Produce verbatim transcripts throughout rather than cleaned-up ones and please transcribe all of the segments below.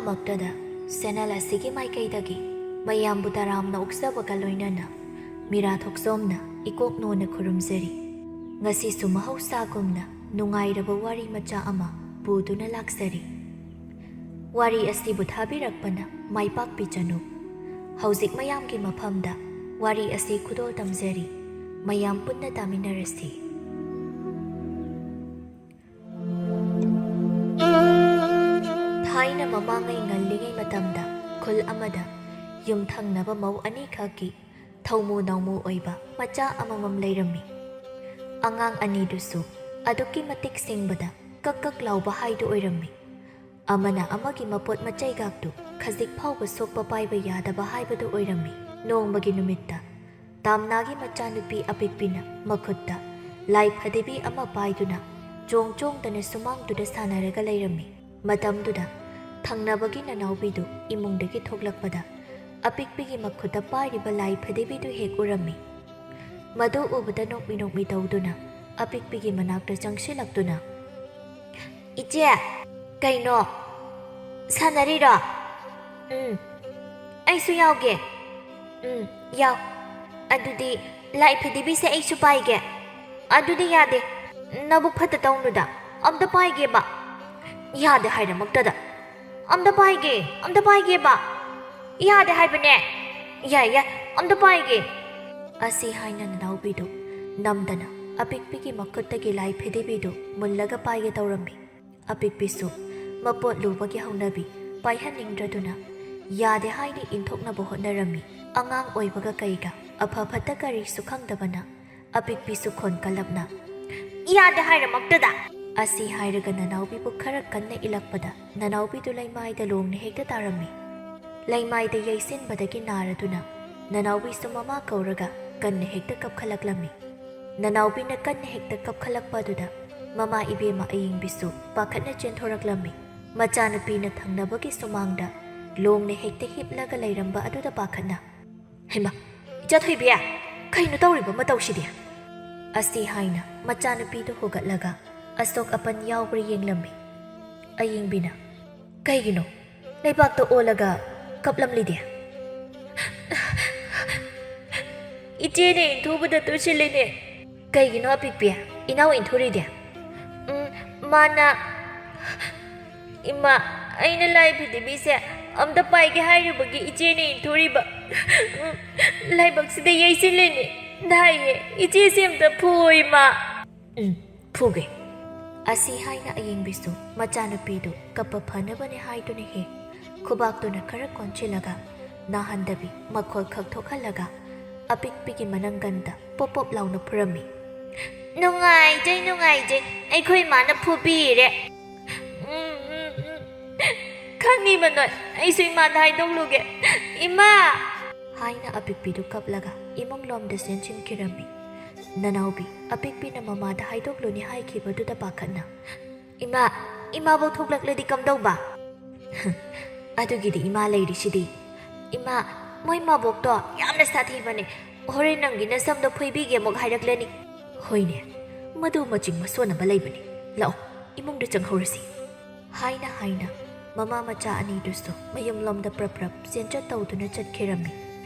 ꯃꯛꯇꯗ channel ꯑꯁꯤꯒꯤ ꯃꯥꯏꯀꯩꯗꯒꯤ ꯃꯌꯥꯝꯕꯨ ꯇꯔꯥꯝꯅ ꯑꯣꯛꯆꯕꯒ ꯂꯣꯏꯅꯅ ꯃꯤꯔꯥ ꯊꯣꯛꯆꯣꯝꯅ ꯏꯀꯣꯛ ꯅꯣꯟꯅ ꯈꯨꯔꯨꯝꯖꯔꯤ꯫ ꯉꯁꯤꯁꯨ ꯃꯍꯧꯁꯥꯒꯨꯝꯅ ꯅꯨꯡꯉꯥꯏꯔꯕ ꯋꯥꯔꯤ ꯃꯆꯥ ꯑꯃ ꯄꯨꯗꯨꯅ ꯂꯥꯛꯆꯔꯤ꯫ ꯋꯥꯔꯤ ꯑꯁꯤꯕꯨ ꯊꯥꯕꯤꯔꯛꯄꯅ ꯃꯥꯏ ꯄꯥꯛꯄꯤꯖꯅꯨ꯫ ꯍꯧꯖꯤꯛ ꯃꯌꯥꯝꯒꯤ ꯃꯐꯝꯗ ꯋꯥꯔꯤ ꯑꯁꯤ ꯈꯨꯗꯣꯜ ꯇꯝꯖꯔꯤ꯫ ꯃꯌꯥꯝ ꯄꯨꯟꯅ ꯇꯥꯃꯤꯟꯅꯔꯁꯤ꯫ ꯊꯥꯏꯅ ꯃꯃꯥꯡꯉꯩ ꯉꯜꯂꯤꯉꯩ ꯃꯇꯝꯗ ꯈꯨꯜ ꯑꯃꯗ ꯌꯨꯝꯊꯪꯅꯕ ꯃꯧ ꯑꯅꯤꯈꯛꯀꯤ ꯊꯧꯃꯨ ꯅꯧꯃꯨ ꯑꯣꯏꯕ ꯃꯆꯥ ꯑꯃꯃꯝ ꯂꯩꯔꯝꯃꯤ꯫ ꯑꯉꯥꯡ ꯑꯅꯤꯗꯨꯁꯨ ꯑꯗꯨꯛꯀꯤ ꯃꯇꯤꯛ ꯁꯤꯡꯕꯗ ꯀꯛ ꯀꯛ ꯂꯥꯎꯕ ꯍꯥꯏꯗꯨ ꯑꯣꯏꯔꯝꯃꯤ꯫ ꯑꯃꯅ ꯑꯃꯒꯤ ꯃꯄꯣꯠ ꯃꯆꯩꯒꯥꯛꯇꯨ ꯈꯖꯤꯛ ꯐꯥꯎꯕ ꯁꯣꯛꯄ ꯄꯥꯏꯕ ꯌꯥꯗꯕ ꯍꯥꯏꯕꯗꯨ ꯑꯣꯏꯔꯝꯃꯤ꯫ ꯅꯣꯡꯃꯒꯤ ꯅꯨꯃꯤꯠꯇ ꯇꯥꯝꯅꯥꯒꯤ ꯃꯆꯥꯅꯨꯄꯤ ꯑꯄꯤꯛꯄꯤꯅ ꯃꯈꯨꯠꯇ ꯂꯥꯏ ꯐꯗꯤꯕꯤ ꯑꯃ ꯄꯥꯏꯗꯨꯅ ꯆꯣꯡ ꯆꯣꯡꯗꯅ ꯁꯨꯃꯥꯡꯗꯨꯗ ꯁꯥꯟꯅꯔꯒ ꯂꯩꯔꯝꯃꯤ꯫ ꯃꯇꯝꯗꯨꯗ ꯊꯪꯅꯕꯒꯤ ꯅꯅꯥꯎꯕꯤꯗꯨ ꯏꯃꯨꯡꯗꯒꯤ ꯊꯣꯛꯂꯛꯄꯗ ꯑꯄꯤꯛꯄꯤꯒꯤ ꯃꯈꯨꯠꯇ ꯄꯥꯏꯔꯤꯕ ꯂꯥꯏ ꯐꯗꯤꯕꯤꯗꯨ ꯍꯦꯛ ꯎꯔꯝꯃꯤ꯫ ꯃꯗꯨ ꯎꯕꯗ ꯅꯣꯛꯃꯤ ꯅꯣꯛꯃꯤ ꯇꯧꯗꯨꯅ ꯑꯄꯤꯛꯄꯤꯒꯤ ꯃꯅꯥꯛꯇ ꯆꯪꯁꯤꯜꯂꯛꯇꯨꯅ, "ꯏꯆꯦ, ꯀꯩꯅꯣ? ꯁꯥꯟꯅꯔꯤꯔꯣ? ꯎꯝ, ꯑꯩꯁꯨ ꯌꯥꯎꯒꯦ꯫ ꯎꯝ, ꯌꯥꯎ꯫ ꯑꯗꯨꯗꯤ ꯂꯥꯏ ꯐꯗꯤꯕꯤꯁꯦ ꯑꯩꯁꯨ ꯄꯥꯏꯒꯦ꯫" "ꯑꯗꯨꯗꯤ ꯌꯥꯗꯦ꯫ ꯅꯕꯨꯛ ꯐꯠꯇ ꯇꯧꯅꯨꯗ꯫ ꯑꯝꯇ ꯄꯥꯏꯒꯦꯕ꯫" "ꯌꯥꯗꯦ ꯍꯥꯏꯔꯃꯛꯇꯗ꯫ ꯑꯝꯇ ꯄꯥꯏꯒꯦ, ꯑꯝꯇ ꯄꯥꯏꯒꯦꯕ꯫ ꯌꯥꯗꯦ ꯍꯥꯏꯕꯅꯦ꯫" "ꯌꯥꯏ, ꯌꯥꯏ, ꯑꯝꯇ ꯄꯥꯏꯒꯦ꯫" ꯑꯁꯤ ꯍꯥꯏꯅ ꯅꯅꯥꯎꯕꯤꯗꯨ ꯅꯝꯗꯅ ꯑꯄꯤꯛꯄꯤꯒꯤ ꯃꯈꯨꯠꯇꯒꯤ ꯂꯥꯏ ꯐꯗꯤꯕꯤꯗꯨ ꯃꯨꯜꯂꯒ ꯄꯥꯏꯒꯦ ꯇꯧꯔꯝꯃꯤ꯫ ꯑꯄꯤꯛꯄꯤꯁꯨ ꯃꯄꯣꯠ ꯂꯨꯕꯒꯤ ꯍꯧꯅꯕꯤ ꯄꯥꯏꯍꯟꯅꯤꯡꯗ꯭ꯔꯗꯨꯅ ꯌꯥꯗꯦ ꯍꯥꯏꯅ ꯏꯟꯊꯣꯛꯅꯕ ꯍꯣꯠꯅꯔꯝꯃꯤ꯫ ꯑꯉꯥꯡ ꯑꯣꯏꯕꯒ ꯀꯩꯒ ꯑꯐ ꯐꯠꯇ ꯀꯔꯤꯁꯨ ꯈꯪꯗꯕꯅ ꯑꯄꯤꯛꯄꯤꯁꯨ ꯈꯣꯟ ꯀꯜꯂꯞꯅ, "ꯌꯥꯗꯦ ꯍꯥꯏꯔꯃꯛꯇꯗ!" ꯑꯁꯤ ꯍꯥꯏꯔꯒ ꯅꯅꯥꯎꯕꯤꯕꯨ ꯈꯔ ꯀꯟꯅ ꯏꯜꯂꯛꯄꯗ ꯅꯅꯥꯎꯕꯤꯗꯨ ꯂꯩꯃꯥꯏꯗ ꯂꯣꯡꯅ ꯍꯦꯛꯇ ꯇꯥꯔꯝꯃꯤ꯫ ꯂꯩꯃꯥꯏꯗ ꯌꯩꯁꯤꯟꯕꯗꯒꯤ ꯅꯥꯔꯗꯨꯅ ꯅꯅꯥꯎꯕꯤꯁꯨ ꯃꯃꯥ ꯀꯧꯔꯒ ꯀꯟꯅ ꯍꯦꯛꯇ ꯀꯞꯈꯠꯂꯛꯂꯝꯃꯤ꯫ ꯅꯅꯥꯎꯕꯤꯅ ꯀꯟꯅ ꯍꯦꯛꯇ ꯀꯞꯈꯠꯂꯛꯄ ꯑꯗꯨꯗ ꯃꯃꯥ ꯏꯕꯦꯝꯃ ꯑꯌꯤꯡꯕꯤꯁꯨ ꯄꯥꯈꯠꯅ ꯆꯦꯟꯊꯣꯔꯛꯂꯝꯃꯤ꯫ ꯃꯆꯥꯅꯨꯄꯤꯅ ꯊꯪꯅꯕꯒꯤ ꯁꯨꯃꯥꯡꯗ ꯂꯣꯡꯅ ꯍꯦꯛꯇ ꯍꯤꯞꯂꯒ ꯂꯩꯔꯝꯕ ꯑꯗꯨꯗ ꯄꯥꯈꯠꯅ, "ꯍꯩꯃꯥ, ꯏꯆꯥ ꯊꯣꯏꯕꯤ, ꯀꯩꯅꯣ ꯇꯧꯔꯤꯕ ꯃꯇꯧꯁꯤꯗꯤ?" ꯑꯁꯤ ꯍꯥꯏꯅ ꯃꯆꯥꯅꯨꯄꯤꯗꯨ ꯍꯨꯒꯠꯂꯒ ꯑꯁꯣꯛ ꯑꯄꯟ ꯌꯥꯎꯕ꯭ꯔꯥ ꯌꯦꯡꯂꯝꯃꯤ꯫ ꯑꯌꯤꯡꯕꯤꯅ, "ꯀꯩꯒꯤꯅꯣ? ꯂꯩꯕꯥꯛꯇ ꯑꯣꯜꯂꯒ ꯀꯞꯂꯝꯂꯤꯗꯤ? ꯏꯆꯦꯅ ꯏꯟꯊꯨꯕꯗ ꯇꯨꯁꯤꯜꯂꯤꯅꯦ꯫ ꯀꯩꯒꯤꯅꯣ ꯑꯄꯤꯛꯄꯤ? ꯏꯅꯥꯎ ꯏꯟꯊꯨꯔꯤꯗꯤ? ꯎꯝ, ꯃꯥꯅ, ꯏꯃꯥ, ꯑꯩꯅ ꯂꯥꯏ ꯐꯤꯗꯤꯕꯤꯁꯦ ꯑꯝꯇ ꯄꯥꯏꯒꯦ ꯍꯥꯏꯔꯨꯕꯒꯤ ꯏꯆꯦꯅ ꯏꯟꯊꯨꯔꯤꯕ꯫ ꯎꯝ, ꯂꯥꯏꯕꯛꯁꯤꯗ ꯌꯩꯁꯤꯜꯂꯤꯅꯦ꯫ ꯅꯥꯏꯌꯦ, ꯏꯆꯦꯁꯦ ꯑꯝꯇ ꯐꯨꯑꯣ, ꯏꯃꯥ꯫ ꯎꯝ, ꯐꯨꯒꯦ꯫ ꯑꯁꯤ ꯍꯥꯏꯅ ꯑꯌꯦꯡꯕꯤꯁꯨ ꯃꯆꯥꯅꯨꯄꯤꯗꯨ ꯀꯞꯄ ꯐꯅꯕꯅꯦ ꯍꯥꯏꯗꯨꯅ ꯍꯦꯛ ꯈꯨꯕꯥꯛꯇꯨꯅ ꯈꯔ ꯀꯣꯟꯁꯤꯜꯂꯒ ꯅꯥꯍꯟꯗꯕꯤ ꯃꯈꯣꯜ ꯈꯛ ꯊꯣꯛꯍꯜꯂꯒ ꯑꯄꯤꯛꯄꯤꯒꯤ ꯃꯅꯪꯒꯟꯗ ꯄꯣꯞ ꯄꯣꯞ ꯂꯥꯎꯅ ꯐꯨꯔꯝꯃꯤ꯫ "ꯅꯨꯡꯉꯥꯏꯖꯩ, ꯅꯨꯡꯉꯥꯏꯖꯩ, ꯑꯩꯈꯣꯏ ꯏꯃꯥꯅ ꯐꯨꯕꯤꯔꯦ꯫ ꯎꯝ, ꯎꯝ, ꯎꯝ꯫ ꯈꯪꯉꯤꯕ ꯅꯣꯏ, ꯑꯩꯁꯨ ꯏꯃꯥꯗ ꯍꯥꯏꯗꯣꯛꯂꯨꯒꯦ꯫ ꯏꯃꯥ!" ꯍꯥꯏꯅ ꯑꯄꯤꯛꯄꯤꯗꯨ ꯀꯞꯂꯒ ꯏꯃꯨꯡ ꯂꯣꯝꯗ ꯆꯦꯟꯁꯤꯟꯈꯤꯔꯝꯃꯤ꯫ ꯅꯅꯥꯎꯕꯤ ꯑꯄꯤꯛꯄꯤꯅ ꯃꯃꯥꯗ ꯍꯥꯏꯗꯣꯛꯂꯨꯅꯤ ꯍꯥꯏꯈꯤꯕꯗꯨꯗ ꯄꯥꯈꯠꯅ, "ꯏꯃꯥ, ꯏꯃꯥꯕꯧ ꯊꯣꯛꯂꯛꯂꯗꯤ ꯀꯝꯗꯧꯕ?" "ꯑꯗꯨꯒꯤꯗꯤ ꯏꯃꯥ ꯂꯩꯔꯤꯁꯤꯗꯤ꯫ ꯏꯃꯥ, ꯃꯣꯏ ꯃꯕꯣꯛꯇꯣ ꯌꯥꯝꯅ ꯁꯥꯊꯤꯕꯅꯦ꯫ ꯍꯣꯔꯦꯟ ꯅꯪꯒꯤ ꯅꯁꯝꯗꯣ ꯐꯣꯏꯕꯤꯒꯦ ꯑꯃꯨꯛ ꯍꯥꯏꯔꯛꯂꯅꯤ꯫" "ꯍꯣꯏꯅꯦ, ꯃꯗꯨ ꯃꯆꯤꯡ ꯃꯁꯣꯟꯅꯕ ꯂꯩꯕꯅꯤ꯫ ꯂꯥꯛꯑꯣ, ꯏꯃꯨꯡꯗ ꯆꯪꯍꯧꯔꯁꯤ," ꯍꯥꯏꯅ ꯍꯥꯏꯅ ꯃꯃꯥ ꯃꯆꯥ ꯑꯅꯤꯗꯨꯁꯨ ꯃꯌꯨꯝꯂꯣꯝꯗ ꯄ꯭ꯔꯞ ꯄ꯭ꯔꯞ ꯆꯦꯟꯆꯠ ꯇꯧꯗꯨꯅ ꯆꯠꯈꯤꯔꯝꯃꯤ꯫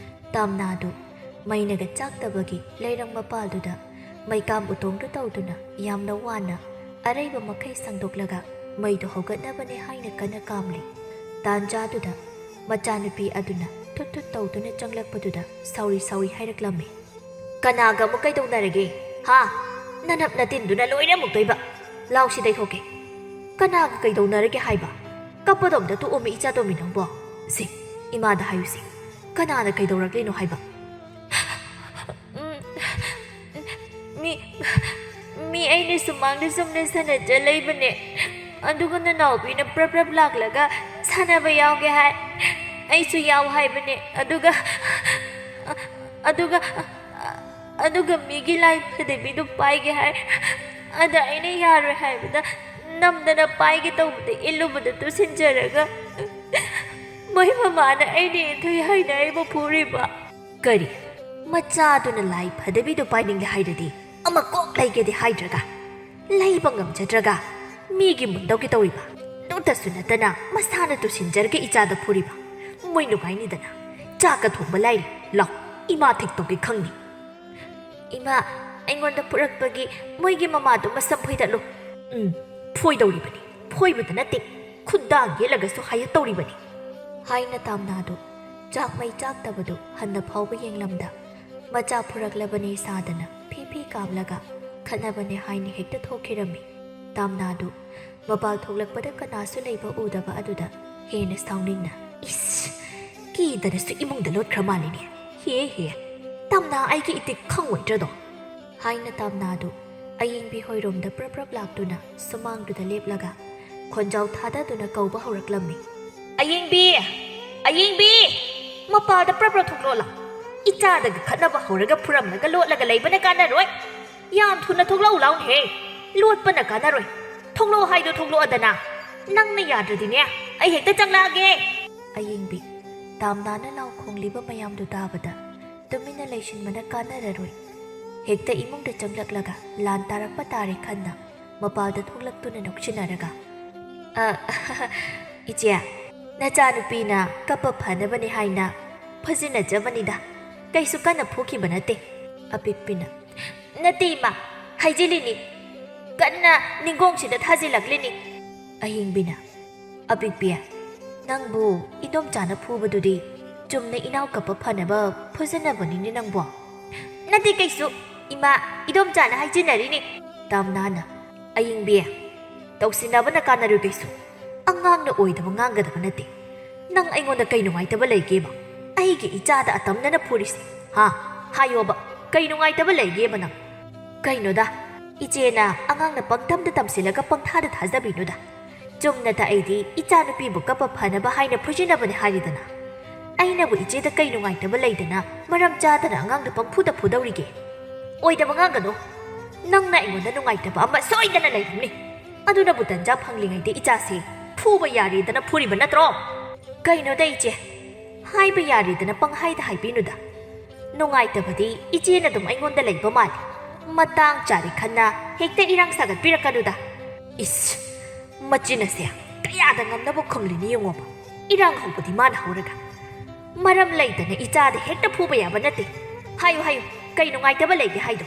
ꯇꯥꯝꯅꯥꯗꯨ ꯃꯩꯅꯒ ꯆꯥꯛꯇꯕꯒꯤ ꯂꯩꯔꯪ ꯃꯄꯥꯜꯗꯨꯗ ꯃꯩꯀꯥꯝ ꯎꯇꯣꯡꯗꯨ ꯇꯧꯗꯨꯅ ꯌꯥꯝꯅ ꯋꯥꯅ ꯑꯔꯩꯕ ꯃꯈꯩ ꯁꯪꯗꯣꯛꯂꯒ ꯃꯩꯗꯨ ꯍꯧꯒꯠꯅꯕꯅꯦ ꯍꯥꯏꯅ ꯀꯟꯅ ꯀꯥꯝꯂꯤ꯫ ꯇꯥꯟꯖꯥꯗꯨꯗ ꯃꯆꯥꯅꯨꯄꯤ ꯑꯗꯨꯅ ꯊꯨꯠ ꯊꯨꯠ ꯇꯧꯗꯨꯅ ꯆꯪꯂꯛꯄꯗꯨꯗ ꯁꯥꯎꯔꯤ ꯁꯥꯎꯔꯤ ꯍꯥꯏꯔꯛꯂꯝꯃꯤ꯫ "ꯀꯅꯥꯒ ꯑꯃꯨꯛ ꯀꯩꯗꯧꯅꯔꯒꯦ? ꯍꯥ? ꯅꯅꯞ ꯅꯇꯤꯟꯗꯨꯅ ꯂꯣꯏꯅ ꯑꯃꯨꯛꯇꯣꯏꯕ꯫ ꯂꯥꯎꯁꯤ ꯇꯩꯊꯣꯛꯀꯦ꯫ ꯀꯅꯥꯒ ꯀꯩꯗꯧꯅꯔꯒꯦ ꯍꯥꯏꯕ? ꯀꯞꯄꯗꯣ ꯑꯝꯇ ꯇꯣꯛꯑꯣꯃꯤ ꯏꯆꯥꯇꯣꯝꯕꯤ ꯅꯪꯕꯣ꯫ ꯁꯤ, ꯏꯃꯥꯗ ꯍꯥꯏꯌꯨꯁꯤ꯫ ꯀꯅꯥꯅ ꯀꯩꯗꯧꯔꯛꯂꯤꯅꯣ ꯍꯥꯏꯕ?" "ꯎꯝ, ꯃꯤ, ꯃꯤ ꯑꯩꯅ ꯁꯨꯃꯥꯡꯗ ꯆꯨꯝꯅ ꯁꯥꯟꯅꯖ ꯂꯩꯕꯅꯦ꯫ ꯑꯗꯨꯒ ꯅꯅꯥꯎꯕꯤꯅ ꯄ꯭ꯔꯞ ꯄ꯭ꯔꯞ ꯂꯥꯛꯂꯒ ꯁꯥꯟꯅꯕ ꯌꯥꯎꯒꯦ ꯍꯥꯏ꯫ ꯑꯩꯁꯨ ꯌꯥꯎ ꯍꯥꯏꯕꯅꯦ꯫ ꯑꯗꯨꯒ, ꯑꯗꯨꯒ, ꯑꯗꯨꯒ ꯃꯤꯒꯤ ꯂꯥꯏ ꯐꯗꯤꯕꯤꯗꯨ ꯄꯥꯏꯒꯦ ꯍꯥꯏ꯫ ꯑꯗ ꯑꯩꯅ ꯌꯥꯔꯣꯏ ꯍꯥꯏꯕꯗ ꯅꯝꯗꯅ ꯄꯥꯏꯒꯦ ꯇꯧꯕꯗ ꯏꯜꯂꯨꯕꯗ ꯇꯨꯁꯤꯟꯖꯔꯒ ꯃꯣꯏ ꯃꯃꯥꯅ ꯑꯩꯅ ꯏꯟꯊꯨꯏ ꯍꯥꯏꯅ ꯑꯩꯕꯨ ꯐꯨꯔꯤꯕ꯫" "ꯀꯔꯤ? ꯃꯆꯥꯗꯨꯅ ꯂꯥꯏ ꯐꯗꯤꯕꯤꯗꯨ ꯄꯥꯏꯅꯤꯡꯂꯦ ꯍꯥꯏꯔꯗꯤ ꯑꯃ ꯀꯣꯛ ꯂꯩꯒꯦꯗꯤ ꯍꯥꯏꯗ꯭ꯔꯒ, ꯂꯩꯕ ꯉꯝꯖꯗ꯭ꯔꯒ ꯃꯤꯒꯤ ꯃꯨꯟꯗꯧꯒꯤ ꯇꯧꯔꯤꯕ?" ꯑꯃꯇꯁꯨ ꯅꯠꯇꯅ ꯃꯁꯥꯅ ꯇꯨꯁꯤꯟꯖꯔꯒ ꯏꯆꯥꯗ ꯐꯨꯔꯤꯕ꯫ ꯃꯣꯏ ꯅꯨꯡꯉꯥꯏꯅꯤꯗꯅ꯫ ꯆꯥꯛꯀ ꯊꯣꯡꯕ ꯂꯥꯏꯔꯤ꯫ ꯂꯥꯎ, ꯏꯃꯥ ꯊꯤꯛꯇꯣꯛꯀꯦ ꯈꯪꯅꯤ꯫ ꯏꯃꯥ, ꯑꯩꯉꯣꯟꯗ ꯐꯨꯔꯛꯄꯒꯤ ꯃꯣꯏꯒꯤ ꯃꯃꯥꯗꯣ ꯃꯁꯝ ꯐꯣꯏꯗꯠꯂꯨ꯫ ꯎꯝ, ꯐꯣꯏꯗꯧꯔꯤꯕꯅꯤ꯫ ꯐꯣꯏꯕꯗ ꯅꯠꯇꯦ, ꯈꯨꯗꯥꯡ ꯌꯦꯠꯂꯒꯁꯨ ꯍꯥꯏꯍꯠꯇꯧꯔꯤꯕꯅꯤ꯫ ꯍꯥꯏꯅ ꯇꯥꯝꯅꯥꯗꯨ ꯆꯥꯛꯃꯩ ꯆꯥꯛꯇꯕꯗꯨ ꯍꯟꯅ ꯐꯥꯎꯕ ꯌꯦꯡꯂꯝꯗ, ꯃꯆꯥ ꯐꯨꯔꯛꯂꯕꯅꯦ ꯁꯥꯗꯅ ꯐꯤ ꯐꯤ ꯀꯥꯝꯂꯒ ꯈꯠꯅꯕꯅꯦ ꯍꯥꯏꯅ ꯍꯦꯛꯇ ꯊꯣꯛꯈꯤꯔꯝꯃꯤ꯫ ꯇꯥꯝꯅꯥꯗꯨ ꯃꯄꯥꯜ ꯊꯣꯛꯂꯛꯄꯗ ꯀꯅꯥꯁꯨ ꯂꯩꯕ ꯎꯗꯕ ꯑꯗꯨꯗ ꯍꯦꯟꯅ ꯁꯥꯎꯅꯤꯡꯅ, "ꯏꯁ! ꯀꯤꯗꯅꯁꯨ ꯏꯃꯨꯡꯗ ꯂꯣꯠꯈ꯭ꯔ ꯃꯥꯜꯂꯤꯅꯦ꯫ ꯍꯦ ꯍꯦ! ꯇꯥꯝꯅꯥ ꯑꯩꯒꯤ ꯏꯇꯤꯛ ꯈꯪꯉꯣꯏꯗ꯭ꯔꯗꯣ?" ꯍꯥꯏꯅ ꯇꯥꯝꯅꯥꯗꯨ ꯑꯌꯦꯡꯕꯤ ꯍꯣꯏꯔꯣꯝꯗ ꯄ꯭ꯔꯞ ꯄ꯭ꯔꯞ ꯂꯥꯛꯇꯨꯅ ꯁꯨꯃꯥꯡꯗꯨꯗ ꯂꯦꯞꯂꯒ ꯈꯣꯟꯖꯥꯎ ꯊꯥꯗꯗꯨꯅ ꯀꯧꯕ ꯍꯧꯔꯛꯂꯝꯃꯤ꯫ "ꯑꯌꯦꯡꯕꯤ! ꯑꯌꯦꯡꯕꯤ! ꯃꯄꯥꯜꯗ ꯄ꯭ꯔꯞ ꯄ꯭ꯔꯞ ꯊꯣꯛꯂꯛꯑꯣ ꯂꯥꯎ꯫ ꯏꯆꯥꯗꯒ ꯈꯠꯅꯕ ꯍꯧꯔꯒ ꯐꯨꯔꯝꯂꯒ ꯂꯣꯠꯂꯒ ꯂꯩꯕꯅ ꯀꯥꯟꯅꯔꯣꯏ꯫ ꯌꯥꯝ ꯊꯨꯅ ꯊꯣꯛꯂꯛꯎ ꯂꯥꯎꯅꯦꯍꯦ꯫ ꯂꯣꯠꯄꯅ ꯀꯥꯟꯅꯔꯣꯏ꯫ ꯊꯣꯛꯂꯛꯑꯣ ꯍꯥꯏꯗꯣ ꯊꯣꯛꯂꯛꯑꯣꯗꯅ꯫ ꯅꯪꯅ ꯌꯥꯗ꯭ꯔꯗꯤꯅꯦ, ꯑꯩ ꯍꯦꯛꯇ ꯆꯪꯂꯛꯑꯒꯦ꯫" ꯑꯌꯦꯡꯕꯤ, ꯇꯥꯝꯅꯥꯅ ꯂꯥꯎ ꯈꯣꯡꯂꯤꯕ ꯃꯌꯥꯝꯗꯨ ꯇꯥꯕꯗ ꯇꯨꯃꯤꯟꯅ ꯂꯩꯁꯤꯟꯕꯅ ꯀꯥꯟꯅꯔꯔꯣꯏ꯫ ꯍꯦꯛꯇ ꯏꯃꯨꯡꯗ ꯆꯪꯂꯛꯂꯒ ꯂꯥꯟ ꯇꯥꯔꯛꯄ ꯇꯥꯔꯦ ꯈꯟꯅ ꯃꯄꯥꯜꯗ ꯊꯣꯛꯂꯛꯇꯨꯅ ꯅꯣꯛꯁꯤꯟꯅꯔꯒ, "ꯑ, ꯏꯆꯦ, ꯅꯆꯥꯅꯨꯄꯤꯅ ꯀꯞꯄ ꯐꯅꯕꯅꯦ ꯍꯥꯏꯅ ꯐꯨꯖꯤꯟꯅꯖꯕꯅꯤꯗ꯫ ꯀꯩꯁꯨ ꯀꯟꯅ ꯐꯨꯈꯤꯕ ꯅꯠꯇꯦ꯫" ꯑꯄꯤꯛꯄꯤꯅ, "ꯅꯠꯇꯦ ꯏꯃꯥ, ꯍꯥꯏꯖꯤꯜꯂꯤꯅꯤ꯫ ꯀꯟꯅ ꯅꯤꯡꯒꯣꯡꯁꯤꯗ ꯊꯥꯖꯤꯜꯂꯛꯂꯤꯅꯤ꯫" ꯑꯍꯤꯡꯕꯤꯅ, "ꯑꯄꯤꯛꯄꯤ, ꯅꯪꯕꯨ ꯏꯗꯣꯝꯆꯥꯅ ꯐꯨꯕꯗꯨꯗꯤ ꯆꯨꯝꯅ ꯏꯅꯥꯎ ꯀꯞꯄ ꯐꯅꯕ ꯐꯨꯖꯟꯅꯕꯅꯤꯅꯦ ꯅꯪꯕꯣ?" "ꯅꯠꯇꯦ ꯀꯩꯁꯨ, ꯏꯃꯥ, ꯏꯗꯣꯝꯆꯥꯅ ꯍꯥꯏꯖꯤꯟꯅꯔꯤꯅꯤ꯫" ꯇꯥꯝꯅꯥꯅ, "ꯑꯌꯤꯡꯕꯤ, ꯇꯧꯁꯤꯟꯅꯕꯅ ꯀꯥꯟꯅꯔꯣꯏ ꯀꯩꯁꯨ꯫ ꯑꯉꯥꯡꯅ ꯑꯣꯏꯗꯕ ꯉꯥꯡꯒꯗꯕ ꯅꯠꯇꯦ꯫ ꯅꯪ ꯑꯩꯉꯣꯟꯗ ꯀꯩ ꯅꯨꯡꯉꯥꯏꯇꯕ ꯂꯩꯒꯦꯕ? ꯑꯩꯒꯤ ꯏꯆꯥꯗ ꯑꯇꯝꯅꯅ ꯐꯨꯔꯤꯁꯦ, ꯍꯥ? ꯍꯥꯏꯌꯣꯕ, ꯀꯩ ꯅꯨꯡꯉꯥꯏꯇꯕ ꯂꯩꯒꯦꯕ ꯅꯪ?" "ꯀꯩꯅꯣꯗ, ꯏꯆꯦꯅ ꯑꯉꯥꯡꯅ ꯄꯪꯇꯝꯗ ꯇꯝꯁꯤꯜꯂꯒ ꯄꯪꯊꯥꯗ ꯊꯥꯖꯕꯤꯅꯨꯗ꯫ ꯆꯨꯝꯅꯇ ꯑꯩꯗꯤ ꯏꯆꯥꯅꯨꯄꯤꯕꯨ ꯀꯞꯄ ꯐꯅꯕ ꯍꯥꯏꯅ ꯐꯨꯖꯤꯟꯅꯕꯅꯦ ꯍꯥꯏꯔꯤꯗꯅ꯫ ꯑꯩꯅꯕꯨ ꯏꯆꯦꯗ ꯀꯩ ꯅꯨꯡꯉꯥꯏꯇꯕ ꯂꯩꯗꯅ ꯃꯔꯝ ꯆꯥꯗꯅ ꯑꯉꯥꯡꯗ ꯄꯪꯐꯨꯗ ꯐꯨꯗꯧꯔꯤꯒꯦ? ꯑꯣꯏꯗꯕ ꯉꯥꯡꯒꯅꯨ꯫ ꯅꯪꯅ ꯑꯩꯉꯣꯟꯗ ꯅꯨꯡꯉꯥꯏꯇꯕ ꯑꯃ ꯁꯣꯏꯗꯅ ꯂꯩꯔꯝꯅꯤ꯫ ꯑꯗꯨꯅꯕꯨ ꯇꯟꯖꯥ ꯐꯪꯂꯤꯉꯩꯗ ꯏꯆꯥꯁꯦ ꯐꯨꯕ ꯌꯥꯔꯦꯗꯅ ꯐꯨꯔꯤꯕ ꯅꯠꯇ꯭ꯔꯣ?" "ꯀꯩꯅꯣꯗ ꯏꯆꯦ, ꯍꯥꯏꯕ ꯌꯥꯔꯦꯗꯅ ꯄꯪꯍꯥꯏꯗ ꯍꯥꯏꯕꯤꯅꯨꯗ꯫ ꯅꯨꯡꯉꯥꯏꯇꯕꯗꯤ ꯏꯆꯦꯅ ꯑꯗꯨꯝ ꯑꯩꯉꯣꯟꯗ ꯂꯩꯕ ꯃꯥꯜꯂꯤ꯫ ꯃꯇꯥꯡ ꯆꯥꯔꯦ ꯈꯟꯅ ꯍꯦꯛꯇ ꯏꯔꯥꯡ ꯁꯥꯒꯠꯄꯤꯔꯛꯀꯅꯨꯗ꯫" "ꯏꯁ, ꯃꯆꯤꯟ ꯑꯁꯦ ꯀꯌꯥꯗ ꯉꯝꯅꯕ ꯈꯨꯝꯂꯤꯅꯤ ꯌꯦꯡꯉꯣꯕ꯫ ꯏꯔꯥꯡ ꯍꯧꯕꯗꯤ ꯃꯥꯅ ꯍꯧꯔꯒ꯫ ꯃꯔꯝ ꯂꯩꯇꯅ ꯏꯆꯥꯗ ꯍꯦꯛꯇ ꯐꯨꯕ ꯌꯥꯕ ꯅꯠꯇꯦ꯫ ꯍꯥꯏꯌꯨ, ꯍꯥꯏꯌꯨ, ꯀꯩ ꯅꯨꯡꯉꯥꯏꯇꯕ ꯂꯩꯒꯦ ꯍꯥꯏꯗꯣ?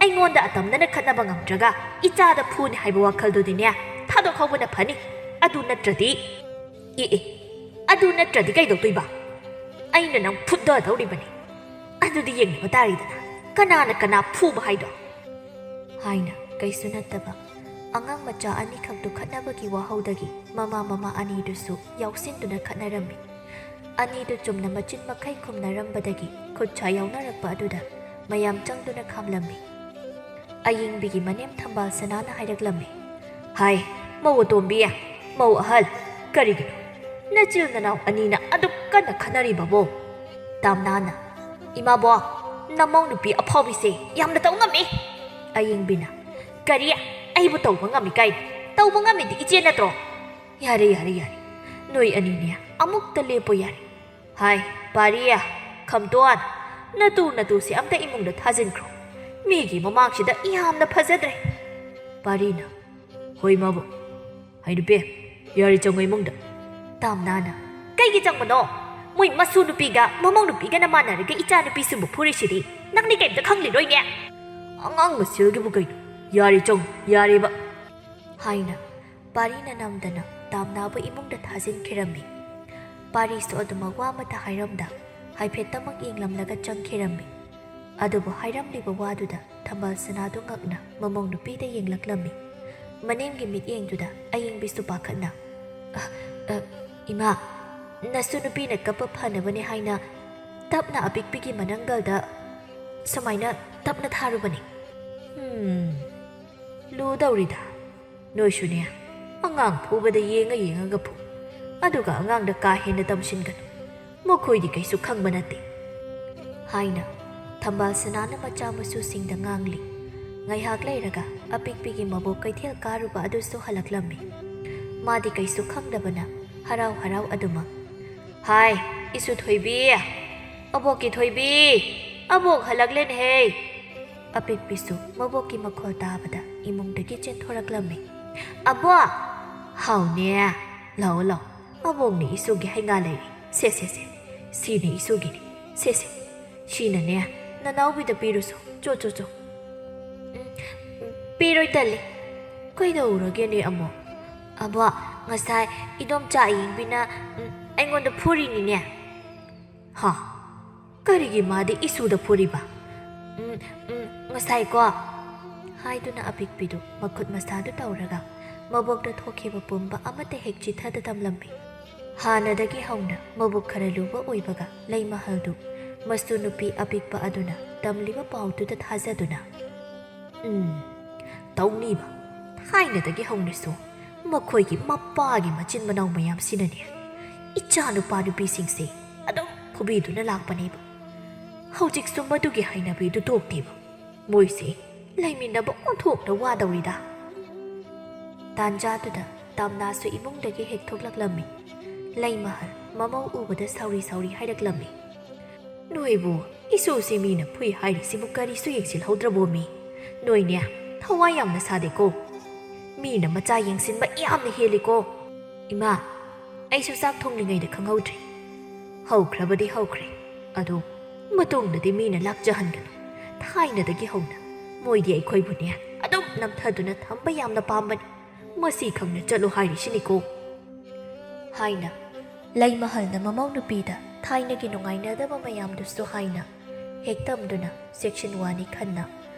ꯑꯩꯉꯣꯟꯗ ꯑꯇꯝꯅꯅ ꯈꯠꯅꯕ ꯉꯝꯗ꯭ꯔꯒ ꯏꯆꯥꯗ ꯐꯨꯅꯤ ꯍꯥꯏꯕ ꯋꯥꯈꯜꯗꯨꯗꯤꯅꯦ, ꯊꯥꯗꯣꯛꯍꯧꯕꯅ ꯐꯅꯤ꯫ ꯑꯗꯨ ꯅꯠꯇ꯭ꯔꯗꯤ, ꯑꯦ, ꯑꯦ, ꯑꯗꯨ ꯅꯠꯇ꯭ꯔꯗꯤ ꯀꯩꯗꯧꯗꯣꯏꯕ? ꯑꯩꯅ ꯅꯪ ꯐꯨꯠꯗꯗꯧꯔꯤꯕꯅꯤ꯫ ꯑꯗꯨꯗꯤ ꯌꯦꯡꯅꯕ ꯇꯥꯔꯦꯗꯅ, ꯀꯅꯥꯅ ꯀꯅꯥ ꯐꯨꯕ ꯍꯥꯏꯗꯣ? ꯍꯥꯏꯅ ꯀꯩꯁꯨ ꯅꯠꯇꯕ ꯑꯉꯥꯡ ꯃꯆꯥ ꯑꯅꯤꯈꯛꯇꯨ ꯈꯠꯅꯕꯒꯤ ꯋꯥꯍꯧꯗꯒꯤ ꯃꯃꯥ ꯃꯃꯥ ꯑꯅꯤꯗꯨꯁꯨ ꯌꯥꯎꯁꯤꯟꯗꯨꯅ ꯈꯠꯅꯔꯝꯃꯤ꯫ ꯑꯅꯤꯗꯨ ꯆꯨꯝꯅ ꯃꯆꯤꯟ ꯃꯈꯩ ꯈꯨꯝꯅꯔꯝꯕꯗꯒꯤ ꯈꯨꯠ ꯁꯥ ꯌꯥꯎꯅꯔꯛꯄ ꯑꯗꯨꯗ ꯃꯌꯥꯝ ꯆꯪꯗꯨꯅ ꯈꯥꯝꯂꯝꯃꯤ꯫ ꯑꯌꯤꯡꯕꯤꯒꯤ ꯃꯅꯦꯝ ꯊꯝꯕꯥꯜ ꯁꯅꯥꯅ ꯍꯥꯏꯔꯛꯂꯝꯃꯤ꯫ ꯍꯥꯏ, ꯃꯧ ꯑꯇꯣꯝꯕꯤ, ꯃꯧ ꯑꯍꯜ, ꯀꯔꯤꯒꯤꯅꯣ ꯅꯆꯤꯜ ꯅꯅꯥꯎ ꯑꯅꯤꯅ ꯑꯗꯨꯛ ꯀꯟꯅ ꯈꯠꯅꯔꯤꯕꯕꯣ? ꯇꯥꯝꯅꯥꯅ, ꯏꯃꯥꯕꯣꯛ, ꯅꯃꯧ ꯅꯨꯄꯤ ꯑꯐꯥꯎꯕꯤꯁꯦ ꯌꯥꯝꯅ ꯇꯧ ꯉꯝꯃꯤ꯫ ꯑꯌꯤꯡꯕꯤꯅ, ꯀꯔꯤ? ꯑꯩꯕꯨ ꯇꯧꯕ ꯉꯝꯃꯤ ꯀꯥꯏꯅ? ꯇꯧꯕ ꯉꯝꯃꯤꯗꯤ ꯏꯆꯦ ꯅꯠꯇ꯭ꯔꯣ? ꯌꯥꯔꯦ, ꯌꯥꯔꯦ, ꯌꯥꯔꯦ, ꯅꯣꯏ ꯑꯅꯤꯅꯦ ꯑꯃꯨꯛꯇ ꯂꯦꯞꯄꯣ ꯌꯥꯔꯦ꯫ ꯍꯥꯏ, ꯄꯥꯔꯤ, ꯈꯝꯇꯣꯟ, ꯅꯇꯨ ꯅꯇꯨꯁꯦ ꯑꯝꯇ ꯏꯃꯨꯡꯗ ꯊꯥꯖꯤꯟꯈ꯭ꯔꯣ꯫ ꯃꯤꯒꯤ ꯃꯃꯥꯡꯁꯤꯗ ꯌꯥꯝꯅ ꯐꯖꯗ꯭ꯔꯦ꯫ ꯄꯥꯔꯤꯅ, ꯍꯣꯏ ꯃꯥꯕꯨ꯫ ꯍꯥꯏ ꯅꯨꯄꯤ, ꯌꯥꯔꯦ ꯆꯪꯉꯣ ꯏꯃꯨꯡꯗ꯫ ꯇꯥꯝꯅꯥꯅ, ꯀꯩꯒꯤ ꯆꯪꯕꯅꯣ? ꯃꯣꯏ ꯃꯁꯨ ꯅꯨꯄꯤꯒ ꯃꯃꯧ ꯅꯨꯄꯤꯒꯅ ꯃꯥꯟꯅꯔꯒ ꯏꯆꯥ ꯅꯨꯄꯤꯁꯤꯕꯨ ꯐꯨꯔꯤꯁꯤꯗꯤ ꯅꯪꯗꯤ ꯀꯩꯝꯇ ꯈꯪꯂꯤꯔꯣꯏꯅꯦ꯫ ꯑꯉꯥꯡ ꯃꯁꯦꯜꯒꯤꯕꯨ ꯀꯩꯅꯣ? ꯌꯥꯔꯦ ꯆꯪꯉꯣ, ꯌꯥꯔꯦꯕ꯫ ꯍꯥꯏꯅ ꯄꯥꯔꯤꯅ ꯅꯝꯗꯅ ꯇꯥꯝꯅꯥꯕꯨ ꯏꯃꯨꯡꯗ ꯊꯥꯖꯤꯟꯈꯤꯔꯝꯃꯤ꯫ ꯄꯥꯔꯤꯁꯨ ꯑꯗꯨꯃꯛ ꯋꯥ ꯑꯃꯠꯇ ꯍꯥꯏꯔꯝꯗ ꯍꯥꯏꯐꯦꯠꯇꯃꯛ ꯌꯦꯡꯂꯝꯂꯒ ꯆꯪꯈꯤꯔꯝꯃꯤ꯫ ꯑꯗꯨꯕꯨ ꯍꯥꯏꯔꯝꯂꯤꯕ ꯋꯥꯗꯨꯗ ꯊꯝꯕꯥꯜ ꯁꯅꯥꯗꯨ ꯉꯛꯅ ꯃꯃꯧ ꯅꯨꯄꯤꯗ ꯌꯦꯡꯂꯛꯂꯝꯃꯤ꯫ ꯃꯅꯦꯝꯒꯤ ꯃꯤꯠꯌꯦꯡꯗꯨꯗ ꯑꯌꯤꯡꯕꯤꯁꯨ ꯄꯥꯈꯠꯅ, "ꯑ, ꯑ, ꯏꯃꯥ, ꯅꯁꯨ ꯅꯨꯄꯤꯅ ꯀꯞꯄ ꯐꯅꯕꯅꯦ ꯍꯥꯏꯅ ꯇꯞꯅ ꯑꯄꯤꯛꯄꯤꯒꯤ ꯃꯅꯪꯒꯜꯗ ꯁꯨꯃꯥꯏꯅ ꯇꯞꯅ ꯊꯥꯔꯨꯕꯅꯤ꯫ ꯍꯨꯝ, ꯂꯨꯗꯧꯔꯤꯗ꯫ ꯅꯣꯏꯁꯨꯅꯦ, ꯑꯉꯥꯡ ꯐꯨꯕꯗ ꯌꯦꯡꯉ ꯌꯦꯡꯉꯒ ꯐꯨ꯫ ꯑꯗꯨꯒ ꯑꯉꯥꯡꯗ ꯀꯥ ꯍꯦꯟꯅ ꯇꯝꯁꯤꯟꯒꯅꯨ꯫ ꯃꯈꯣꯏꯗꯤ ꯀꯩꯁꯨ ꯈꯪꯕ ꯅꯠꯇꯦ," ꯍꯥꯏꯅ ꯊꯝꯕꯥꯜ ꯁꯅꯥꯅ ꯃꯆꯥ ꯃꯁꯨꯁꯤꯡꯗ ꯉꯥꯡꯂꯤ꯫ ꯉꯥꯏꯍꯥꯛ ꯂꯩꯔꯒ ꯑꯄꯤꯛꯄꯤꯒꯤ ꯃꯕꯣꯛ ꯀꯩꯊꯦꯜ ꯀꯥꯔꯨꯕ ꯑꯗꯨꯁꯨ ꯍꯜꯂꯛꯂꯝꯃꯤ꯫ ꯃꯥꯗꯤ ꯀꯩꯁꯨ ꯈꯪꯗꯕꯅ ꯍꯔꯥꯎ ꯍꯔꯥꯎ ꯑꯗꯨꯃꯛ, "ꯍꯥꯏ, ꯏꯁꯨ ꯊꯣꯏꯕꯤ, ꯑꯕꯣꯛꯀꯤ ꯊꯣꯏꯕꯤ, ꯑꯕꯣꯛ ꯍꯜꯂꯛꯂꯦꯅꯦꯍꯦ!" ꯑꯄꯤꯛꯄꯤꯁꯨ ꯃꯕꯣꯛꯀꯤ ꯃꯈꯣꯜ ꯇꯥꯕꯗ ꯏꯃꯨꯡꯗꯒꯤ ꯆꯦꯟꯊꯣꯔꯛꯂꯝꯃꯤ꯫ "ꯑꯕꯣꯛ!" ꯍꯥꯎꯅꯦ, ꯂꯥꯛꯑꯣ ꯂꯥꯛꯑꯣ, ꯑꯕꯣꯛꯅꯦ ꯏꯁꯨꯒꯤ ꯍꯩꯉꯥ ꯂꯩꯔꯦ꯫ ꯁꯦ ꯁꯦ ꯁꯦ, ꯁꯤꯅꯦ ꯏꯁꯨꯒꯤꯅꯦ꯫ ꯁꯦ ꯁꯦ, ꯁꯤꯅꯅꯦ ꯅꯅꯥꯎꯕꯤꯗ ꯄꯤꯔꯨꯁꯣ꯫ ꯆꯣ ꯆꯣ ꯆꯣ꯫ ꯎꯝ, ꯎꯝ, ꯄꯤꯔꯣꯏ ꯇꯜꯂꯤ꯫ ꯀꯩꯗꯧꯔꯒꯦꯅꯦ ꯑꯃꯨꯛ? ꯑꯕꯣꯛ, ꯉꯁꯥꯏ ꯏꯗꯣꯝꯆꯥ ꯑꯌꯦꯡꯕꯤꯅ, ꯎꯝ, ꯑꯩꯉꯣꯟꯗ ꯐꯨꯔꯤꯅꯤꯅꯦ꯫ ꯍꯥ? ꯀꯔꯤꯒꯤ ꯃꯥꯗꯤ ꯏꯁꯨꯗ ꯐꯨꯔꯤꯕ? ꯎꯝ, ꯎꯝ, ꯉꯁꯥꯏꯀꯣ, ꯍꯥꯏꯗꯨꯅ ꯑꯄꯤꯛꯄꯤꯗꯨ ꯃꯈꯨꯠ ꯃꯁꯥꯗꯨ ꯇꯧꯔꯒ ꯃꯕꯣꯛꯇ ꯊꯣꯛꯈꯤꯕ ꯄꯨꯝꯕ ꯑꯃꯠꯇ ꯍꯦꯛ ꯆꯤꯊꯗ ꯇꯝꯂꯝꯃꯤ꯫ ꯍꯥꯟꯅꯗꯒꯤ ꯍꯧꯅ ꯃꯕꯨꯛ ꯈꯔ ꯂꯨꯕ ꯑꯣꯏꯕꯒ ꯂꯩꯃꯍꯜꯗꯨ ꯃꯁꯨ ꯅꯨꯄꯤ ꯑꯄꯤꯛꯄ ꯑꯗꯨꯅ ꯇꯝꯂꯤꯕ ꯄꯥꯎꯗꯨꯗ ꯊꯥꯖꯗꯨꯅ, "ꯎꯝ, ꯇꯧꯅꯤꯕ꯫ ꯊꯥꯏꯅꯗꯒꯤ ꯍꯧꯅꯁꯨ ꯃꯈꯣꯏꯒꯤ ꯃꯄꯥꯒꯤ ꯃꯆꯤꯟ ꯃꯅꯥꯎ ꯃꯌꯥꯝꯁꯤꯅꯅꯦ ꯏꯆꯥ ꯅꯨꯄꯥ ꯅꯨꯄꯤꯁꯤꯡꯁꯦ ꯑꯗꯨꯝ ꯐꯨꯕꯤꯗꯨꯅ ꯂꯥꯛꯄꯅꯦꯕ꯫ ꯍꯧꯖꯤꯛꯁꯨ ꯃꯗꯨꯒꯤ ꯍꯩꯅꯕꯤꯗꯨ ꯇꯣꯛꯇꯦꯕ꯫ ꯃꯣꯏꯁꯦ ꯂꯩꯃꯤꯟꯅꯕ ꯑꯣꯟꯊꯣꯛꯅ ꯋꯥꯗꯧꯔꯤꯗ꯫" ꯇꯥꯟꯖꯥꯗꯨꯗ ꯇꯥꯝꯅꯥꯁꯨ ꯏꯃꯨꯡꯗꯒꯤ ꯍꯦꯛ ꯊꯣꯛꯂꯛꯂꯝꯃꯤ꯫ ꯂꯩꯃꯍꯜ ꯃꯃꯧ ꯎꯕꯗ ꯁꯥꯎꯔꯤ ꯁꯥꯎꯔꯤ ꯍꯥꯏꯔꯛꯂꯝꯃꯤ, "ꯅꯣꯏꯕꯨ ꯏꯁꯨꯁꯤ ꯃꯤꯅ ꯐꯨꯏ ꯍꯥꯏꯔꯤꯁꯤꯕꯨ ꯀꯔꯤꯁꯨ ꯌꯦꯡꯁꯤꯜꯍꯧꯗ꯭ꯔꯕꯣ ꯃꯤ? ꯅꯣꯏꯅꯦ ꯊꯋꯥꯏ ꯌꯥꯝꯅ ꯁꯥꯗꯦꯀꯣ꯫ ꯃꯤꯅ ꯃꯆꯥ ꯌꯦꯡꯁꯤꯟꯕ ꯌꯥꯝꯅ ꯍꯦꯜꯂꯤꯀꯣ꯫ ꯏꯃꯥ, ꯑꯩꯁꯨ ꯆꯥꯛ ꯊꯣꯡꯂꯤꯉꯩꯗ ꯈꯪꯍꯧꯗ꯭ꯔꯦ꯫ ꯍꯧꯈ꯭ꯔꯕꯗꯤ ꯍꯧꯈ꯭ꯔꯦ꯫ ꯑꯗꯣ ꯃꯇꯨꯡꯗꯗꯤ ꯃꯤꯅ ꯂꯥꯛꯆꯍꯟꯒꯅꯨ꯫ ꯊꯥꯏꯅꯗꯒꯤ ꯍꯧꯅ ꯃꯣꯏꯗꯤ ꯑꯩꯈꯣꯏꯕꯨꯅꯦ ꯑꯗꯨꯝ ꯅꯝꯊꯗꯨꯅ ꯊꯝꯕ ꯌꯥꯝꯅ ꯄꯥꯝꯕꯅꯤ꯫ ꯃꯁꯤ ꯈꯪꯅ ꯆꯠꯂꯨ ꯍꯥꯏꯔꯤꯁꯤꯅꯤꯀꯣ," ꯍꯥꯏꯅ ꯂꯩꯃꯍꯜꯅ ꯃꯃꯧ ꯅꯨꯄꯤꯗ ꯊꯥꯏꯅꯒꯤ ꯅꯨꯡꯉꯥꯏꯅꯗꯕ ꯃꯌꯥꯝꯗꯨꯁꯨ ꯍꯥꯏꯅ ꯍꯦꯛ ꯇꯝꯗꯨꯅ ꯆꯦꯛꯁꯤꯟ ꯋꯥꯅꯤ ꯈꯟꯅ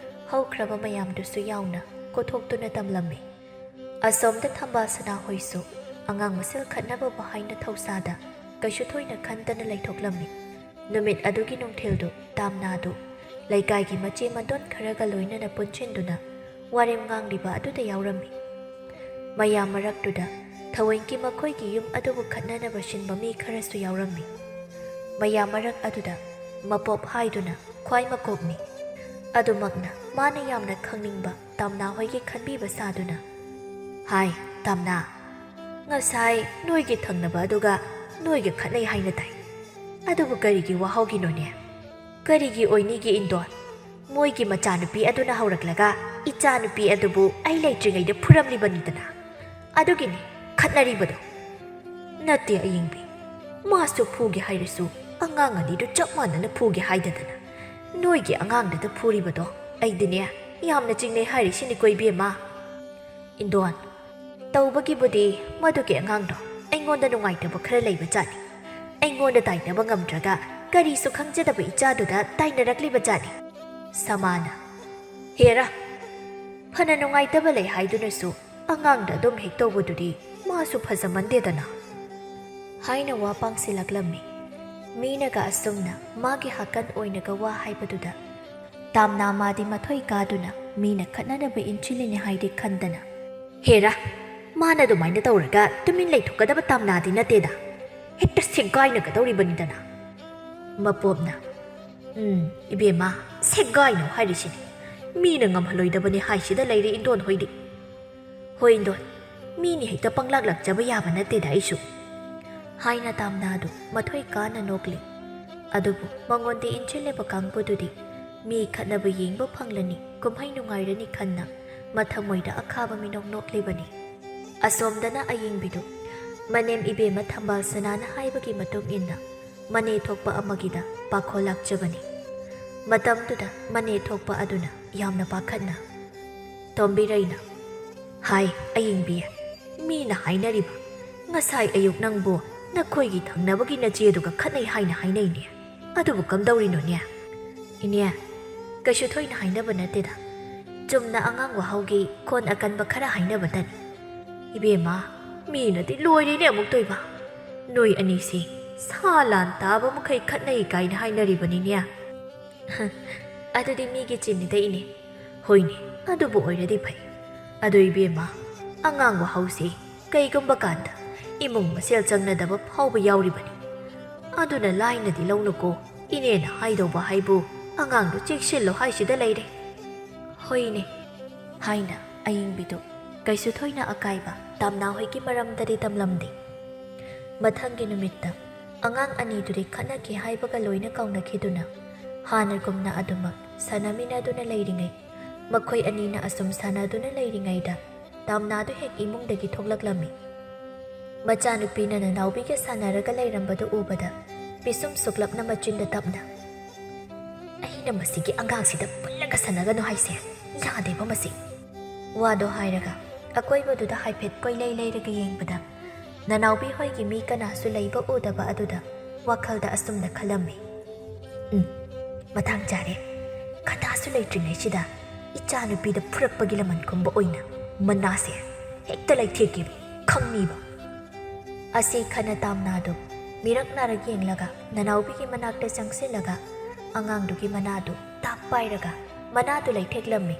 ꯍꯧꯈ꯭ꯔꯕ ꯃꯌꯥꯝꯗꯨꯁꯨ ꯌꯥꯎꯅ ꯀꯣꯊꯣꯛꯇꯨꯅ ꯇꯝꯂꯝꯃꯤ꯫ ꯑꯁꯣꯝꯗ ꯊꯝꯕꯥꯜ ꯁꯅꯥꯍꯣꯏꯁꯨ ꯑꯉꯥꯡ ꯃꯁꯦꯜ ꯈꯠꯅꯕꯕꯨ ꯍꯥꯏꯅ ꯊꯧꯁꯥꯗ ꯀꯩꯁꯨ ꯊꯣꯏꯅ ꯈꯟꯗꯅ ꯂꯩꯊꯣꯛꯂꯝꯃꯤ꯫ ꯅꯨꯃꯤꯠ ꯑꯗꯨꯒꯤ ꯅꯨꯡꯊꯤꯜꯗꯨ ꯇꯥꯝꯅꯥꯗꯨ ꯂꯩꯀꯥꯏꯒꯤ ꯃꯆꯦ ꯃꯗꯣꯟ ꯈꯔꯒ ꯂꯣꯏꯅꯅ ꯄꯨꯟꯁꯤꯟꯗꯨꯅ ꯋꯥꯔꯦꯝ ꯉꯥꯡꯂꯤꯕ ꯑꯗꯨꯗ ꯌꯥꯎꯔꯝꯃꯤ꯫ ꯃꯌꯥꯝ ꯃꯔꯛꯇꯨꯗ ꯊꯑꯣꯏꯀꯤ ꯃꯈꯣꯏꯒꯤ ꯌꯨꯝ ꯑꯗꯨꯕꯨ ꯈꯠꯅꯅꯕ ꯁꯤꯟꯕ ꯃꯤ ꯈꯔꯁꯨ ꯌꯥꯎꯔꯝꯃꯤ꯫ ꯃꯌꯥꯝ ꯃꯔꯛ ꯑꯗꯨꯗ ꯃꯄꯣꯞ ꯍꯥꯏꯗꯨꯅ ꯈ꯭ꯋꯥꯏ ꯃꯀꯣꯛꯅꯤ꯫ ꯑꯗꯨꯃꯛꯅ ꯃꯥꯅ ꯌꯥꯝꯅ ꯈꯪꯅꯤꯡꯕ ꯇꯥꯝꯅꯥ ꯍꯣꯏꯒꯤ ꯈꯟꯕꯤꯕ ꯁꯥꯗꯨꯅ, "ꯍꯥꯏ, ꯇꯥꯝꯅꯥ, ꯉꯁꯥꯏ ꯅꯣꯏꯒꯤ ꯊꯪꯅꯕ ꯑꯗꯨꯒ ꯅꯣꯏꯒ ꯈꯠꯅꯩ ꯍꯥꯏꯅ ꯇꯥꯏ꯫ ꯑꯗꯨꯕꯨ ꯀꯔꯤꯒꯤ ꯋꯥꯍꯧꯒꯤꯅꯣꯅꯦ? ꯀꯔꯤꯒꯤ ꯑꯣꯏꯅꯤꯒꯦ ꯏꯟꯗꯣꯟ? ꯃꯣꯏꯒꯤ ꯃꯆꯥꯅꯨꯄꯤ ꯑꯗꯨꯅ ꯍꯧꯔꯛꯂꯒ ꯏꯆꯥꯅꯨꯄꯤ ꯑꯗꯨꯕꯨ ꯑꯩ ꯂꯩꯇ꯭ꯔꯤꯉꯩꯗ ꯐꯨꯔꯝꯂꯤꯕꯅꯤꯗꯅ꯫ ꯑꯗꯨꯒꯤꯅꯤ ꯈꯠꯅꯔꯤꯕꯗꯣ? ꯅꯠꯇꯦ ꯑꯌꯤꯡꯕꯤ, ꯃꯥꯁꯨ ꯐꯨꯒꯦ ꯍꯥꯏꯔꯁꯨ ꯑꯉꯥꯡ ꯑꯅꯤꯗꯨ ꯆꯞ ꯃꯥꯟꯅꯅ ꯐꯨꯒꯦ ꯍꯥꯏꯗꯗꯅ ꯅꯣꯏꯒꯤ ꯑꯉꯥꯡꯗꯨꯗ ꯐꯨꯔꯤꯕꯗꯣ꯫ ꯑꯩꯗꯤꯅꯦ, ꯌꯥꯝꯅ ꯆꯤꯡꯅꯩ ꯍꯥꯏꯔꯤꯁꯤꯅꯤꯀꯣ ꯏꯕꯦꯝꯃ꯫ ꯏꯟꯗꯣꯟ, ꯇꯧꯕꯒꯤꯕꯨꯗꯤ ꯃꯗꯨꯒꯤ ꯑꯉꯥꯡꯗꯣ ꯑꯩꯉꯣꯟꯗ ꯅꯨꯡꯉꯥꯏꯇꯕ ꯈꯔ ꯂꯩꯕ ꯖꯥꯠꯅꯤ꯫ ꯑꯩꯉꯣꯟꯗ ꯇꯥꯏꯅꯕ ꯉꯝꯗ꯭ꯔꯒ ꯀꯔꯤꯁꯨ ꯈꯪꯖꯗꯕ ꯏꯆꯥꯗꯨꯗ ꯇꯥꯏꯅꯔꯛꯂꯤꯕ ꯖꯥꯠꯅꯤ꯫ ꯁꯃꯥꯅ, ꯍꯦꯔꯥ, ꯐꯅ ꯅꯨꯡꯉꯥꯏꯇꯕ ꯂꯩ ꯍꯥꯏꯗꯨꯅꯁꯨ ꯑꯉꯥꯡꯗ ꯑꯗꯨꯝ ꯍꯦꯛ ꯇꯧꯕꯗꯨꯗꯤ ꯃꯥꯁꯨ ꯐꯖꯃꯟꯗꯦꯗꯅ꯫ ꯍꯥꯏꯅ ꯋꯥ ꯄꯥꯡꯁꯤꯜꯂꯛꯂꯝꯃꯤ꯫ ꯃꯤꯅꯒ ꯑꯁꯨꯝꯅ ꯃꯥꯒꯤ ꯍꯥꯀꯟ ꯑꯣꯏꯅꯒ ꯋꯥ ꯍꯥꯏꯕꯗꯨꯗ ꯇꯥꯝꯅꯥ ꯃꯥꯗꯤ ꯃꯊꯣꯏ ꯀꯥꯗꯨꯅ ꯃꯤꯅ ꯈꯠꯅꯅꯕ ꯏꯟꯁꯤꯜꯂꯤꯅꯦ ꯍꯥꯏꯗꯤ ꯈꯟꯗꯅ, ꯍꯦꯔꯥ, ꯃꯥꯅ ꯑꯗꯨꯃꯥꯏꯅ ꯇꯧꯔꯒ ꯇꯨꯃꯤꯟ ꯂꯩꯊꯣꯛꯀꯗꯕ ꯇꯥꯝꯅꯥꯗꯤ ꯅꯠꯇꯦꯗ, ꯍꯦꯛꯇ ꯁꯦꯒꯥꯏꯅꯒꯗꯧꯔꯤꯕꯅꯤꯗꯅ꯫ ꯃꯄꯣꯝꯅ, ꯎꯝ, ꯏꯕꯦꯝꯃ, ꯁꯦꯒꯥꯏꯅꯧ ꯍꯥꯏꯔꯤꯁꯤꯅꯤ꯫ ꯃꯤꯅ ꯉꯝꯍꯜꯂꯣꯏꯗꯕꯅꯤ ꯍꯥꯏꯁꯤꯗ ꯂꯩꯔꯦ ꯏꯟꯗꯣꯟ ꯍꯣꯏꯗꯤ꯫ ꯍꯣꯏ ꯏꯟꯗꯣꯟ, ꯃꯤꯅꯤ ꯍꯦꯛꯇ ꯄꯪꯂꯥꯛ ꯂꯥꯛꯆꯕ ꯌꯥꯕ ꯅꯠꯇꯦꯗ ꯑꯩꯁꯨ꯫ ꯍꯥꯏꯅ ꯇꯥꯝꯅꯥꯗꯨ ꯃꯊꯣꯏ ꯀꯥꯅ ꯅꯣꯛꯂꯤ꯫ ꯑꯗꯨꯕꯨ ꯃꯉꯣꯟꯗ ꯏꯟꯁꯤꯜꯂꯤꯕ ꯀꯥꯡꯕꯨꯗꯨꯗꯤ ꯃꯤ ꯈꯠꯅꯕ ꯌꯦꯡꯕ ꯐꯪꯂꯅꯤ, ꯀꯨꯝꯍꯩ ꯅꯨꯡꯉꯥꯏꯔꯅꯤ ꯈꯟꯅ ꯃꯊꯃꯣꯏꯗ ꯑꯈꯥꯕ ꯃꯤꯅꯣꯛ ꯅꯣꯛꯂꯤꯕꯅꯤ꯫ ꯑꯁꯣꯝꯗꯅ ꯑꯌꯤꯡꯕꯤꯗꯨ ꯃꯅꯦꯝ ꯏꯕꯦꯝꯃ ꯊꯝꯕꯥꯜ ꯁꯅꯥꯅ ꯍꯥꯏꯕꯒꯤ ꯃꯇꯨꯡ ꯏꯟꯅ ꯃꯅꯦ ꯊꯣꯛꯄ ꯑꯃꯒꯤꯗ ꯄꯥꯈꯣꯜ ꯂꯥꯛꯆꯕꯅꯤ꯫ ꯃꯇꯝꯗꯨꯗ ꯃꯅꯦ ꯊꯣꯛꯄ ꯑꯗꯨꯅ ꯌꯥꯝꯅ ꯄꯥꯈꯠꯅ, ꯇꯣꯝꯕꯤꯔꯩꯅ, ꯍꯥꯏ ꯑꯌꯤꯡꯕꯤ, ꯃꯤꯅ ꯍꯥꯏꯅꯔꯤꯕ ꯉꯁꯥꯏ ꯑꯌꯨꯛ ꯅꯪꯕꯨ ꯅꯈꯣꯏꯒꯤ ꯊꯪꯅꯕꯒꯤ ꯅꯆꯦꯗꯨꯒ ꯈꯠꯅꯩ ꯍꯥꯏꯅ ꯍꯥꯏꯅꯩꯅꯦ꯫ ꯑꯗꯨꯕꯨ ꯀꯝꯗꯧꯔꯤꯅꯣꯅꯦ? ꯏꯅꯦ, ꯀꯩꯁꯨ ꯊꯣꯏꯅ ꯍꯥꯏꯅꯕ ꯅꯠꯇꯦꯗ꯫ ꯆꯨꯝꯅ ꯑꯉꯥꯡ ꯋꯥꯍꯧꯒꯤ ꯈꯣꯟ ꯑꯀꯟꯕ ꯈꯔ ꯍꯥꯏꯅꯕꯇꯅꯤ꯫ ꯏꯕꯦꯝꯃ, ꯃꯤꯅꯗꯤ ꯂꯣꯏꯔꯦꯅꯦ ꯑꯃꯨꯛ ꯇꯣꯏꯕ꯫ ꯅꯣꯏ ꯑꯅꯤꯁꯤ ꯁꯥ ꯂꯥꯟ ꯇꯥꯕ ꯃꯈꯩ ꯈꯠꯅꯩ ꯀꯥꯏꯅ ꯍꯥꯏꯅꯔꯤꯕꯅꯤꯅꯦ꯫ ꯑꯗꯨꯗꯤ ꯃꯤꯒꯤ ꯆꯤꯟꯅꯤꯗ ꯏꯅꯦ꯫ ꯍꯣꯏꯅꯦ, ꯑꯗꯨꯕꯨ ꯑꯣꯏꯔꯗꯤ ꯐꯩ꯫ ꯑꯗꯨ ꯏꯕꯦꯝꯃ, ꯑꯉꯥꯡ ꯋꯥꯍꯧꯁꯤ ꯀꯩꯒꯨꯝꯕ ꯀꯥꯟꯗ ꯏꯃꯨꯡ ꯃꯁꯦꯜ ꯆꯪꯅꯗꯕ ꯐꯥꯎꯕ ꯌꯥꯎꯔꯤꯕꯅꯤ꯫ ꯑꯗꯨꯅ ꯂꯥꯏꯅꯗꯤ ꯂꯧꯅꯨꯀꯣ, ꯏꯅꯦꯅ ꯍꯥꯏꯗꯧꯕ ꯍꯥꯏꯕꯨ ꯑꯉꯥꯡꯗꯨ ꯆꯦꯛꯁꯤꯜꯂꯣ ꯍꯥꯏꯁꯤꯗ ꯂꯩꯔꯦ꯫ ꯍꯣꯏꯅꯦ, ꯍꯥꯏꯅ ꯑꯌꯤꯡꯕꯤꯗꯨ ꯀꯩꯁꯨ ꯊꯣꯏꯅ ꯑꯀꯥꯏꯕ ꯇꯥꯝꯅꯥ ꯍꯣꯏꯒꯤ ꯃꯔꯝꯗꯗꯤ ꯇꯝꯂꯝꯗꯦ꯫ ꯃꯊꯪꯒꯤ ꯅꯨꯃꯤꯠꯇ ꯑꯉꯥꯡ ꯑꯅꯤꯗꯨꯗꯤ ꯈꯠꯅꯈꯤ ꯍꯥꯏꯕꯒ ꯂꯣꯏꯅ ꯀꯥꯎꯅꯈꯤꯗꯨꯅ ꯍꯥꯟꯅꯒꯨꯝꯅ ꯑꯗꯨꯃꯛ ꯁꯥꯟꯅꯃꯤꯟꯅꯗꯨꯅ ꯂꯩꯔꯤꯉꯩ, ꯃꯈꯣꯏ ꯑꯅꯤꯅ ꯑꯁꯨꯝ ꯁꯥꯟꯅꯗꯨꯅ ꯂꯩꯔꯤꯉꯩꯗ ꯇꯥꯝꯅꯥꯗꯨ ꯍꯦꯛ ꯏꯃꯨꯡꯗꯒꯤ ꯊꯣꯛꯂꯛꯂꯝꯃꯤ꯫ ꯃꯆꯥꯅꯨꯄꯤꯅ ꯅꯅꯥꯎꯕꯤꯒ ꯁꯥꯟꯅꯔꯒ ꯂꯩꯔꯝꯕꯗꯨ ꯎꯕꯗ ꯄꯤꯁꯨꯝ ꯁꯨꯛꯂꯞꯅ ꯃꯆꯤꯟꯗ ꯇꯞꯅ, "ꯑꯩꯅ ꯃꯁꯤꯒꯤ ꯑꯉꯥꯡꯁꯤꯗ ꯄꯨꯜꯂꯒ ꯁꯥꯟꯅꯒꯅꯨ ꯍꯥꯏꯁꯦ, ꯌꯥꯗꯦꯕ ꯃꯁꯤ"꯫ ꯋꯥꯗꯣ ꯍꯥꯏꯔꯒ ꯑꯀꯣꯏꯕꯗꯨꯗ ꯍꯥꯏꯐꯦꯠ ꯀꯣꯏꯂꯩ ꯂꯩꯔꯒ ꯌꯦꯡꯕꯗ ꯅꯅꯥꯎꯕꯤ ꯍꯣꯏꯒꯤ ꯃꯤ ꯀꯅꯥꯁꯨ ꯂꯩꯕ ꯎꯗꯕ ꯑꯗꯨꯗ ꯋꯥꯈꯜꯗ ꯑꯁꯨꯝꯅ ꯈꯜꯂꯝꯃꯤ, "ꯎꯝ, ꯃꯇꯥꯡ ꯆꯥꯔꯦ꯫ ꯈꯇꯥꯁꯨ ꯂꯩꯇ꯭ꯔꯤꯉꯩꯁꯤꯗ ꯏꯆꯥꯅꯨꯄꯤꯗ ꯐꯨꯔꯛꯄꯒꯤ ꯂꯃꯟ ꯈꯨꯝꯕ ꯑꯣꯏꯅ ꯃꯅꯥꯁꯦ ꯍꯦꯛꯇ ꯂꯩꯊꯦꯛꯀꯦꯕ, ꯈꯪꯅꯤꯕ"꯫ ꯑꯁꯤ ꯈꯟꯅ ꯇꯥꯝꯅꯥꯗꯨ ꯃꯤꯔꯛ ꯅꯥꯔꯛ ꯌꯦꯡꯂꯒ ꯅꯅꯥꯎꯕꯤꯒꯤ ꯃꯅꯥꯛꯇ ꯆꯪꯁꯤꯜꯂꯒ ꯑꯉꯥꯡꯗꯨꯒꯤ ꯃꯅꯥꯗꯨ ꯇꯥꯞ ꯄꯥꯏꯔꯒ ꯃꯅꯥꯗꯨ ꯂꯩꯊꯦꯛꯂꯝꯃꯤ꯫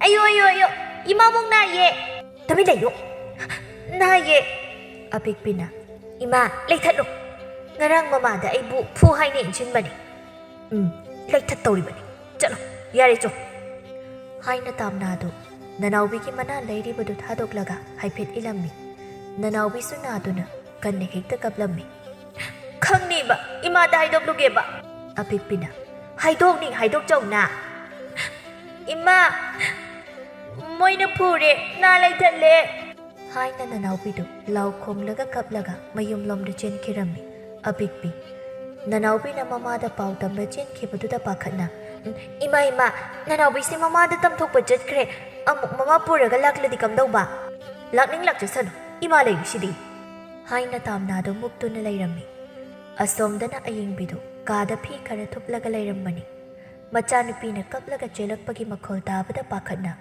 "ꯑꯌꯣ, ꯑꯌꯣ, ꯑꯌꯣ, ꯏꯃꯥꯕꯣꯛ ꯅꯥꯏꯌꯦ"꯫ "ꯇꯨꯃꯤꯟ ꯂꯩꯌꯨ꯫ ꯅꯥꯏꯌꯦ"꯫ ꯑꯄꯤꯛꯄꯤꯅ, "ꯏꯃꯥ, ꯂꯩꯊꯠꯂꯨ꯫ ꯉꯔꯥꯡ ꯃꯃꯥꯗ ꯑꯩꯕꯨ ꯐꯨ ꯍꯥꯏꯅ ꯏꯟꯁꯤꯟꯕꯅꯤ"꯫ "ꯎꯝ, ꯂꯩꯊꯠꯇꯧꯔꯤꯕꯅꯤ꯫ ꯆꯠꯂꯣ, ꯌꯥꯔꯦ, ꯆꯣ"꯫ ꯍꯥꯏꯅ ꯇꯥꯝꯅꯥꯗꯨ ꯅꯅꯥꯎꯕꯤꯒꯤ ꯃꯅꯥ ꯂꯩꯔꯤꯕꯗꯨ ꯊꯥꯗꯣꯛꯂꯒ ꯍꯥꯏꯐꯦꯠ ꯏꯜꯂꯝꯃꯤ꯫ ꯅꯅꯥꯎꯕꯤꯁꯨ ꯅꯥꯗꯨꯅ ꯀꯟꯅ ꯍꯦꯛꯇ ꯀꯞꯂꯝꯃꯤ꯫ "ꯈꯪꯅꯤꯕ, ꯏꯃꯥꯗ ꯍꯥꯏꯗꯣꯛꯂꯨꯒꯦꯕ"꯫ ꯑꯄꯤꯛꯄꯤꯅ, "ꯍꯥꯏꯗꯣꯛꯅꯤ, ꯍꯥꯏꯗꯣꯛꯆꯧꯅ"꯫ "ꯏꯃꯥ, ꯃꯣꯏꯅ ꯐꯨꯔꯦ, ꯅꯥ ꯂꯩꯊꯠꯂꯦ" ꯍꯥꯏꯅ ꯅꯅꯥꯎꯕꯤꯗꯨ ꯂꯥꯎ ꯈꯣꯡꯂꯒ ꯀꯞꯂꯒ ꯃꯌꯨꯝꯂꯣꯝꯗ ꯆꯦꯟꯈꯤꯔꯝꯃꯤ꯫ ꯑꯄꯤꯛꯄꯤ, ꯅꯅꯥꯎꯕꯤꯅ ꯃꯃꯥꯗ ꯄꯥꯎ ꯇꯝꯕ ꯆꯦꯟꯈꯤꯕꯗꯨꯗ ꯄꯥꯈꯠꯅ, "ꯎꯝ, ꯏꯃꯥ, ꯏꯃꯥ, ꯅꯅꯥꯎꯕꯤꯁꯦ ꯃꯃꯥꯗ ꯇꯝꯊꯣꯛꯄ ꯆꯠꯈ꯭ꯔꯦ꯫ ꯑꯃꯨꯛ ꯃꯃꯥ ꯄꯨꯔꯒ ꯂꯥꯛꯂꯗꯤ ꯀꯝꯗꯧꯕ?" "ꯂꯥꯛꯅꯤꯡ ꯂꯥꯛꯆꯁꯅꯨ, ꯏꯃꯥ ꯂꯩꯔꯤꯁꯤꯗꯤ" ꯍꯥꯏꯅ ꯇꯥꯝꯅꯥꯗꯨ ꯃꯨꯛꯇꯨꯅ ꯂꯩꯔꯝꯃꯤ꯫ ꯑꯁꯣꯝꯗꯅ ꯑꯌꯤꯡꯕꯤꯗꯨ ꯀꯥꯗ ꯐꯤ ꯈꯔ ꯊꯨꯞꯂꯒ ꯂꯩꯔꯝꯕꯅꯤ꯫ ꯃꯆꯥꯅꯨꯄꯤꯅ ꯀꯞꯂꯒ ꯆꯦꯜꯂꯛꯄꯒꯤ ꯃꯈꯣꯜ ꯇꯥꯕꯗ ꯄꯥꯈꯠꯅ,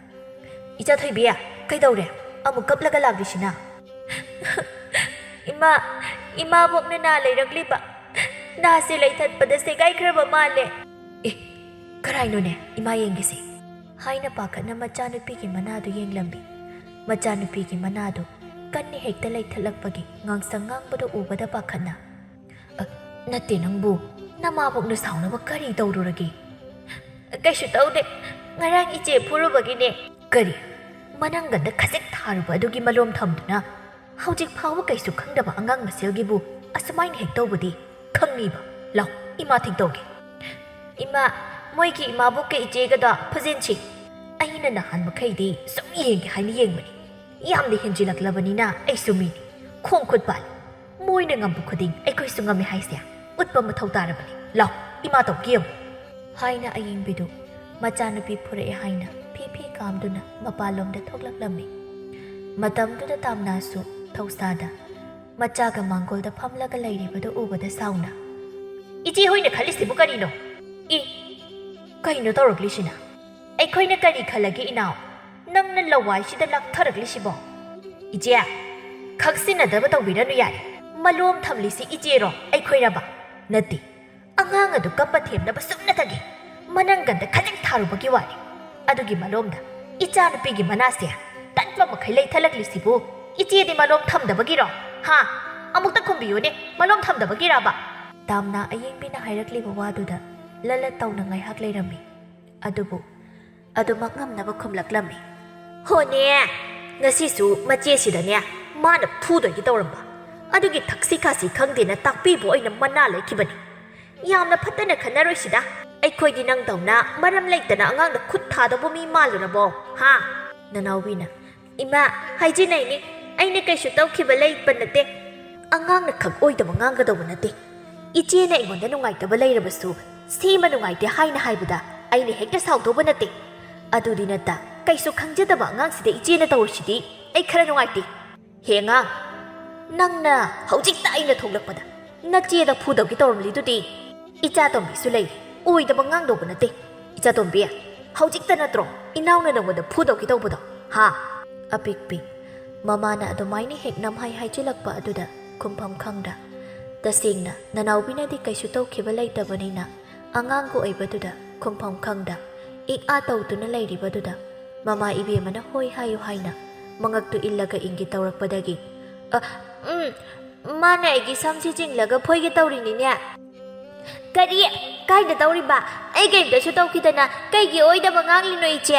"ꯏꯆꯥ ꯊꯣꯏꯕꯤ, ꯀꯩꯗꯧꯔꯦ? ꯑꯃꯨꯛ ꯀꯞꯂꯒ ꯂꯥꯛꯂꯤꯁꯤꯅ?" "ꯏꯃꯥ, ꯏꯃꯥꯕꯣꯛꯅ ꯅꯥ ꯂꯩꯔꯛꯂꯤꯕ꯫ ꯅꯥꯁꯦ ꯂꯩꯊꯠꯄꯗ ꯁꯦꯒꯥꯏꯈ꯭ꯔꯕ ꯃꯥꯜꯂꯦ"꯫ "ꯑꯦ, ꯀꯔꯥꯏꯅꯣꯅꯦ? ꯏꯃꯥ ꯌꯦꯡꯒꯦꯁꯦ" ꯍꯥꯏꯅ ꯄꯥꯈꯠꯅ ꯃꯆꯥꯅꯨꯄꯤꯒꯤ ꯃꯅꯥꯗꯨ ꯌꯦꯡꯂꯝꯃꯤ꯫ ꯃꯆꯥꯅꯨꯄꯤꯒꯤ ꯃꯅꯥꯗꯨ ꯀꯟꯅ ꯍꯦꯛꯇ ꯂꯩꯊꯠꯂꯛꯄꯒꯤ ꯉꯥꯡꯁꯪ ꯉꯥꯡꯕꯗꯨ ꯎꯕꯗ ꯄꯥꯈꯠꯅ, "ꯑ, ꯅꯠꯇꯦ ꯅꯪꯕꯨ, ꯅꯃꯥꯕꯣꯛꯅ ꯁꯥꯎꯅꯕ ꯀꯔꯤ ꯇꯧꯔꯨꯔꯒꯦ?" "ꯀꯩꯁꯨ ꯇꯧꯗꯦ, ꯉꯔꯥꯡ ꯏꯆꯦ ꯐꯨꯔꯨꯕꯒꯤꯅꯦ"꯫ "ꯀꯔꯤ? ꯃꯅꯪꯒꯟꯗ ꯈꯖꯤꯛ ꯊꯥꯔꯨꯕ ꯑꯗꯨꯒꯤ ꯃꯂꯣꯝ ꯊꯝꯗꯨꯅ ꯍꯧꯖꯤꯛ ꯐꯥꯎꯕ ꯀꯩꯁꯨ ꯈꯪꯗꯕ ꯑꯉꯥꯡ ꯃꯁꯦꯜꯒꯤꯕꯨ ꯑꯁꯨꯃꯥꯏꯅ ꯍꯦꯛ ꯇꯧꯕꯗꯤ? ꯈꯪꯅꯤꯕ, ꯂꯥꯎ, ꯏꯃꯥ ꯊꯤꯛ ꯇꯧꯒꯦ"꯫ "ꯏꯃꯥ, ꯃꯣꯏꯒꯤ ꯏꯃꯥꯕꯣꯛꯀ ꯏꯆꯦꯒꯗꯣ ꯐꯨꯖꯤꯟꯁꯤ꯫ ꯑꯩꯅ ꯅꯍꯥꯟ ꯃꯈꯩꯗꯤ ꯁꯨꯝ ꯌꯦꯡꯒꯦ ꯍꯥꯏꯅ ꯌꯦꯡꯕꯅꯤ꯫ ꯌꯥꯝꯅ ꯍꯦꯟꯖꯤꯜꯂꯛꯂꯕꯅꯤꯅ ꯑꯩꯁꯨ ꯃꯤꯅꯤ꯫ ꯈꯣꯡ ꯈꯨꯠ ꯄꯥꯜꯂꯤ꯫ ꯃꯣꯏꯅ ꯉꯝꯕ ꯈꯨꯗꯤꯡ ꯑꯩꯈꯣꯏꯁꯨ ꯉꯝꯃꯤ ꯍꯥꯏꯁꯦ ꯎꯠꯄ ꯃꯊꯧ ꯇꯥꯔꯕꯅꯤ꯫ ꯂꯥꯎ, ꯏꯃꯥ ꯇꯧꯒꯦ ꯌꯦꯡꯉꯨ," ꯍꯥꯏꯅ ꯑꯌꯤꯡꯕꯤꯗꯨ ꯃꯆꯥꯅꯨꯄꯤ ꯐꯨꯔꯛꯑꯦ ꯍꯥꯏꯅ ꯐꯤ ꯐꯤ ꯀꯥꯝꯗꯨꯅ ꯃꯄꯥꯟꯂꯣꯝꯗ ꯊꯣꯛꯂꯛꯂꯝꯃꯤ꯫ ꯃꯇꯝꯗꯨꯗ ꯇꯥꯝꯅꯥꯁꯨ ꯊꯧꯁꯥꯗ ꯃꯆꯥꯒ ꯃꯥꯡꯒꯣꯜꯗ ꯐꯝꯂꯒ ꯂꯩꯔꯤꯕꯗꯨ ꯎꯕꯗ ꯁꯥꯎꯅ, "ꯏꯆꯦ ꯍꯣꯏꯅ ꯈꯜꯂꯤꯁꯤꯕꯨ ꯀꯔꯤꯅꯣ? ꯏ, ꯀꯩꯅꯣ ꯇꯧꯔꯛꯂꯤꯁꯤꯅ? ꯑꯩꯈꯣꯏꯅ ꯀꯔꯤ ꯈꯜꯂꯒꯦ ꯏꯅꯥꯎ? ꯅꯪꯅ ꯂꯋꯥꯏꯁꯤꯗ ꯂꯥꯛꯊꯔꯛꯂꯤꯁꯤꯕꯣ? ꯏꯆꯦ, ꯈꯛꯁꯤꯟꯅꯗꯕ ꯇꯧꯕꯤꯔꯅꯨ ꯌꯥꯔꯦ꯫ ꯃꯂꯣꯝ ꯊꯝꯂꯤꯁꯤ ꯏꯆꯦꯔꯣ ꯑꯩꯈꯣꯏꯔꯕ? ꯅꯠꯇꯦ, ꯑꯉꯥꯡ ꯑꯗꯨ ꯀꯞꯄ ꯊꯦꯝꯅꯕ ꯁꯨꯞꯅꯇꯒꯤ ꯃꯅꯪꯒꯟꯗ ꯈꯖꯤꯛ ꯊꯥꯔꯨꯕꯒꯤ ꯋꯥꯅꯤ꯫ ꯑꯗꯨꯒꯤ ꯃꯂꯣꯝꯗ ꯏꯆꯥꯅꯨꯄꯤꯒꯤ ꯃꯅꯥꯁꯦ ꯇꯠꯄ ꯃꯈꯩ ꯂꯩꯊꯠꯂꯛꯂꯤꯁꯤꯕꯨ ꯏꯆꯦꯗꯤ ꯃꯂꯣꯝ ꯊꯝꯗꯕꯒꯤꯔꯣ? ꯍꯥ? ꯑꯃꯨꯛꯇ ꯈꯨꯝꯕꯤꯌꯨꯅꯦ, ꯃꯂꯣꯝ ꯊꯝꯗꯕꯒꯤꯔꯕ?" ꯇꯥꯝꯅꯥ ꯑꯌꯦꯡꯕꯤꯅ ꯍꯥꯏꯔꯛꯂꯤꯕ ꯋꯥꯗꯨꯗ ꯂꯂꯠ ꯇꯧꯅ ꯉꯥꯏꯍꯥꯛ ꯂꯩꯔꯝꯃꯤ꯫ ꯑꯗꯨꯕꯨ ꯑꯗꯨꯃꯛ ꯉꯝꯅꯕ ꯈꯨꯝꯂꯛꯂꯝꯃꯤ꯫ "ꯍꯣꯅꯦ, ꯉꯁꯤꯁꯨ ꯃꯆꯦꯁꯤꯗꯅꯦ ꯃꯥꯅ ꯐꯨꯗꯣꯏꯒꯤ ꯇꯧꯔꯝꯕ꯫ ꯑꯗꯨꯒꯤ ꯊꯛꯁꯤ ꯈꯥꯁꯤ ꯈꯪꯗꯦꯅ ꯇꯥꯛꯄꯤꯕ ꯑꯣꯏꯅ ꯃꯅꯥ ꯂꯩꯈꯤꯕꯅꯤ꯫ ꯌꯥꯝꯅ ꯐꯠꯇꯅ ꯈꯟꯅꯔꯣꯏꯁꯤꯗ꯫ ꯑꯩꯈꯣꯏꯗꯤ ꯅꯪꯗꯧꯅ ꯃꯔꯝ ꯂꯩꯇꯅ ꯑꯉꯥꯡꯗ ꯈꯨꯠ ꯊꯥꯗꯧꯕ ꯃꯤ ꯃꯥꯜꯂꯨꯔꯕꯣ? ꯍꯥ?" ꯅꯅꯥꯎꯕꯤꯅ, "ꯏꯃꯥ, ꯍꯥꯏꯖꯤꯟꯅꯩꯅꯤ꯫ ꯑꯩꯅ ꯀꯩꯁꯨ ꯇꯧꯈꯤꯕ ꯂꯩꯕ ꯅꯠꯇꯦ꯫ ꯑꯉꯥꯡꯅ ꯈꯛ ꯑꯣꯏꯗꯕ ꯉꯥꯡꯒꯗꯧꯕ ꯅꯠꯇꯦ꯫ ꯏꯆꯦꯅ ꯑꯩꯉꯣꯟꯗ ꯅꯨꯡꯉꯥꯏꯇꯕ ꯂꯩꯔꯕꯁꯨ ꯁꯤꯃ ꯅꯨꯡꯉꯥꯏꯇꯦ ꯍꯥꯏꯅ ꯍꯥꯏꯕꯗ ꯑꯩꯅ ꯍꯦꯛꯇ ꯁꯥꯎꯗꯧꯕ ꯅꯠꯇꯦ꯫ ꯑꯗꯨꯗꯤ ꯅꯠꯇ, ꯀꯩꯁꯨ ꯈꯪꯖꯗꯕ ꯑꯉꯥꯡꯁꯤꯗ ꯏꯆꯦꯅ ꯇꯧꯔꯤꯁꯤꯗꯤ ꯑꯩ ꯈꯔ ꯅꯨꯡꯉꯥꯏꯇꯦ꯫ ꯍꯦ ꯑꯉꯥꯡ, ꯅꯪꯅ ꯍꯧꯖꯤꯛꯇ ꯑꯩꯅ ꯊꯣꯛꯂꯛꯄꯗ ꯅꯆꯦꯗ ꯐꯨꯗꯧꯒꯤ ꯇꯧꯔꯝꯂꯤꯗꯨꯗꯤ? ꯏꯆꯥꯇꯣꯝꯕꯤꯁꯨ ꯂꯩꯔꯤ, ꯑꯣꯏꯗꯕ ꯉꯥꯡꯗꯧꯕ ꯅꯠꯇꯦ꯫ ꯏꯆꯥꯇꯣꯝꯕꯤ, ꯍꯧꯖꯤꯛꯇ ꯅꯠꯇ꯭ꯔꯣ ꯏꯅꯥꯎꯅ ꯅꯪꯉꯣꯟꯗ ꯐꯨꯗꯧꯒꯤ ꯇꯧꯕꯗꯣ? ꯍꯥ?" ꯑꯄꯤꯛꯄꯤ ꯃꯃꯥꯅ ꯑꯗꯨꯃꯥꯏꯅ ꯍꯦꯛ ꯅꯝꯍꯥꯏ ꯍꯥꯏꯖꯤꯜꯂꯛꯄ ꯑꯗꯨꯗ ꯈꯨꯝꯐꯝ ꯈꯪꯗ꯫ ꯇꯁꯦꯡꯅ ꯅꯅꯥꯎꯕꯤꯅꯗꯤ ꯀꯩꯁꯨ ꯇꯧꯈꯤꯕ ꯂꯩꯇꯕꯅꯤꯅ ꯑꯉꯥꯡꯒ ꯑꯣꯏꯕꯗꯨꯗ ꯈꯨꯝꯐꯝ ꯈꯪꯗ ꯏꯛ ꯑꯥ ꯇꯧꯗꯨꯅ ꯂꯩꯔꯤꯕꯗꯨꯗ ꯃꯃꯥ ꯏꯕꯦꯝꯃꯅ ꯍꯣꯏ ꯍꯥꯏꯌꯨ ꯍꯥꯏꯅ ꯃꯉꯛꯇꯨ ꯏꯜꯂꯒ ꯏꯪꯒꯤ ꯇꯧꯔꯛꯄꯗꯒꯤ, "ꯑ, ꯎꯝ, ꯃꯥꯅ ꯑꯩꯒꯤ ꯁꯝꯁꯤ ꯆꯤꯡꯂꯒ ꯐꯣꯏꯒꯦ ꯇꯧꯔꯤꯅꯤꯅꯦ꯫" "ꯀꯔꯤ? ꯀꯥꯏꯗ ꯇꯧꯔꯤꯕ? ꯑꯩ ꯀꯔꯤꯝꯇꯁꯨ ꯇꯧꯈꯤꯗꯅ ꯀꯩꯒꯤ ꯑꯣꯏꯗꯕ ꯉꯥꯡꯂꯤꯅꯣ ꯏꯆꯦ?"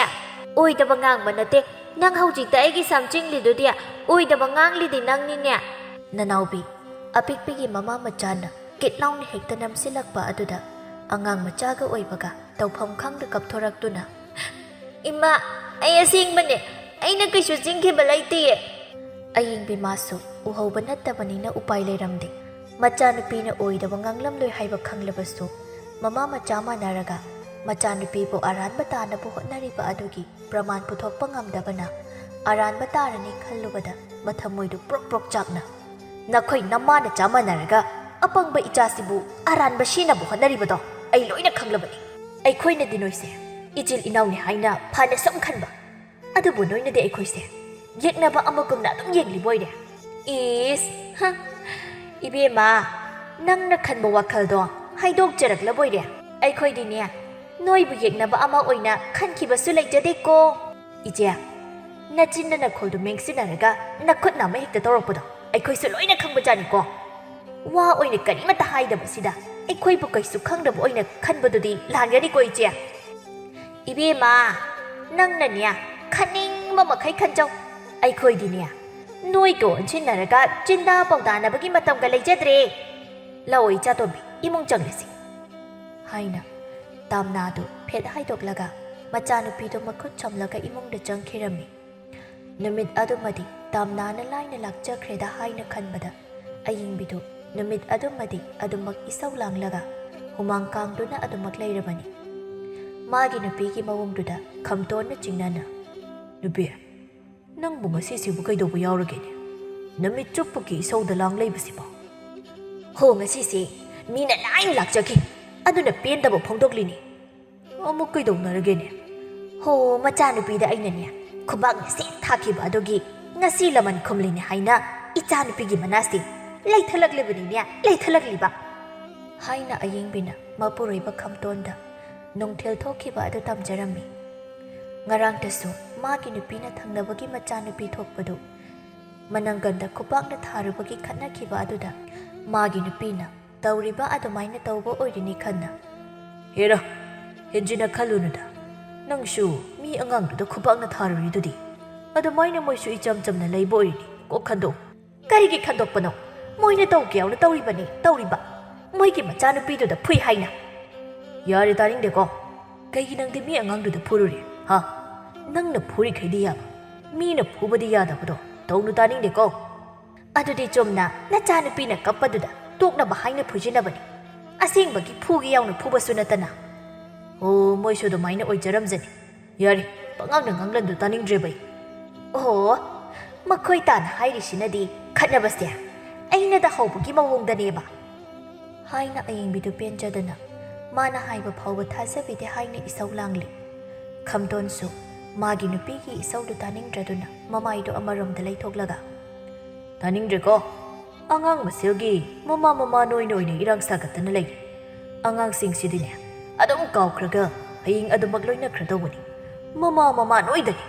"ꯑꯣꯏꯗꯕ ꯉꯥꯡꯕ ꯅꯠꯇꯦ꯫ ꯅꯪ ꯍꯧꯖꯤꯛꯇ ꯑꯩꯒꯤ ꯁꯝ ꯆꯤꯡꯂꯤꯗꯨꯗꯤ ꯑꯣꯏꯗꯕ ꯉꯥꯡꯂꯤꯗꯤ ꯅꯪꯅꯤꯅꯦ꯫" ꯅꯅꯥꯎꯕꯤ ꯑꯄꯤꯛꯄꯤꯒꯤ ꯃꯃꯥ ꯃꯆꯥꯅ ꯀꯤꯠ ꯂꯥꯎꯅ ꯍꯦꯛꯇ ꯅꯝꯁꯤꯜꯂꯛꯄ ꯑꯗꯨꯗ ꯑꯉꯥꯡ ꯃꯆꯥꯒ ꯑꯣꯏꯕꯒ ꯇꯧꯐꯝ ꯈꯪꯗ ꯀꯞꯊꯣꯔꯛꯇꯨꯅ, "ꯏꯃꯥ, ꯑꯩ ꯑꯁꯦꯡꯕꯅꯦ꯫ ꯑꯩꯅ ꯀꯩꯁꯨ ꯆꯤꯡꯈꯤꯕ ꯂꯩꯇꯦꯌꯦ꯫" ꯑꯌꯤꯡꯕꯤ ꯃꯥꯁꯨ ꯎꯍꯧꯕ ꯅꯠꯇꯕꯅꯤꯅ ꯎꯄꯥꯏ ꯂꯩꯔꯝꯗꯦ꯫ ꯃꯆꯥꯅꯨꯄꯤꯅ ꯑꯣꯏꯗꯕ ꯉꯥꯡꯂꯝꯂꯣꯏ ꯍꯥꯏꯕ ꯈꯪꯂꯕꯁꯨ, ꯃꯃꯥ ꯃꯆꯥ ꯃꯥꯟꯅꯔꯒ ꯃꯆꯥꯅꯨꯄꯤꯕꯨ ꯑꯔꯥꯟꯕ ꯇꯥꯅꯕ ꯍꯣꯠꯅꯔꯤꯕ ꯑꯗꯨꯒꯤ ꯄ꯭ꯔꯃꯥꯟ ꯄꯨꯊꯣꯛꯄ ꯉꯝꯗꯕꯅ ꯑꯔꯥꯟꯕ ꯇꯥꯔꯅꯤ ꯈꯜꯂꯨꯕꯗ ꯃꯊꯃꯣꯏꯗꯨ ꯄ꯭ꯔꯣꯛ ꯄ꯭ꯔꯣꯛ ꯆꯥꯛꯅ, "ꯅꯈꯣꯏ ꯅꯃꯥ ꯅꯆꯥ ꯃꯥꯟꯅꯔꯒ ꯑꯄꯪꯕ ꯏꯆꯥꯁꯤꯕꯨ ꯑꯔꯥꯟꯕ ꯁꯤꯅꯕ ꯍꯣꯠꯅꯔꯤꯕꯗꯣ ꯑꯩ ꯂꯣꯏꯅ ꯈꯪꯂꯕꯅꯤ꯫ ꯑꯩꯈꯣꯏꯅꯗꯤ ꯅꯣꯏꯁꯦ ꯏꯆꯤꯜ ꯏꯅꯥꯎꯅꯤ ꯍꯥꯏꯅ ꯐꯅ ꯁꯨꯝ ꯈꯟꯕ, ꯑꯗꯨꯕꯨ ꯅꯣꯏꯅꯗꯤ ꯑꯩꯈꯣꯏꯁꯦ ꯌꯦꯛꯅꯕ ꯑꯃꯒꯨꯝꯅ ꯑꯗꯨꯝ ꯌꯦꯡꯂꯤꯕ ꯑꯣꯏꯔꯦ꯫" "ꯏꯁ, ꯍ, ꯏꯕꯦꯝꯃ, ꯅꯪꯅ ꯈꯟꯕ ꯋꯥꯈꯜꯗꯣ ꯍꯥꯏꯗꯣꯛꯆꯔꯛꯂꯕ ꯑꯣꯏꯔꯦ꯫ ꯑꯩꯈꯣꯏꯗꯤꯅꯦ, ꯅꯣꯏꯕꯨ ꯌꯦꯛꯅꯕ ꯑꯃ ꯑꯣꯏꯅ ꯈꯟꯈꯤꯕꯁꯨ ꯂꯩꯖꯗꯦꯀꯣ꯫" "ꯏꯆꯦ, ꯅꯆꯤꯟꯅ ꯅꯈꯣꯜꯗꯨ ꯃꯦꯡꯁꯤꯟꯅꯔꯒ ꯅꯈꯨꯠꯅ ꯑꯃ ꯍꯦꯛꯇ ꯇꯧꯔꯛꯄꯗꯣ ꯑꯩꯈꯣꯏꯁꯨ ꯂꯣꯏꯅ ꯈꯪꯕꯖꯥꯠꯅꯤꯀꯣ꯫ ꯋꯥ ꯑꯣꯏꯅ ꯀꯔꯤꯃꯠꯇ ꯍꯥꯏꯗꯕꯁꯤꯗ ꯑꯩꯈꯣꯏꯕꯨ ꯀꯩꯁꯨ ꯈꯪꯗꯕ ꯑꯣꯏꯅ ꯈꯟꯕꯗꯨꯗꯤ ꯂꯥꯟꯒꯅꯤꯀꯣ ꯏꯆꯦ꯫" "ꯏꯕꯦꯝꯃ, ꯅꯪꯅꯅꯦ ꯈꯟꯅꯤꯡꯕ ꯃꯈꯩ ꯈꯟꯖꯧ꯫ ꯑꯩꯈꯣꯏꯗꯤꯅꯦ ꯅꯣꯏꯒ ꯑꯣꯟꯁꯤꯟꯅꯔꯒ ꯆꯤꯟꯗꯥ ꯄꯥꯎꯗꯥꯅꯕꯒꯤ ꯃꯇꯝꯒ ꯂꯩꯖꯗ꯭ꯔꯦ꯫ ꯂꯥꯛꯑꯣ ꯏꯆꯥꯇꯣꯝꯕꯤ, ꯏꯃꯨꯡ ꯆꯪꯂꯁꯤ," ꯍꯥꯏꯅ ꯇꯥꯝꯅꯥꯗꯨ ꯐꯦꯠ ꯍꯥꯏꯗꯣꯛꯂꯒ ꯃꯆꯥꯅꯨꯄꯤꯗꯨ ꯃꯈꯨꯠ ꯁꯝꯂꯒ ꯏꯃꯨꯡꯗ ꯆꯪꯈꯤꯔꯝꯃꯤ꯫ ꯅꯨꯃꯤꯠ ꯑꯗꯨꯃꯗꯤ ꯇꯥꯝꯅꯥꯅ ꯂꯥꯏꯅ ꯂꯥꯛꯆꯈ꯭ꯔꯦꯗ ꯍꯥꯏꯅ ꯈꯟꯕꯗ ꯑꯌꯤꯡꯕꯤꯗꯨ ꯅꯨꯃꯤꯠ ꯑꯗꯨꯃꯗꯤ ꯑꯗꯨꯃꯛ ꯏꯁꯧ ꯂꯥꯡꯂꯒ ꯍꯨꯃꯥꯡ ꯀꯥꯡꯗꯨꯅ ꯑꯗꯨꯃꯛ ꯂꯩꯔꯕꯅꯤ꯫ ꯃꯥꯒꯤ ꯅꯨꯄꯤꯒꯤ ꯃꯑꯣꯡꯗꯨꯗ ꯈꯝꯇꯣꯟꯅ ꯆꯤꯡꯅꯅ, "ꯅꯨꯄꯤ, ꯅꯪꯕꯨ ꯉꯁꯤꯁꯤꯕꯨ ꯀꯩꯗꯧꯕ ꯌꯥꯎꯔꯒꯦꯅꯦ? ꯅꯨꯃꯤꯠ ꯆꯨꯞꯄꯒꯤ ꯏꯁꯧꯗ ꯂꯥꯡ ꯂꯩꯕꯁꯤꯕꯣ?" "ꯍꯣ, ꯉꯁꯤꯁꯦ ꯃꯤꯅ ꯂꯥꯏꯅ ꯂꯥꯛꯆꯈꯤ, ꯑꯗꯨꯅ ꯄꯦꯟꯗꯕ ꯐꯣꯡꯗꯣꯛꯂꯤꯅꯤ꯫" "ꯑꯃꯨꯛ ꯀꯩꯗꯧꯅꯔꯒꯦꯅꯦ?" "ꯍꯣ, ꯃꯆꯥꯅꯨꯄꯤꯗ ꯑꯩꯅꯅꯦ ꯈꯨꯕꯥꯛꯅ ꯁꯦꯠ ꯊꯥꯈꯤꯕ ꯑꯗꯨꯒꯤ ꯉꯁꯤ ꯂꯃꯟ ꯈꯨꯝꯂꯤꯅꯦ ꯍꯥꯏꯅ ꯏꯆꯥꯅꯨꯄꯤꯒꯤ ꯃꯅꯥꯁꯦ ꯂꯩꯊꯂꯛꯂꯤꯕꯅꯤꯅꯦ, ꯂꯩꯊꯂꯛꯂꯤꯕ," ꯍꯥꯏꯅ ꯑꯌꯤꯡꯕꯤꯅ ꯃꯄꯨꯔꯣꯏꯕ ꯈꯝꯇꯣꯟꯗ ꯅꯨꯡꯊꯤꯜ ꯊꯣꯛꯈꯤꯕ ꯑꯗꯨ ꯇꯝꯖꯔꯝꯃꯤ꯫ ꯉꯔꯥꯡꯇꯁꯨ ꯃꯥꯒꯤ ꯅꯨꯄꯤꯅ ꯊꯪꯅꯕꯒꯤ ꯃꯆꯥꯅꯨꯄꯤ ꯊꯣꯛꯄꯗꯨ ꯃꯅꯪꯒꯟꯗ ꯈꯨꯄꯥꯛꯅ ꯊꯥꯔꯨꯕꯒꯤ ꯈꯠꯅꯈꯤꯕ ꯑꯗꯨꯗ ꯃꯥꯒꯤ ꯅꯨꯄꯤꯅ ꯇꯧꯔꯤꯕ ꯑꯗꯨꯃꯥꯏꯅ ꯇꯧꯕ ꯑꯣꯏꯔꯤꯅꯤ ꯈꯟꯅ, "ꯍꯦꯔꯥ, ꯍꯦꯟꯖꯤꯟꯅ ꯈꯜꯂꯨꯅꯨꯗ꯫ ꯅꯪꯁꯨ ꯃꯤ ꯑꯉꯥꯡꯗꯨꯗ ꯈꯨꯄꯥꯛꯅ ꯊꯥꯔꯨꯔꯤꯗꯨꯗꯤ꯫ ꯑꯗꯨꯃꯥꯏꯅ ꯃꯣꯏꯁꯨ ꯏꯆꯝ ꯆꯝꯅ ꯂꯩꯕ ꯑꯣꯏꯔꯤꯅꯤ꯫ ꯀꯣꯛ ꯈꯟꯗꯣꯛꯎ꯫" "ꯀꯔꯤꯒꯤ ꯈꯟꯗꯣꯛꯄꯅꯣ? ꯃꯣꯏꯅ ꯇꯧꯒꯦ ꯌꯥꯎꯅ ꯇꯧꯔꯤꯕꯅꯤ, ꯇꯧꯔꯤꯕ꯫ ꯃꯣꯏꯒꯤ ꯃꯆꯥꯅꯨꯄꯤꯗꯨꯗ ꯐꯨꯏ ꯍꯥꯏꯅ꯫" "ꯌꯥꯔꯦ, ꯇꯥꯅꯤꯡꯗꯦꯀꯣ꯫ ꯀꯩꯒꯤ ꯅꯪꯗꯤ ꯃꯤ ꯑꯉꯥꯡꯗꯨꯗ ꯐꯨꯔꯨꯔꯦ, ꯍꯥ? ꯅꯪꯅ ꯐꯨꯔꯤꯈꯩꯗꯤ ꯌꯥꯕ, ꯃꯤꯅ ꯐꯨꯕꯗꯤ ꯌꯥꯗꯕꯗꯣ ꯇꯧꯅꯨ, ꯇꯥꯅꯤꯡꯗꯦꯀꯣ꯫ ꯑꯗꯨꯗꯤ ꯆꯨꯝꯅ ꯅꯆꯥꯅꯨꯄꯤꯅ ꯀꯞꯄꯗꯨꯗ ꯇꯣꯛꯅꯕ ꯍꯥꯏꯅ ꯐꯨꯖꯤꯟꯅꯕꯅꯤ꯫ ꯑꯁꯦꯡꯕꯒꯤ ꯐꯨꯒꯦ ꯌꯥꯎꯅ ꯐꯨꯕꯁꯨ ꯅꯠꯇꯅ꯫ ꯑꯣ, ꯃꯣꯏꯁꯨ ꯑꯗꯨꯃꯥꯏꯅ ꯑꯣꯏꯖꯔꯝꯖꯅꯤ꯫ ꯌꯥꯔꯦ, ꯄꯉꯥꯡꯗ ꯉꯥꯡꯂꯟꯗꯨ ꯇꯥꯅꯤꯡꯗ꯭ꯔꯦꯕ ꯑꯩ꯫ ꯑꯣ, ꯃꯈꯣꯏ ꯇꯥꯅ ꯍꯥꯏꯔꯤꯁꯤꯅꯗꯤ ꯈꯠꯅꯕꯁꯦ ꯑꯩꯅꯗ ꯍꯧꯕꯒꯤ ꯃꯑꯣꯡꯗꯅꯦꯕ꯫ ꯍꯥꯏꯅ ꯑꯌꯦꯡꯕꯤꯗꯨ ꯄꯦꯟꯖꯗꯅ ꯃꯥꯅ ꯍꯥꯏꯕ ꯐꯥꯎꯕ ꯊꯥꯖꯕꯤꯗꯦ ꯍꯥꯏꯅ ꯏꯁꯧ ꯂꯥꯡꯂꯤ꯫ ꯈꯝꯇꯣꯟꯁꯨ ꯃꯥꯒꯤ ꯅꯨꯄꯤꯒꯤ ꯏꯁꯧꯗꯨ ꯇꯥꯅꯤꯡꯗ꯭ꯔꯗꯨꯅ ꯃꯃꯥꯏꯗꯨ ꯑꯃꯔꯣꯝꯗ ꯂꯩꯊꯣꯛꯂꯒ, "ꯇꯥꯅꯤꯡꯗ꯭ꯔꯦꯀꯣ꯫ ꯑꯉꯥꯡ ꯃꯁꯦꯜꯒꯤ ꯃꯃꯥ ꯃꯃꯥ ꯅꯣꯏꯅ ꯑꯣꯏꯅ ꯏꯔꯥꯡ ꯁꯥꯒꯠꯇꯅ ꯂꯩ꯫ ꯑꯉꯥꯡꯁꯤꯡꯁꯤꯗꯤꯅꯦ, ꯑꯗꯨꯝ ꯀꯥꯎꯈ꯭ꯔꯒ ꯍꯌꯦꯡ ꯑꯗꯨꯃꯛ ꯂꯣꯏꯅꯈ꯭ꯔꯗꯧꯕꯅꯤ꯫ ꯃꯃꯥ ꯃꯃꯥ ꯅꯣꯏꯗꯅꯤ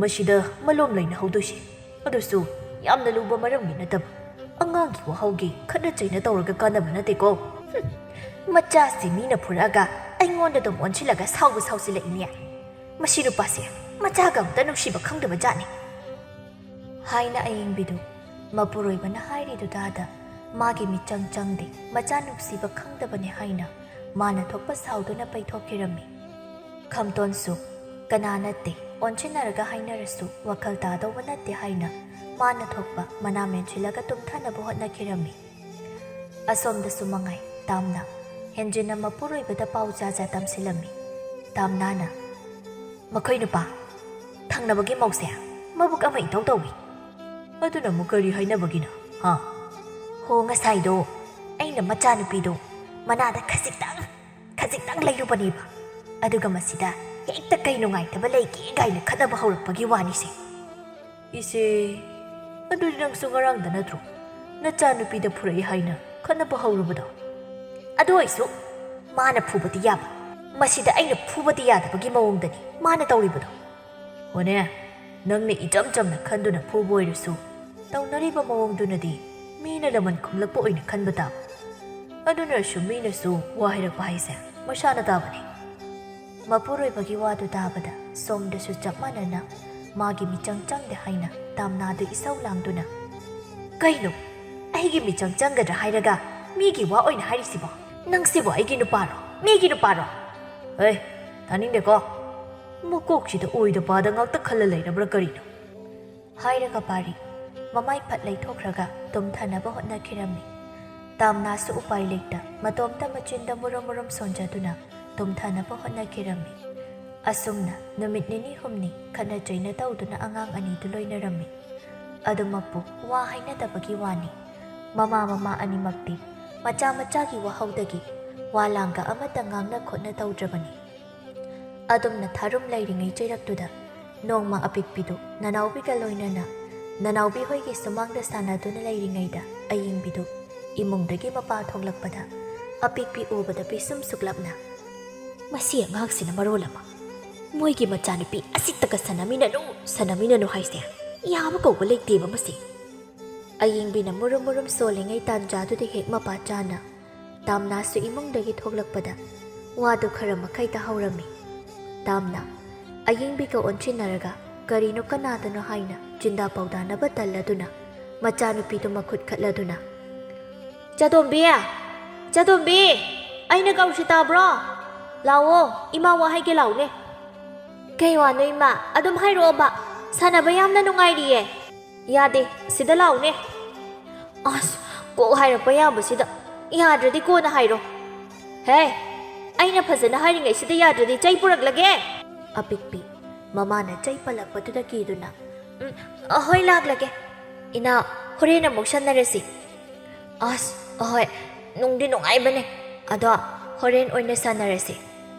ꯃꯁꯤꯗ ꯃꯂꯣꯝ ꯂꯩꯅꯍꯧꯗꯣꯏꯁꯦ꯫ ꯑꯗꯨꯁꯨ ꯌꯥꯝꯅ ꯂꯨꯕ ꯃꯔꯝꯒꯤ ꯅꯠꯇꯕ꯫ ꯑꯉꯥꯡꯒꯤ ꯋꯥꯍꯧꯒꯤ ꯈꯠꯅ ꯆꯩꯅ ꯇꯧꯔꯒ ꯀꯥꯟꯅꯕ ꯅꯠꯇꯦꯀꯣ꯫ ꯍꯨꯝ, ꯃꯆꯥꯁꯤ ꯃꯤꯅ ꯐꯨꯔꯛꯑꯒ ꯑꯩꯉꯣꯟꯗ ꯑꯗꯨꯝ ꯑꯣꯟꯁꯤꯜꯂꯒ ꯁꯥꯎꯕ ꯁꯥꯎꯁꯤꯜꯂꯛꯏꯅꯦ꯫ ꯃꯁꯤ ꯅꯨꯄꯥꯁꯦ ꯃꯆꯥꯒ ꯑꯝꯇ ꯅꯨꯡꯁꯤꯕ ꯈꯪꯗꯕ ꯖꯥꯠꯅꯤ"꯫ ꯍꯥꯏꯅ ꯑꯌꯦꯡꯕꯤꯗꯨ ꯃꯄꯨꯔꯣꯏꯕꯅ ꯍꯥꯏꯔꯤꯗꯨ ꯇꯥꯗ ꯃꯥꯒꯤ ꯃꯤꯆꯪ ꯆꯪꯗꯦ, ꯃꯆꯥ ꯅꯨꯡꯁꯤꯕ ꯈꯪꯗꯕꯅꯤ ꯍꯥꯏꯅ ꯃꯥꯅ ꯊꯣꯛꯄ ꯁꯥꯎꯗꯨꯅ ꯄꯩꯊꯣꯛꯈꯤꯔꯝꯃꯤ꯫ ꯈꯝꯇꯣꯟꯁꯨ ꯀꯅꯥ ꯅꯠꯇꯦ, ꯑꯣꯟꯁꯤꯟꯅꯔꯒ ꯍꯥꯏꯅꯔꯁꯨ ꯋꯥꯈꯜ ꯇꯥꯗꯧꯕ ꯅꯠꯇꯦ ꯍꯥꯏꯅ ꯃꯥꯅ ꯊꯣꯛꯄ ꯃꯅꯥ ꯃꯦꯟꯁꯤꯜꯂꯒ ꯇꯨꯝꯊꯅꯕ ꯍꯣꯠꯅꯈꯤꯔꯝꯃꯤ꯫ ꯑꯁꯣꯝꯗꯁꯨ ꯃꯉꯥꯏ, ꯇꯥꯝꯅ ꯍꯦꯟꯖꯤꯟꯅ ꯃꯄꯨꯔꯣꯏꯕꯗ ꯄꯥꯎ ꯖꯥ ꯖꯥ ꯇꯝꯁꯤꯜꯂꯝꯃꯤ꯫ ꯇꯥꯝꯅꯥꯅ, "ꯃꯈꯣꯏ ꯅꯨꯄꯥ ꯊꯪꯅꯕꯒꯤ ꯃꯧꯁꯦ ꯃꯕꯨꯛ ꯑꯃ ꯏꯇꯧ ꯇꯧꯏ꯫ ꯑꯗꯨꯅ ꯑꯃꯨꯛ ꯀꯔꯤ ꯍꯥꯏꯅꯕꯒꯤꯅꯣ, ꯍꯥ?" "ꯍꯣ, ꯉꯁꯥꯏꯗꯣ ꯑꯩꯅ ꯃꯆꯥꯅꯨꯄꯤꯗꯣ ꯃꯅꯥꯗ ꯈꯖꯤꯛꯇꯪ, ꯈꯖꯤꯛꯇꯪ ꯂꯩꯔꯨꯕꯅꯦꯕ꯫ ꯑꯗꯨꯒ ꯃꯁꯤꯗ ꯍꯦꯛꯇ ꯀꯩ ꯅꯨꯡꯉꯥꯏꯇꯕ ꯂꯩꯒꯦ ꯀꯥꯏꯅ ꯈꯠꯅꯕ ꯍꯧꯔꯛꯄꯒꯤ ꯋꯥꯅꯤꯁꯦ"꯫ "ꯏꯆꯦ, ꯑꯗꯨꯗꯤ ꯅꯪꯁꯨ ꯉꯔꯥꯡꯗ ꯅꯠꯇ꯭ꯔꯣ ꯅꯆꯥꯅꯨꯄꯤꯗ ꯐꯨꯔꯛꯏ ꯍꯥꯏꯅ ꯈꯠꯅꯕ ꯍꯧꯔꯨꯕꯗꯣ?" "ꯑꯗꯨ ꯑꯣꯏꯁꯨ ꯃꯥꯅ ꯐꯨꯕꯗꯤ ꯌꯥꯕ, ꯃꯁꯤꯗ ꯑꯩꯅ ꯐꯨꯕꯗꯤ ꯌꯥꯗꯕꯒꯤ ꯃꯑꯣꯡꯗꯅꯤ ꯃꯥꯅ ꯇꯧꯔꯤꯕꯗꯣ"꯫ "ꯍꯣꯅꯦ, ꯅꯪꯅ ꯏꯆꯝ ꯆꯝꯅ ꯈꯟꯗꯨꯅ ꯐꯨꯕ ꯑꯣꯏꯔꯁꯨ, ꯇꯧꯅꯔꯤꯕ ꯃꯑꯣꯡꯗꯨꯅꯗꯤ ꯃꯤꯅ ꯂꯃꯟ ꯈꯨꯝꯂꯛꯄ ꯑꯣꯏꯅ ꯈꯟꯕ ꯇꯥꯕ꯫ ꯑꯗꯨꯅꯁꯨ ꯃꯤꯅꯁꯨ ꯋꯥ ꯍꯥꯏꯔꯛꯄ ꯍꯥꯏꯁꯦ ꯃꯁꯥꯅ ꯇꯥꯕꯅꯤ"꯫ ꯃꯄꯨꯔꯣꯏꯕꯒꯤ ꯋꯥꯗꯨ ꯇꯥꯕꯗ ꯁꯣꯝꯗꯁꯨ ꯆꯞ ꯃꯥꯟꯅꯅ ꯃꯥꯒꯤ ꯃꯤꯆꯪ ꯆꯪꯗꯦ ꯍꯥꯏꯅ ꯇꯥꯝꯅꯥꯗꯨ ꯏꯁꯧ ꯂꯥꯡꯗꯨꯅ, "ꯀꯩꯅꯣ? ꯑꯩꯒꯤ ꯃꯤꯆꯪ ꯆꯪꯒꯗ꯭ꯔꯥ ꯍꯥꯏꯔꯒ ꯃꯤꯒꯤ ꯋꯥ ꯑꯣꯏꯅ ꯍꯥꯏꯔꯤꯁꯤꯕꯣ? ꯅꯪꯁꯤꯕꯨ ꯑꯩꯒꯤ ꯅꯨꯄꯥꯔꯣ? ꯃꯤꯒꯤ ꯅꯨꯄꯥꯔꯣ?" "ꯍꯦ, ꯇꯥꯅꯤꯡꯗꯦꯀꯣ꯫ ꯃꯀꯣꯛꯁꯤꯗ ꯑꯣꯏꯗ ꯄꯥꯗ ꯉꯥꯛꯇ ꯈꯜꯂ ꯂꯩꯔꯕ꯭ꯔꯥ ꯀꯔꯤꯅꯣ?" ꯍꯥꯏꯔꯒ ꯄꯥꯔꯤ ꯃꯃꯥꯏ ꯐꯠ ꯂꯩꯊꯣꯛꯈ꯭ꯔꯒ ꯇꯨꯝꯊꯅꯕ ꯍꯣꯠꯅꯈꯤꯔꯝꯃꯤ꯫ ꯇꯥꯝꯅꯥꯁꯨ ꯎꯄꯥꯏ ꯂꯩꯇ ꯃꯇꯣꯝꯇ ꯃꯆꯤꯟꯗ ꯃꯨꯔꯨꯝ ꯃꯨꯔꯨꯝ ꯁꯣꯟꯖꯗꯨꯅ ꯇꯨꯝꯊꯅꯕ ꯍꯣꯠꯅꯈꯤꯔꯝꯃꯤ꯫ ꯑꯁꯨꯝꯅ ꯅꯨꯃꯤꯠ ꯅꯤꯅꯤ ꯍꯨꯝꯅꯤ ꯈꯠꯅ ꯆꯩꯅ ꯇꯧꯗꯨꯅ ꯑꯉꯥꯡ ꯑꯅꯤꯗꯨ ꯂꯣꯏꯅꯔꯝꯃꯤ꯫ ꯑꯗꯨꯃꯛꯄꯨ ꯋꯥ ꯍꯥꯏꯅꯗꯕꯒꯤ ꯋꯥꯅꯤ꯫ ꯃꯃꯥ ꯃꯃꯥ ꯑꯅꯤꯃꯛꯇꯤ ꯃꯆꯥ ꯃꯆꯥꯒꯤ ꯋꯥꯍꯧꯗꯒꯤ ꯋꯥ ꯂꯥꯡꯒ ꯑꯃꯠꯇ ꯉꯥꯡꯅ ꯈꯣꯠꯅ ꯇꯧꯗ꯭ꯔꯕꯅꯤ꯫ ꯑꯗꯨꯝꯅ ꯊꯥꯔꯨꯝ ꯂꯩꯔꯤꯉꯩ ꯆꯩꯔꯛꯇꯨꯗ ꯅꯣꯡꯃ ꯑꯄꯤꯛꯄꯤꯗꯨ ꯅꯅꯥꯎꯕꯤꯒ ꯂꯣꯏꯅꯅ ꯅꯅꯥꯎꯕꯤ ꯍꯣꯏꯒꯤ ꯁꯨꯃꯥꯡꯗ ꯁꯥꯟꯅꯗꯨꯅ ꯂꯩꯔꯤꯉꯩꯗ ꯑꯌꯤꯡꯕꯤꯗꯨ ꯏꯃꯨꯡꯗꯒꯤ ꯃꯄꯥ ꯊꯣꯛꯂꯛꯄꯗ ꯑꯄꯤꯛꯄꯤ ꯎꯕꯗ ꯄꯤꯁꯨꯝ ꯁꯨꯛꯂꯞꯅ, "ꯃꯁꯤ ꯑꯉꯥꯡꯁꯤꯅ ꯃꯔꯣꯜ ꯑꯃ ꯃꯣꯏꯒꯤ ꯃꯆꯥꯅꯨꯄꯤ ꯑꯁꯤꯠꯇꯒ ꯁꯥꯟꯅꯃꯤꯟꯅꯅꯨ, ꯁꯥꯟꯅꯃꯤꯟꯅꯅꯨ ꯍꯥꯏꯁꯦ ꯌꯥꯕ ꯀꯧꯕ ꯂꯩꯇꯦꯕ ꯃꯁꯤ"꯫ ꯑꯌꯤꯡꯕꯤꯅ ꯃꯨꯔꯨꯝ ꯃꯨꯔꯨꯝ ꯁꯣꯜꯂꯤꯉꯩ ꯇꯥꯟꯖꯥꯗꯨꯗ ꯍꯦꯛ ꯃꯄꯥ ꯆꯥꯅ ꯇꯥꯝꯅꯥꯁꯨ ꯏꯃꯨꯡꯗꯒꯤ ꯊꯣꯛꯂꯛꯄꯗ ꯋꯥꯗꯨ ꯈꯔ ꯃꯈꯩ ꯇꯥꯍꯧꯔꯝꯃꯤ꯫ ꯇꯥꯝꯅ ꯑꯌꯤꯡꯕꯤꯒ ꯑꯣꯟꯁꯤꯟꯅꯔꯒ ꯀꯔꯤꯅꯣ ꯀꯅꯥꯗꯅꯣ ꯍꯥꯏꯅ ꯆꯤꯟꯗꯥ ꯄꯥꯎꯗꯥꯅꯕ ꯇꯜꯂꯗꯨꯅ ꯃꯆꯥꯅꯨꯄꯤꯗꯨ ꯃꯈꯨꯠ ꯈꯠꯂꯗꯨꯅ, "ꯆꯥꯗꯣꯝꯕꯤ! ꯆꯥꯗꯣꯝꯕꯤ! ꯑꯩꯅ ꯀꯧꯔꯤꯁꯤ ꯇꯥꯕ꯭ꯔꯣ? ꯂꯥꯛꯑꯣ, ꯏꯃꯥ ꯋꯥ ꯍꯥꯏꯒꯦ ꯂꯥꯛꯎꯅꯦ"꯫ "ꯀꯩ ꯋꯥꯅꯣ ꯏꯃꯥ? ꯑꯗꯨꯝ ꯍꯥꯏꯔꯛꯑꯣꯕ, ꯁꯥꯟꯅꯕ ꯌꯥꯝꯅ ꯅꯨꯡꯉꯥꯏꯔꯤꯌꯦ"꯫ "ꯌꯥꯗꯦ, ꯁꯤꯗ ꯂꯥꯛꯎꯅꯦ"꯫ "ꯑꯁ, ꯀꯣꯛ ꯍꯥꯏꯔꯛꯄ ꯌꯥꯕꯁꯤꯗ, ꯌꯥꯗ꯭ꯔꯗꯤ ꯀꯣꯟꯅ ꯍꯥꯏꯔꯣ"꯫ "ꯍꯦ, ꯑꯩꯅ ꯐꯖꯅ ꯍꯥꯏꯔꯤꯉꯩꯁꯤꯗ ꯌꯥꯗ꯭ꯔꯗꯤ ꯆꯩ ꯄꯨꯔꯛꯂꯒꯦ"꯫ ꯑꯄꯤꯛꯄꯤ ꯃꯃꯥꯅ ꯆꯩ ꯄꯜꯂꯛꯄꯗꯨꯗ ꯀꯤꯗꯨꯅ, "ꯎꯝ, ꯑꯍꯣꯏ, ꯂꯥꯛꯂꯒꯦ꯫ ꯏꯅꯥꯎ, ꯍꯣꯔꯦꯟ ꯑꯃꯨꯛ ꯁꯥꯟꯅꯔꯁꯤ"꯫ "ꯑꯁ, ꯑꯍꯣꯏ, ꯅꯨꯡꯗꯤ ꯅꯨꯡꯉꯥꯏꯕꯅꯦ꯫ ꯑꯗꯣ ꯍꯣꯔꯦꯟ ꯑꯣꯏꯅ ꯁꯥꯟꯅꯔꯁꯤ꯫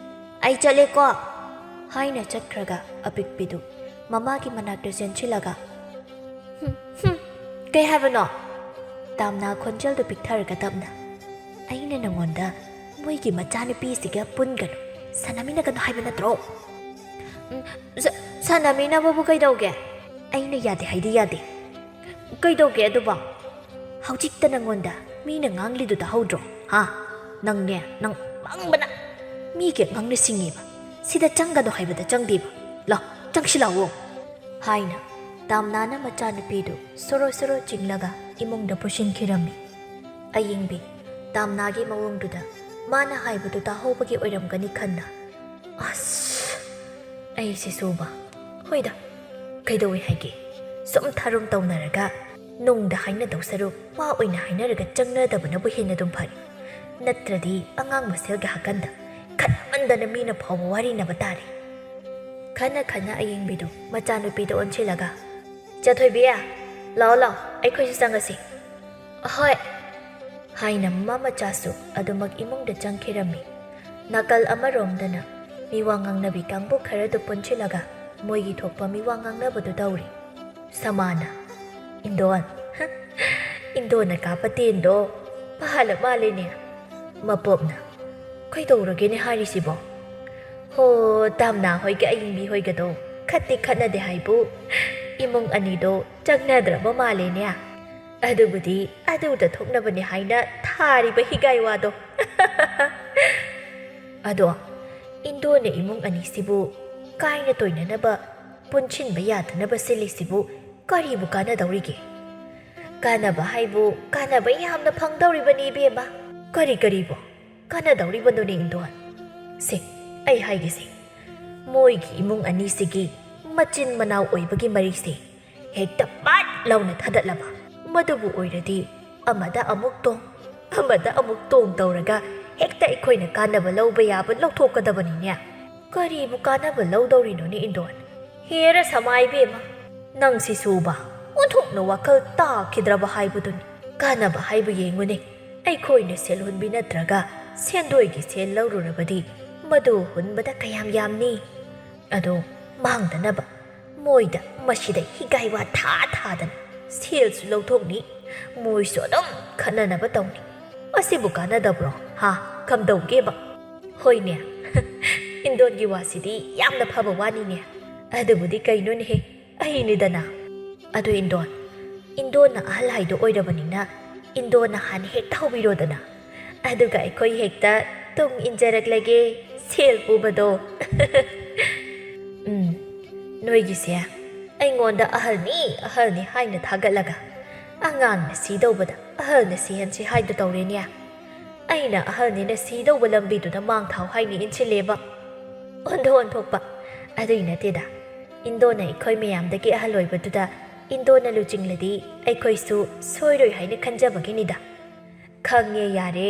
ꯑꯩ ꯆꯠꯂꯦꯀꯣ"꯫ ꯍꯥꯏꯅ ꯆꯠꯈ꯭ꯔꯒ ꯑꯄꯤꯛꯄꯤꯗꯨ ꯃꯃꯥꯒꯤ ꯃꯅꯥꯛꯇ ꯆꯦꯟꯁꯤꯜꯂꯒ, "ꯍꯨꯝ, ꯍꯨꯝ, ꯀꯩ ꯍꯥꯏꯕꯅꯣ?" ꯇꯥꯝꯅꯥ ꯈꯣꯟꯖꯦꯜꯗꯨ ꯄꯤꯛꯊꯔꯒ ꯇꯞꯅ, "ꯑꯩꯅ ꯅꯉꯣꯟꯗ ꯃꯣꯏꯒꯤ ꯃꯆꯥꯅꯨꯄꯤꯁꯤꯒ ꯄꯨꯟꯒꯅꯨ, ꯁꯥꯟꯅꯃꯤꯟꯅꯒꯅꯨ ꯍꯥꯏꯕ ꯅꯠꯇ꯭ꯔꯣ?" "ꯎꯝ, ꯁ-, ꯁꯥꯟꯅꯃꯤꯟꯅꯕꯕꯨ ꯀꯩꯗꯧꯒꯦ?" "ꯑꯩꯅ ꯌꯥꯗꯦ ꯍꯥꯏꯗꯤ ꯌꯥꯗꯦ"꯫ "ꯀꯩꯗꯧꯒꯦ ꯑꯗꯨꯕꯣ?" "ꯍꯧꯖꯤꯛꯇ ꯅꯪꯉꯣꯟꯗ ꯃꯤꯅ ꯉꯥꯡꯂꯤꯗꯨ ꯇꯥꯍꯧꯗ꯭ꯔꯣ? ꯍꯥ? ꯅꯪꯅꯦ, ꯅꯪ ꯄꯪꯕꯅ꯫ ꯃꯤꯒꯤ ꯑꯉꯥꯡꯅ ꯁꯤꯡꯉꯦꯕ꯫ ꯁꯤꯗ ꯆꯪꯒꯅꯨ ꯍꯥꯏꯕꯗ ꯆꯪꯗꯦꯕ꯫ ꯂꯥꯎ, ꯆꯪꯁꯤꯜꯂꯛꯑꯣ"꯫ ꯍꯥꯏꯅ ꯇꯥꯝꯅꯥꯅ ꯃꯆꯥꯅꯨꯄꯤꯗꯨ ꯁꯣꯔꯣ ꯁꯣꯔꯣ ꯆꯤꯡꯂꯒ ꯏꯃꯨꯡꯗ ꯄꯨꯁꯤꯟꯈꯤꯔꯝꯃꯤ꯫ ꯑꯌꯤꯡꯕꯤ ꯇꯥꯝꯅꯥꯒꯤ ꯃꯑꯣꯡꯗꯨꯗ ꯃꯥꯅ ꯍꯥꯏꯕꯗꯨ ꯇꯥꯍꯧꯕꯒꯤ ꯑꯣꯏꯔꯝꯒꯅꯤ ꯈꯟꯅ, "ꯑꯁ, ꯑꯩꯁꯤꯁꯨꯕ꯫ ꯍꯣꯏꯗ, ꯀꯩꯗꯧꯏ ꯍꯥꯏꯒꯦ? ꯁꯨꯝ ꯊꯥꯔꯨꯝ ꯇꯧꯅꯔꯒ ꯅꯨꯡꯗ ꯍꯥꯏꯅꯗꯧ ꯁꯔꯨꯛ ꯋꯥ ꯑꯣꯏꯅ ꯍꯥꯏꯅꯔꯒ ꯆꯪꯅꯗꯕꯅꯕꯨ ꯍꯦꯟꯅ ꯑꯗꯨꯝ ꯐꯔꯦ꯫ ꯅꯠꯇ꯭ꯔꯗꯤ ꯑꯉꯥꯡ ꯃꯁꯦꯜꯒꯤ ꯍꯥꯀꯟꯗ ꯈꯠꯃꯟꯗꯅ ꯃꯤꯅ ꯐꯥꯎꯕ ꯋꯥꯔꯤꯅꯕ ꯇꯥꯔꯦ꯫ ꯈꯟꯅ ꯈꯟꯅ ꯑꯌꯤꯡꯕꯤꯗꯨ ꯃꯆꯥꯅꯨꯄꯤꯗ ꯑꯣꯟꯁꯤꯜꯂꯒ, "ꯆꯊꯣꯏꯕꯤ, ꯂꯥꯛꯑꯣ ꯂꯥꯛꯑꯣ, ꯑꯩꯈꯣꯏꯁꯨ ꯆꯪꯉꯁꯤ꯫" "ꯑꯍꯣꯏ," ꯍꯥꯏꯅ ꯃꯃꯥ ꯃꯆꯥꯁꯨ ꯑꯗꯨꯃꯛ ꯏꯃꯨꯡꯗ ꯆꯪꯈꯤꯔꯝꯃꯤ꯫ ꯅꯥꯀꯜ ꯑꯃꯔꯣꯝꯗꯅ ꯃꯤꯋꯥ ꯉꯥꯡꯅꯕꯤ ꯀꯥꯡꯕꯨ ꯈꯔꯗꯨ ꯄꯨꯟꯁꯤꯜꯂꯒ ꯃꯣꯏꯒꯤ ꯊꯣꯛꯄ ꯃꯤꯋꯥ ꯉꯥꯡꯅꯕꯗꯨ ꯇꯧꯔꯤ꯫ ꯁꯃꯥꯅ, "ꯏꯟꯗꯣꯟ, ꯏꯟꯗꯣꯟꯅ ꯀꯥꯞꯄ ꯇꯦꯟꯗꯣ ꯄꯥꯍꯜꯂ ꯃꯥꯜꯂꯦꯅꯦ꯫ ꯃꯄꯣꯛꯅ ꯀꯩꯗꯧꯔꯒꯦꯅꯦ ꯍꯥꯏꯔꯤꯁꯤꯕꯣ? ꯍꯣ, ꯇꯥꯝꯅꯥ ꯍꯣꯏꯒ ꯑꯌꯤꯡꯕꯤ ꯍꯣꯏꯒꯗꯣ ꯈꯠꯇꯤ ꯈꯠꯅꯗꯦ ꯍꯥꯏꯕꯨ ꯏꯃꯨꯡ ꯑꯅꯤꯗꯣ ꯆꯪꯅꯗ꯭ꯔꯕ ꯃꯥꯜꯂꯦꯅꯦ꯫ ꯑꯗꯨꯕꯨꯗꯤ ꯑꯗꯨꯗ ꯊꯣꯛꯅꯕꯅꯦ ꯍꯥꯏꯅ ꯊꯥꯔꯤꯕ ꯍꯤꯒꯥꯏ ꯋꯥꯗꯣ꯫" "ꯑꯗꯣ ꯏꯟꯗꯣꯅ ꯏꯃꯨꯡ ꯑꯅꯤꯁꯤꯕꯨ ꯀꯥꯏꯅ ꯇꯣꯏꯅꯅꯕ, ꯄꯨꯟꯁꯤꯟꯕ ꯌꯥꯗꯅꯕ ꯁꯤꯜꯂꯤꯁꯤꯕꯨ ꯀꯔꯤꯕꯨ ꯀꯥꯟꯅꯗꯧꯔꯤꯒꯦ? ꯀꯥꯟꯅꯕ ꯍꯥꯏꯕꯨ ꯀꯥꯟꯅꯕ ꯌꯥꯝꯅ ꯐꯪꯗꯧꯔꯤꯕꯅꯤ ꯏꯕꯦꯝꯃ꯫ ꯀꯔꯤ ꯀꯔꯤꯕꯨ ꯀꯥꯟꯅꯗꯧꯔꯤꯕꯅꯣꯅꯦ ꯏꯟꯗꯣꯟ? ꯁꯦ, ꯑꯩ ꯍꯥꯏꯒꯦꯁꯦ, ꯃꯣꯏꯒꯤ ꯏꯃꯨꯡ ꯑꯅꯤꯁꯤꯒꯤ ꯃꯆꯤꯟ ꯃꯅꯥꯎ ꯑꯣꯏꯕꯒꯤ ꯃꯔꯤꯁꯦ ꯍꯦꯛꯇ ꯄꯠ ꯂꯥꯎꯅ ꯊꯥꯗꯠꯂꯕ꯫ ꯃꯗꯨꯕꯨ ꯑꯣꯏꯔꯗꯤ ꯑꯃꯗ ꯑꯃꯨꯛ ꯇꯣꯡ, ꯑꯃꯗ ꯑꯃꯨꯛ ꯇꯣꯡ ꯇꯧꯔꯒ ꯍꯦꯛꯇ ꯑꯩꯈꯣꯏꯅ ꯀꯥꯟꯅꯕ ꯂꯧꯕ ꯌꯥꯕ ꯂꯧꯊꯣꯛꯀꯗꯕꯅꯤꯅꯦ꯫ ꯀꯔꯤꯕꯨ ꯀꯥꯟꯅꯕ ꯂꯧꯗꯧꯔꯤꯅꯣꯅꯦ ꯏꯟꯗꯣꯟ? ꯍꯦꯔꯥ ꯁꯃꯥ ꯏꯕꯦꯝꯃ, ꯅꯪꯁꯤꯁꯨꯕ ꯑꯣꯟꯊꯣꯛꯅ ꯋꯥꯈꯜ ꯇꯥꯈꯤꯗ꯭ꯔꯕ ꯍꯥꯏꯕꯗꯨꯅꯤ꯫ ꯀꯥꯟꯅꯕ ꯍꯥꯏꯕꯨ ꯌꯦꯡꯉꯨꯅꯦ, ꯑꯩꯈꯣꯏꯅ ꯁꯦꯜ ꯍꯨꯟꯕꯤ ꯅꯠꯇ꯭ꯔꯒ ꯁꯦꯟꯗꯣꯏꯒꯤ ꯁꯦꯜ ꯂꯧꯔꯨꯔꯕꯗꯤ ꯃꯗꯨ ꯍꯨꯟꯕꯗ ꯀꯌꯥꯝ ꯌꯥꯝꯅꯤ? ꯑꯗꯣ ꯃꯥꯡꯗꯅꯕ ꯃꯣꯏꯗ ꯃꯁꯤꯗ ꯍꯤꯒꯥꯏ ꯋꯥ ꯊꯥ ꯊꯥꯗꯅ ꯁꯦꯜꯁꯨ ꯂꯧꯊꯣꯛꯅꯤ, ꯃꯣꯏꯁꯨ ꯑꯗꯨꯝ ꯈꯠꯅꯅꯕ ꯇꯧꯅꯤ꯫ ꯑꯁꯤꯕꯨ ꯀꯥꯟꯅꯗꯕ꯭ꯔꯣ? ꯍꯥ? ꯀꯝꯗꯧꯒꯦꯕ?" "ꯍꯣꯏꯅꯦ, ꯏꯟꯗꯣꯟꯒꯤ ꯋꯥꯁꯤꯗꯤ ꯌꯥꯝꯅ ꯐꯕ ꯋꯥꯅꯤꯅꯦ꯫ ꯑꯗꯨꯕꯨꯗꯤ ꯀꯩꯅꯣꯅꯦꯍꯦ, ꯑꯩꯅꯤꯗꯅ꯫" "ꯑꯗꯨ ꯏꯟꯗꯣꯟ, ꯏꯟꯗꯣꯟꯅ ꯑꯍꯜ ꯍꯥꯏꯗꯣ ꯑꯣꯏꯔꯕꯅꯤꯅ ꯏꯟꯗꯣꯟꯅ ꯍꯥꯟꯅ ꯍꯦꯛꯇ ꯍꯧꯕꯤꯔꯣꯗꯅ꯫ ꯑꯗꯨꯒ ꯑꯩꯈꯣꯏ ꯍꯦꯛꯇ ꯇꯨꯡ ꯏꯟꯖꯔꯛꯂꯒꯦ ꯁꯦꯜ ꯄꯨꯕꯗꯣ꯫" "ꯎꯝ, ꯅꯣꯏꯒꯤꯁꯦ ꯑꯩꯉꯣꯟꯗ ꯑꯍꯜꯅꯤ ꯑꯍꯜꯅꯤ ꯍꯥꯏꯅ ꯊꯥꯒꯠꯂꯒ ꯑꯉꯥꯡꯅ ꯁꯤꯗꯧꯕꯗ ꯑꯍꯜꯅ ꯁꯤꯍꯟꯁꯤ ꯍꯥꯏꯗꯨ ꯇꯧꯔꯦꯅꯦ꯫ ꯑꯩꯅ ꯑꯍꯜꯅꯤꯅ ꯁꯤꯗꯧꯕ ꯂꯝꯕꯤꯗꯨꯗ ꯃꯥꯡ ꯊꯥꯎ ꯍꯥꯏꯅ ꯏꯟꯁꯤꯜꯂꯦꯕ꯫ ꯑꯣꯟꯊꯣꯛ ꯑꯣꯟꯊꯣꯛꯄ꯫ ꯑꯗꯨꯏ ꯅꯠꯇꯦꯗ, ꯏꯟꯗꯣꯅ ꯑꯩꯈꯣꯏ ꯃꯌꯥꯝꯗꯒꯤ ꯑꯍꯜ ꯑꯣꯏꯕꯗꯨꯗ ꯏꯟꯗꯣꯟꯅ ꯂꯨꯆꯤꯡꯂꯗꯤ ꯑꯩꯈꯣꯏꯁꯨ ꯁꯣꯏꯔꯣꯏ ꯍꯥꯏꯅ ꯈꯟꯖꯕꯒꯤꯅꯤꯗ꯫ ꯈꯪꯉꯦ, ꯌꯥꯔꯦ,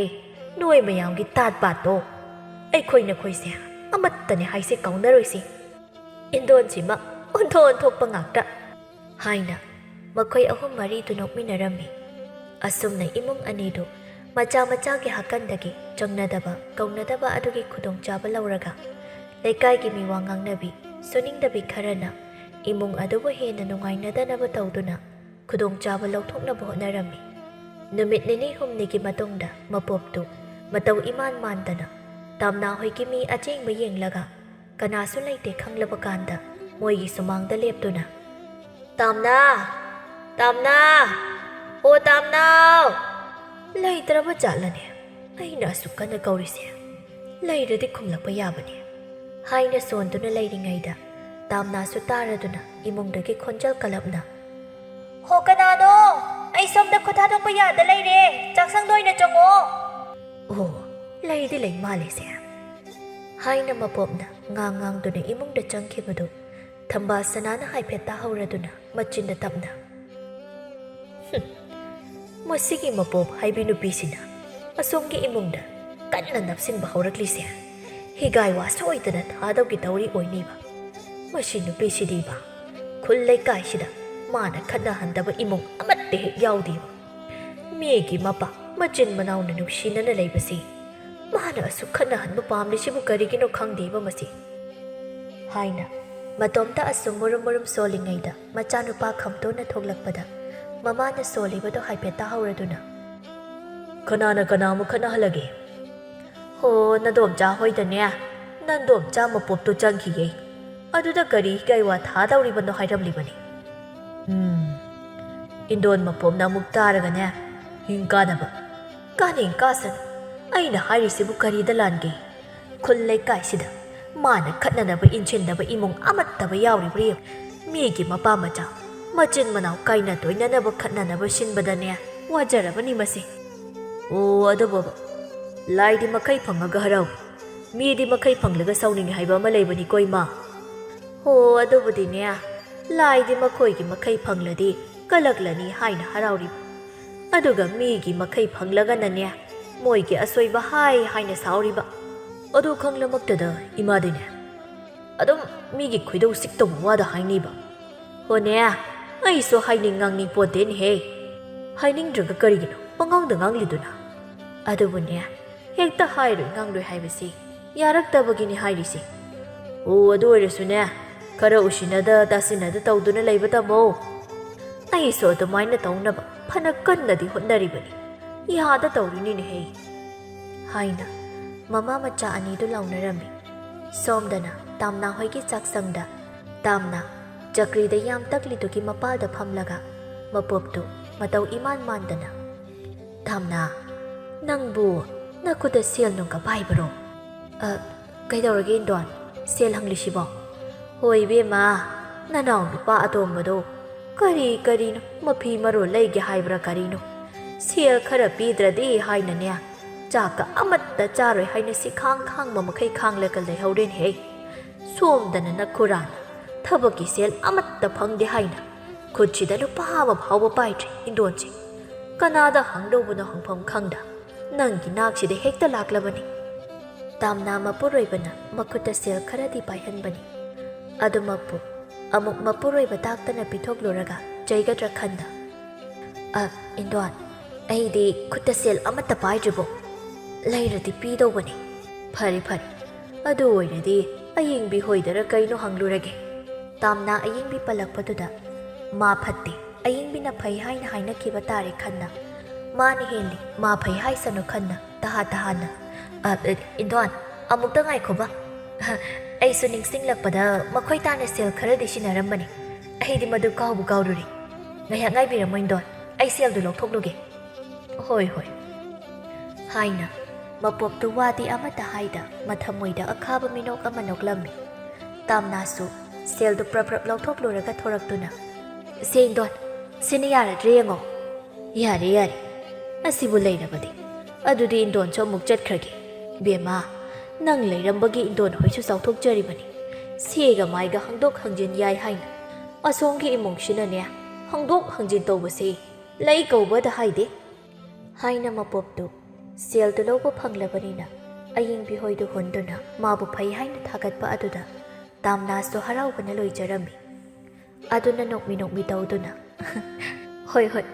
ꯅꯣꯏ ꯃꯌꯥꯝꯒꯤ ꯇꯥꯠ ꯄꯥꯠꯇꯣ ꯑꯩꯈꯣꯏ ꯅꯈꯣꯏꯁꯦ ꯑꯃꯠꯇꯅꯦ ꯍꯥꯏꯁꯦ ꯀꯥꯎꯅꯔꯣꯏꯁꯦ꯫ ꯏꯟꯗꯣꯟꯁꯤꯃ ꯑꯣꯟꯊꯣꯛ ꯑꯣꯟꯊꯣꯛꯄ ꯉꯥꯛꯇ ꯍꯥꯏꯅ ꯃꯈꯣꯏ ꯑꯍꯨꯝ ꯃꯔꯤꯗꯨ ꯅꯣꯛꯃꯤꯟꯅꯔꯝꯃꯤ꯫ ꯑꯁꯨꯝꯅ ꯏꯃꯨꯡ ꯑꯅꯤꯗꯨ ꯃꯆꯥ ꯃꯆꯥꯒꯤ ꯍꯥꯀꯟꯗꯒꯤ ꯆꯪꯅꯗꯕ ꯀꯧꯅꯗꯕ ꯑꯗꯨꯒꯤ ꯈꯨꯗꯣꯡꯆꯥꯕ ꯂꯧꯔꯒ ꯂꯩꯀꯥꯏꯒꯤ ꯃꯤꯋꯥ ꯉꯥꯡꯅꯕꯤ ꯁꯨꯅꯤꯡꯗꯕꯤ ꯈꯔꯅ ꯏꯃꯨꯡ ꯑꯗꯨꯕꯨ ꯍꯦꯟꯅ ꯅꯨꯡꯉꯥꯏꯅꯗꯅꯕ ꯇꯧꯗꯨꯅ ꯈꯨꯗꯣꯡꯆꯥꯕ ꯂꯧꯊꯣꯛꯅꯕ ꯍꯣꯠꯅꯔꯝꯃꯤ꯫ ꯅꯨꯃꯤꯠ ꯅꯤꯅꯤ ꯍꯨꯝꯅꯤꯒꯤ ꯃꯇꯨꯡꯗ ꯃꯄꯣꯞꯇꯨ ꯃꯇꯧ ꯏꯃꯥꯟ ꯃꯥꯟꯗꯅ ꯇꯥꯝꯅꯥ ꯍꯣꯏꯒꯤ ꯃꯤ ꯑꯆꯦꯡꯕ ꯌꯦꯡꯂꯒ ꯀꯅꯥꯁꯨ ꯂꯩꯇꯦ ꯈꯪꯂꯕ ꯀꯥꯟꯗ ꯃꯣꯏꯒꯤ ꯁꯨꯃꯥꯡꯗ ꯂꯦꯞꯇꯨꯅ, "ꯇꯥꯝꯅꯥ! ꯇꯥꯝꯅꯥ! ꯑꯣ ꯇꯥꯝꯅꯥꯎ!" ꯂꯩꯇ꯭ꯔꯕ ꯖꯥꯠꯂꯅꯦ ꯑꯩꯅ ꯑꯁꯨꯛ ꯀꯟꯅ ꯀꯧꯔꯤꯁꯦ? ꯂꯩꯔꯗꯤ ꯈꯨꯝꯂꯛꯄ ꯌꯥꯕꯅꯦ ꯍꯥꯏꯅ ꯁꯣꯟꯗꯨꯅ ꯂꯩꯔꯤꯉꯩꯗ ꯇꯥꯝꯅꯥꯁꯨ ꯇꯥꯔꯗꯨꯅ ꯏꯃꯨꯡꯗꯒꯤ ꯈꯣꯟꯖꯦꯜ ꯀꯜꯂꯞꯅ, "ꯍꯣ ꯀꯅꯥꯅꯣ? ꯑꯩ ꯁꯣꯝꯗ ꯈꯨꯠ ꯊꯥꯗꯣꯛꯄ ꯌꯥꯗ ꯂꯩꯔꯦ, ꯆꯥꯛꯁꯪꯗ ꯑꯣꯏꯅ ꯆꯪꯉꯣ!" "ꯑꯣ, ꯂꯩꯗꯤ ꯂꯩ ꯃꯥꯜꯂꯦꯁꯦ" ꯍꯥꯏꯅ ꯃꯄꯣꯞꯅ ꯉꯥꯡ ꯉꯥꯡꯗꯨꯅ ꯏꯃꯨꯡꯗ ꯆꯪꯈꯤꯕꯗꯨ ꯊꯝꯕꯥꯜ ꯁꯅꯥꯅ ꯍꯥꯏꯐꯦꯠ ꯇꯥꯍꯧꯔꯗꯨꯅ ꯃꯆꯤꯟꯗ ꯇꯞꯅ, "ꯍꯨꯝ, ꯃꯁꯤꯒꯤ ꯃꯄꯣꯞ ꯍꯥꯏꯕꯤ ꯅꯨꯄꯤꯁꯤꯅ ꯑꯁꯣꯝꯒꯤ ꯏꯃꯨꯡꯗ ꯀꯟꯅ ꯅꯞꯁꯤꯟꯕ ꯍꯧꯔꯛꯂꯤꯁꯦ ꯍꯤꯒꯥꯏ ꯋꯥ ꯁꯣꯏꯗꯅ ꯊꯥꯗꯧꯒꯤ ꯇꯧꯔꯤ ꯑꯣꯏꯅꯤꯕ꯫ ꯃꯁꯤ ꯅꯨꯄꯤꯁꯤꯗꯤꯕ ꯈꯨꯜ ꯂꯩꯀꯥꯏꯁꯤꯗ ꯃꯥꯅ ꯈꯠꯅꯍꯟꯗꯕ ꯏꯃꯨꯡ ꯑꯃꯠꯇ ꯍꯦꯛ ꯌꯥꯎꯗꯦꯕ꯫ ꯃꯤꯒꯤ ꯃꯄꯥ ꯃꯆꯤꯟ ꯃꯅꯥꯎꯅ ꯅꯨꯡꯁꯤꯅꯅ ꯂꯩꯕꯁꯤ ꯃꯥꯅ ꯑꯁꯨꯛ ꯈꯠꯅꯍꯟꯕ ꯄꯥꯝꯂꯤꯁꯤꯕꯨ ꯀꯔꯤꯒꯤꯅꯣ ꯈꯪꯗꯦꯕ ꯃꯁꯤ" ꯍꯥꯏꯅ ꯃꯇꯣꯝꯇ ꯑꯁꯨꯝ ꯃꯨꯔꯨꯝ ꯃꯨꯔꯨꯝ ꯁꯣꯜꯂꯤꯉꯩꯗ ꯃꯆꯥꯅꯨꯄꯥ ꯈꯝꯇꯣꯟꯅ ꯊꯣꯛꯂꯛꯄꯗ ꯃꯃꯥꯅ ꯁꯣꯜꯂꯤꯕꯗꯨ ꯍꯥꯏꯐꯦꯠ ꯇꯥꯍꯧꯔꯗꯨꯅ, "ꯀꯅꯥꯅ ꯀꯅꯥ ꯑꯃꯨꯛ ꯈꯠꯅꯍꯜꯂꯒꯦ?" "ꯍꯣ, ꯅꯗꯣꯝꯆꯥ ꯍꯣꯏꯗꯅꯦ, ꯅꯗꯣꯝꯆꯥ ꯃꯄꯣꯞꯇꯣ ꯆꯪꯈꯤꯌꯦ꯫ ꯑꯗꯨꯗ ꯀꯔꯤ ꯍꯤꯒꯥꯏ ꯋꯥ ꯊꯥꯗꯧꯔꯤꯕꯅꯣ ꯍꯥꯏꯔꯝꯂꯤꯕꯅꯤ꯫" ꯎꯝ, ꯏꯟꯗꯣꯟ ꯃꯄꯣꯞꯅ ꯑꯃꯨꯛ ꯇꯥꯔꯒꯅꯦ, ꯍꯤꯡ ꯀꯥꯅꯕ꯫ "ꯀꯥꯅꯤꯡ ꯀꯥꯁꯅꯨ, ꯑꯩꯅ ꯍꯥꯏꯔꯤꯁꯤꯕꯨ ꯀꯔꯤꯗ ꯂꯥꯟꯒꯦ? ꯈꯨꯜ ꯂꯩꯀꯥꯏꯁꯤꯗ ꯃꯥꯅ ꯈꯠꯅꯅꯕ ꯏꯟꯁꯤꯟꯗꯕ ꯏꯃꯨꯡ ꯑꯃꯠꯇꯕ ꯌꯥꯎꯔꯤꯕ꯭ꯔꯥ ꯌꯦꯡꯉꯨ꯫ ꯃꯤꯒꯤ ꯃꯄꯥ ꯃꯆꯥ, ꯃꯆꯤꯟ ꯃꯅꯥꯎ ꯀꯥꯏꯅ ꯇꯣꯏꯅꯅꯕ ꯈꯠꯅꯅꯕ ꯁꯤꯟꯕꯗꯅꯦ ꯋꯥꯖꯔꯕꯅꯤ ꯃꯁꯤ꯫ ꯑꯣ, ꯑꯗꯨꯕꯨ ꯂꯥꯏꯗꯤ ꯃꯈꯩ ꯐꯪꯉꯒ ꯍꯔꯥꯎꯏ, ꯃꯤꯗꯤ ꯃꯈꯩ ꯐꯪꯂꯒ ꯁꯥꯎꯅꯤꯡꯉꯤ ꯍꯥꯏꯕ ꯑꯃ ꯂꯩꯕꯅꯤꯀꯣ ꯏꯃꯥ꯫ ꯍꯣ, ꯑꯗꯨꯕꯨꯗꯤꯅꯦ, ꯂꯥꯏꯗꯤ ꯃꯈꯣꯏꯒꯤ ꯃꯈꯩ ꯐꯪꯂꯗꯤ ꯀꯜꯂꯛꯂꯅꯤ ꯍꯥꯏꯅ ꯍꯔꯥꯎꯔꯤꯕ, ꯑꯗꯨꯒ ꯃꯤꯒꯤ ꯃꯈꯩ ꯐꯪꯂꯒꯅꯅꯦ ꯃꯣꯏꯒꯤ ꯑꯁꯣꯏꯕ ꯍꯥꯏ ꯍꯥꯏꯅ ꯁꯥꯎꯔꯤꯕ꯫ ꯑꯗꯨ ꯈꯪꯂꯃꯛꯇꯗ ꯏꯃꯥꯗꯤꯅꯦ ꯑꯗꯨꯝ ꯃꯤꯒꯤ ꯈꯣꯏꯗꯧ ꯆꯤꯛꯇꯧꯕ ꯋꯥꯗ ꯍꯥꯏꯅꯤꯕ꯫ ꯍꯣꯅꯦ, ꯑꯩꯁꯨ ꯍꯥꯏꯅꯤꯡ ꯉꯥꯡꯅꯤꯡ ꯄꯣꯟꯇꯦꯅꯦꯍꯦ꯫ ꯍꯥꯏꯅꯤꯡꯗ꯭ꯔꯒ ꯀꯔꯤꯒꯤꯅꯣ ꯄꯉꯥꯡꯗ ꯉꯥꯡꯂꯤꯗꯨꯅ? ꯑꯗꯨꯕꯨꯅꯦ, ꯍꯦꯛꯇ ꯍꯥꯏꯔꯣꯏ ꯉꯥꯡꯂꯣꯏ ꯍꯥꯏꯕꯁꯤ ꯌꯥꯔꯛꯇꯕꯒꯤꯅꯤ ꯍꯥꯏꯔꯤꯁꯦ꯫ ꯑꯣ, ꯑꯗꯨ ꯑꯣꯏꯔꯁꯨꯅꯦ, ꯈꯔ ꯎꯁꯤꯟꯅꯗ ꯇꯥꯁꯤꯟꯅꯗ ꯇꯧꯗꯨꯅ ꯂꯩꯕ ꯇꯝꯃꯣ꯫ ꯑꯩꯁꯨ ꯑꯗꯨꯃꯥꯏꯅ ꯇꯧꯅꯕ ꯐꯅ ꯀꯟꯅꯗꯤ ꯍꯣꯠꯅꯔꯤꯕꯅꯤ꯫ ꯌꯥꯗ ꯇꯧꯔꯤꯅꯤꯅꯦꯍꯦ꯫ ꯍꯥꯏꯅ ꯃꯃꯥ ꯃꯆꯥ ꯑꯅꯤꯗꯨ ꯂꯥꯎꯅꯔꯝꯃꯤ꯫ ꯁꯣꯝꯗꯅ ꯇꯥꯝꯅꯥ ꯍꯣꯏꯒꯤ ꯆꯥꯛꯁꯪꯗ ꯇꯥꯝꯅꯥ ꯆꯀ꯭ꯔꯤꯗ ꯌꯥꯝ ꯇꯛꯂꯤꯗꯨꯒꯤ ꯃꯄꯥꯜꯗ ꯐꯝꯂꯒ ꯃꯄꯣꯞꯇꯨ ꯃꯇꯧ ꯏꯃꯥꯟ ꯃꯥꯟꯗꯅ, "ꯇꯥꯝꯅꯥ, ꯅꯪꯕꯨ ꯅꯈꯨꯠꯇ ꯁꯦꯜ ꯅꯨꯡꯒ ꯄꯥꯏꯕꯔꯣ?" "ꯑ, ꯀꯩꯗꯧꯔꯒꯦ ꯏꯟꯗꯣꯟ? ꯁꯦꯜ ꯍꯪꯂꯤꯁꯤꯕꯣ?" "ꯍꯣꯏ ꯏꯕꯦꯝꯃ, ꯅꯅꯥꯎ ꯅꯨꯄꯥ ꯑꯇꯣꯝꯕꯗꯣ ꯀꯔꯤ ꯀꯔꯤꯅꯣ ꯃꯐꯤ ꯃꯔꯣꯜ ꯂꯩꯒꯦ ꯍꯥꯏꯕ꯭ꯔꯥ ꯀꯔꯤꯅꯣ, ꯁꯦꯜ ꯈꯔ ꯄꯤꯗ꯭ꯔꯗꯤ ꯍꯥꯏꯅꯅꯦ ꯆꯥꯛꯀ ꯑꯃꯠꯇ ꯆꯥꯔꯣꯏ ꯍꯥꯏꯅ ꯁꯤꯈꯥꯡ ꯈꯥꯡꯕ ꯃꯈꯩ ꯈꯥꯡꯂꯒ ꯂꯩꯍꯧꯔꯦꯅꯦꯍꯦ꯫ ꯁꯣꯝꯗꯅ ꯅꯈꯨꯔꯥꯅ ꯊꯕꯛꯀꯤ ꯁꯦꯜ ꯑꯃꯠꯇ ꯐꯪꯗꯦ ꯍꯥꯏꯅ ꯈꯨꯠꯁꯤꯗ ꯂꯨꯄꯥ ꯑꯃ ꯐꯥꯎꯕ ꯄꯥꯏꯗ꯭ꯔꯦ ꯏꯟꯗꯣꯟꯁꯦ꯫ ꯀꯅꯥꯗ ꯍꯪꯗꯧꯕꯅꯣ ꯍꯪꯐꯝ ꯈꯪꯗ ꯅꯪꯒꯤ ꯅꯥꯛꯁꯤꯗ ꯍꯦꯛꯇ ꯂꯥꯛꯂꯕꯅꯤ꯫" ꯇꯥꯝꯅꯥ ꯃꯄꯨꯔꯣꯏꯕꯅ ꯃꯈꯨꯠꯇ ꯁꯦꯜ ꯈꯔꯗꯤ ꯄꯥꯏꯍꯟꯕꯅꯤ꯫ ꯑꯗꯨꯃꯛꯄꯨ ꯑꯃꯨꯛ ꯃꯄꯨꯔꯣꯏꯕ ꯇꯥꯛꯇꯅ ꯄꯤꯊꯣꯛꯂꯨꯔꯒ ꯆꯩꯒꯗ꯭ꯔꯥ ꯈꯟꯅ, "ꯑ, ꯏꯟꯗꯣꯟ, ꯑꯩꯗꯤ ꯈꯨꯠꯇ ꯁꯦꯜ ꯑꯃꯠꯇ ꯄꯥꯏꯗ꯭ꯔꯤꯕꯣ꯫ ꯂꯩꯔꯗꯤ ꯄꯤꯗꯧꯕꯅꯤ꯫" "ꯐꯔꯦ, ꯐꯔꯦ꯫ ꯑꯗꯨ ꯑꯣꯏꯔꯗꯤ ꯑꯌꯤꯡꯕꯤ ꯍꯣꯏꯗꯔ ꯀꯩꯅꯣ ꯍꯪꯂꯨꯔꯒꯦ꯫" ꯇꯥꯝꯅꯥ ꯑꯌꯤꯡꯕꯤ ꯄꯜꯂꯛꯄꯗꯨꯗ, "ꯃꯥ ꯐꯠꯇꯦ, ꯑꯌꯤꯡꯕꯤꯅ ꯐꯩ ꯍꯥꯏꯅ ꯍꯥꯏꯅꯈꯤꯕ ꯇꯥꯔꯦ ꯈꯟꯅ, ꯃꯥꯅ ꯍꯦꯜꯂꯤ, ꯃꯥ ꯐꯩ ꯍꯥꯏꯁꯅꯨ ꯈꯟꯅ ꯇꯍꯥ ꯇꯍꯥꯅ, "ꯑ, ꯑ, ꯏꯟꯗꯣꯟ, ꯑꯃꯨꯛꯇ ꯉꯥꯏꯈꯣꯕ꯫ ꯑꯩꯁꯨ ꯅꯤꯡꯁꯤꯡꯂꯛꯄꯗ ꯃꯈꯣꯏ ꯇꯥꯅ ꯁꯦꯜ ꯈꯔꯗꯤ ꯁꯤꯟꯅꯔꯝꯕꯅꯤ꯫ ꯑꯩꯗꯤ ꯃꯗꯨ ꯀꯥꯎꯕꯨ ꯀꯥꯎꯔꯨꯔꯦ꯫ ꯉꯥꯏꯍꯥꯛ ꯉꯥꯏꯕꯤꯔꯝꯃꯣ ꯏꯟꯗꯣꯟ, ꯑꯩ ꯁꯦꯜꯗꯨ ꯂꯧꯊꯣꯛꯂꯨꯒꯦ꯫" "ꯍꯣꯏ, ꯍꯣꯏ꯫" ꯍꯥꯏꯅ ꯃꯄꯣꯞꯇꯨ ꯋꯥꯗꯤ ꯑꯃꯠꯇ ꯍꯥꯏꯗ ꯃꯊꯃꯣꯏꯗ ꯑꯈꯥꯕ ꯃꯤꯅꯣꯛ ꯑꯃ ꯅꯣꯛꯂꯝꯃꯤ꯫ ꯇꯥꯝꯅꯥꯁꯨ ꯁꯦꯜꯗꯨ ꯄ꯭ꯔꯞ ꯄ꯭ꯔꯞ ꯂꯧꯊꯣꯛꯂꯨꯔꯒ ꯊꯣꯔꯛꯇꯨꯅ, "ꯁꯦ ꯏꯟꯗꯣꯟ, ꯁꯤꯅ ꯌꯥꯔꯗ꯭ꯔꯦ ꯌꯦꯡꯉꯣ꯫" "ꯌꯥꯔꯦ, ꯌꯥꯔꯦ꯫ ꯑꯁꯤꯕꯨ ꯂꯩꯔꯕꯗꯤ꯫ ꯑꯗꯨꯗꯤ ꯏꯟꯗꯣꯟꯁꯨ ꯑꯃꯨꯛ ꯆꯠꯈ꯭ꯔꯒꯦ꯫" "ꯕꯦꯝꯃ, ꯅꯪ ꯂꯩꯔꯝꯕꯒꯤ ꯏꯟꯗꯣꯟ ꯍꯣꯏꯁꯨ ꯆꯥꯎꯊꯣꯛꯆꯔꯤꯕꯅꯤ꯫ ꯁꯦꯒ ꯃꯥꯏꯒ ꯍꯪꯗꯣꯛ ꯍꯪꯖꯤꯟ ꯌꯥꯏ ꯍꯥꯏꯅ "ꯑꯁꯣꯝꯒꯤ ꯏꯃꯨꯡꯁꯤꯅꯅꯦ, ꯍꯪꯗꯣꯛ ꯍꯪꯖꯤꯟ ꯇꯧꯕꯁꯦ ꯂꯩ ꯀꯧꯕꯗ ꯍꯥꯏꯗꯦ" ꯍꯥꯏꯅ ꯃꯄꯣꯞꯇꯨ ꯁꯦꯜꯗꯨ ꯂꯧꯕ ꯐꯪꯂꯕꯅꯤꯅ ꯑꯌꯤꯡꯕꯤ ꯍꯣꯏꯗꯨ ꯍꯨꯟꯗꯨꯅ ꯃꯥꯕꯨ ꯐꯩ ꯍꯥꯏꯅ ꯊꯥꯒꯠꯄ ꯑꯗꯨꯗ ꯇꯥꯝꯅꯥꯁꯇꯣ ꯍꯔꯥꯎꯕꯅ ꯂꯣꯏꯖꯔꯝꯃꯤ꯫ ꯑꯗꯨꯅ ꯅꯣꯛꯃꯤ ꯅꯣꯛꯃꯤ ꯇꯧꯗꯨꯅ, "ꯍꯣꯏ, ꯍꯣꯏ,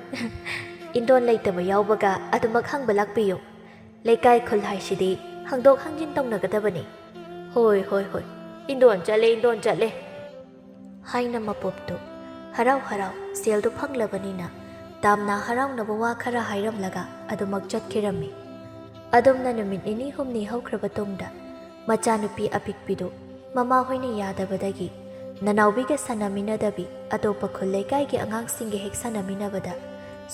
ꯏꯟꯗꯣꯟ ꯂꯩꯇꯕ ꯌꯥꯎꯕꯒ ꯑꯗꯨꯃꯛ ꯍꯪꯕ ꯂꯥꯛꯄꯤꯌꯨ꯫ ꯂꯩꯀꯥꯏ ꯈꯨꯜ ꯍꯥꯏꯁꯤꯗꯤ ꯍꯪꯗꯣꯛ ꯍꯪꯖꯤꯟ ꯇꯧꯅꯒꯗꯕꯅꯤ꯫ ꯍꯣꯏ, ꯍꯣꯏ, ꯍꯣꯏ, ꯏꯟꯗꯣꯟ ꯆꯠꯂꯦ, ꯏꯟꯗꯣꯟ ꯆꯠꯂꯦ" ꯍꯥꯏꯅ ꯃꯄꯣꯞꯇꯨ ꯍꯔꯥꯎ ꯍꯔꯥꯎ ꯁꯦꯜꯗꯨ ꯐꯪꯂꯕꯅꯤꯅ ꯇꯥꯝꯅ ꯍꯔꯥꯎꯅꯕ ꯋꯥ ꯈꯔ ꯍꯥꯏꯔꯝꯂꯒ ꯑꯗꯨꯃꯛ ꯆꯠꯈꯤꯔꯝꯃꯤ꯫ ꯑꯗꯨꯝꯅ ꯅꯨꯃꯤꯠ ꯅꯤꯅꯤ ꯍꯨꯝꯅꯤ ꯍꯧꯈ꯭ꯔꯕ ꯇꯨꯡꯗ ꯃꯆꯥꯅꯨꯄꯤ ꯑꯄꯤꯛꯄꯤꯗꯨ ꯃꯃꯥꯍꯣꯏꯅ ꯌꯥꯗꯕꯗꯒꯤ ꯅꯅꯥꯎꯕꯤꯒ ꯁꯥꯟꯅꯃꯤꯟꯅꯗꯕꯤ ꯑꯇꯣꯞꯄ ꯈꯨꯜ ꯂꯩꯀꯥꯏꯒꯤ ꯑꯉꯥꯡꯁꯤꯡꯒ ꯍꯦꯛ ꯁꯥꯟꯅꯃꯤꯟꯅꯕꯗ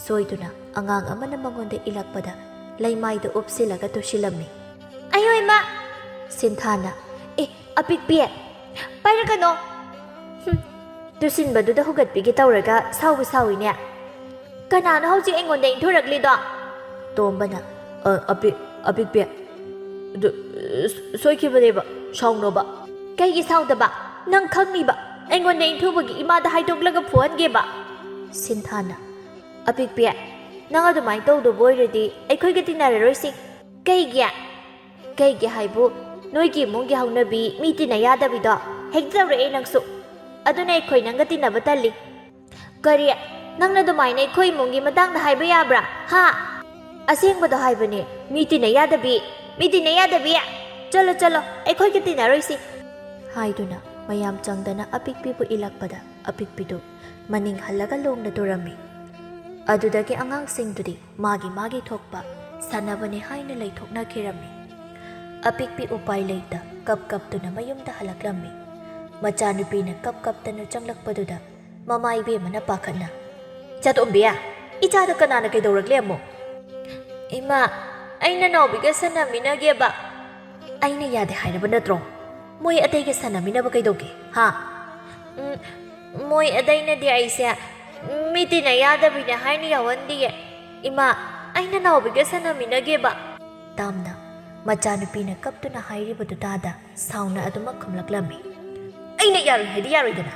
ꯁꯣꯏꯗꯨꯅ ꯑꯉꯥꯡ ꯑꯃꯅ ꯃꯉꯣꯟꯗ ꯏꯜꯂꯛꯄꯗ ꯂꯩꯃꯥꯏꯗ ꯎꯞꯁꯤꯜꯂꯒ ꯇꯨꯁꯤꯜꯂꯝꯃꯤ꯫ "ꯑꯌꯣ ꯏꯃꯥ!" ꯁꯤꯟꯊꯥꯅ, "ꯑꯦ, ꯑꯄꯤꯛꯄꯤ, ꯄꯥꯏꯔꯛꯀꯅꯣ!" "ꯍꯨꯝ, ꯇꯨꯁꯤꯟꯕꯗꯨꯗ ꯍꯨꯒꯠꯄꯤꯒꯦ ꯇꯧꯔꯒ ꯁꯥꯎꯕ ꯁꯥꯎꯏꯅꯦ꯫ ꯀꯅꯥꯅꯣ ꯍꯧꯖꯤꯛ ꯑꯩꯉꯣꯟꯗ ꯏꯟꯊꯣꯔꯛꯂꯤꯗꯣ?" ꯇꯣꯝꯕꯅ, "ꯑ, ꯑꯄꯤꯛ-, ꯑꯄꯤꯛꯄꯤ, ꯑꯗꯨ, ꯁꯣꯏꯈꯤꯕꯅꯦꯕ, ꯁꯥꯎꯅꯣꯕ꯫" "ꯀꯩꯒꯤ ꯁꯥꯎꯗꯕ? ꯅꯪ ꯈꯪꯉꯤꯕ꯫ ꯑꯩꯉꯣꯟꯗ ꯏꯟꯊꯨꯕꯒꯤ ꯏꯃꯥꯗ ꯍꯥꯏꯗꯣꯛꯂꯒ ꯐꯨꯍꯟꯒꯦꯕ꯫" ꯁꯤꯟꯊꯥꯅ, "ꯑꯄꯤꯛꯄꯤ, ꯅꯪ ꯑꯗꯨꯃꯥꯏꯅ ꯇꯧꯗꯕ ꯑꯣꯏꯔꯗꯤ ꯑꯩꯈꯣꯏꯒ ꯇꯤꯟꯅꯔꯔꯣꯏꯁꯤ꯫" "ꯀꯩꯒꯤ?" "ꯀꯩꯒꯤ ꯍꯥꯏꯕꯨ, ꯅꯣꯏꯒꯤ ꯏꯃꯨꯡꯒꯤ ꯍꯧꯅꯕꯤ ꯃꯤ ꯇꯤꯟꯅ ꯌꯥꯗꯕꯤꯗꯣ ꯍꯦꯛꯇ ꯇꯧꯔꯛꯑꯦ ꯅꯪꯁꯨ꯫ ꯑꯗꯨꯅ ꯑꯩꯈꯣꯏ ꯅꯪꯒ ꯇꯤꯟꯅꯕ ꯇꯜꯂꯤ꯫" "ꯀꯔꯤ? ꯅꯪꯅ ꯑꯗꯨꯃꯥꯏꯅ ꯑꯩꯈꯣꯏ ꯏꯃꯨꯡꯒꯤ ꯃꯇꯥꯡꯗ ꯍꯥꯏꯕ ꯌꯥꯕ꯭ꯔꯥ? ꯍꯥ?" "ꯑꯁꯦꯡꯕꯗꯣ ꯍꯥꯏꯕꯅꯦ, ꯃꯤ ꯇꯤꯟꯅ ꯌꯥꯗꯕꯤ, ꯃꯤ ꯇꯤꯟꯅ ꯌꯥꯗꯕꯤ꯫ ꯆꯠꯂꯣ, ꯆꯠꯂꯣ, ꯑꯩꯈꯣꯏꯒ ꯇꯤꯟꯅꯔꯣꯏꯁꯤ꯫" ꯍꯥꯏꯗꯨꯅ ꯃꯌꯥꯝ ꯆꯪꯗꯅ ꯑꯄꯤꯛꯄꯤꯕꯨ ꯏꯜꯂꯛꯄꯗ ꯑꯄꯤꯛꯄꯤꯗꯨ ꯃꯅꯤꯡ ꯍꯜꯂꯒ ꯂꯣꯡꯅ ꯇꯨꯔꯝꯃꯤ꯫ ꯑꯗꯨꯗꯒꯤ ꯑꯉꯥꯡꯁꯤꯡꯗꯨꯗꯤ ꯃꯥꯒꯤ ꯃꯥꯒꯤ ꯊꯣꯛꯄ ꯁꯥꯟꯅꯕꯅꯦ ꯍꯥꯏꯅ ꯂꯩꯊꯣꯛꯅꯈꯤꯔꯝꯃꯤ꯫ ꯑꯄꯤꯛꯄꯤ ꯎꯄꯥꯏ ꯂꯩꯇ ꯀꯞ ꯀꯞꯇꯨꯅ ꯃꯌꯨꯝꯗ ꯍꯜꯂꯛꯂꯝꯃꯤ꯫ ꯃꯆꯥꯅꯨꯄꯤꯅ ꯀꯞ ꯀꯞꯇꯅ ꯆꯪꯂꯛꯄꯗꯨꯗ ꯃꯃꯥ ꯏꯕꯦꯝꯃꯅ ꯄꯥꯈꯠꯅ, "ꯆꯥꯇꯣꯝꯕꯤ, ꯏꯆꯥꯗ ꯀꯅꯥꯅ ꯀꯩꯗꯧꯔꯛꯂꯦ ꯑꯃꯨꯛ?" "ꯏꯃꯥ, ꯑꯩ ꯅꯅꯥꯎꯕꯤꯒ ꯁꯥꯟꯅꯃꯤꯟꯅꯒꯦꯕ꯫" "ꯑꯩꯅ ꯌꯥꯗꯦ ꯍꯥꯏꯔꯕ ꯅꯠꯇ꯭ꯔꯣ? ꯃꯣꯏ ꯑꯇꯩꯒ ꯁꯥꯟꯅꯃꯤꯟꯅꯕ ꯀꯩꯗꯧꯒꯦ, ꯍꯥ?" "ꯎꯝ, ꯃꯣꯏ ꯑꯇꯩꯅꯗꯤ ꯑꯩꯁꯦ ꯃꯤ ꯇꯤꯟꯅ ꯌꯥꯗꯕꯤꯅꯦ ꯍꯥꯏꯅ ꯌꯥꯎꯍꯟꯗꯤꯌꯦ꯫ ꯏꯃꯥ, ꯑꯩ ꯅꯅꯥꯎꯕꯤꯒ ꯁꯥꯟꯅꯃꯤꯟꯅꯒꯦꯕ꯫" ꯇꯥꯝꯅ ꯃꯆꯥꯅꯨꯄꯤꯅ ꯀꯞꯇꯨꯅ ꯍꯥꯏꯔꯤꯕꯗꯨ ꯇꯥꯗ ꯁꯥꯎꯅ ꯑꯗꯨꯃꯛ ꯈꯨꯝꯂꯛꯂꯝꯃꯤ꯫ "ꯑꯩꯅ ꯌꯥꯔꯣꯏ ꯍꯥꯏꯗꯤ ꯌꯥꯔꯣꯏꯗꯅ꯫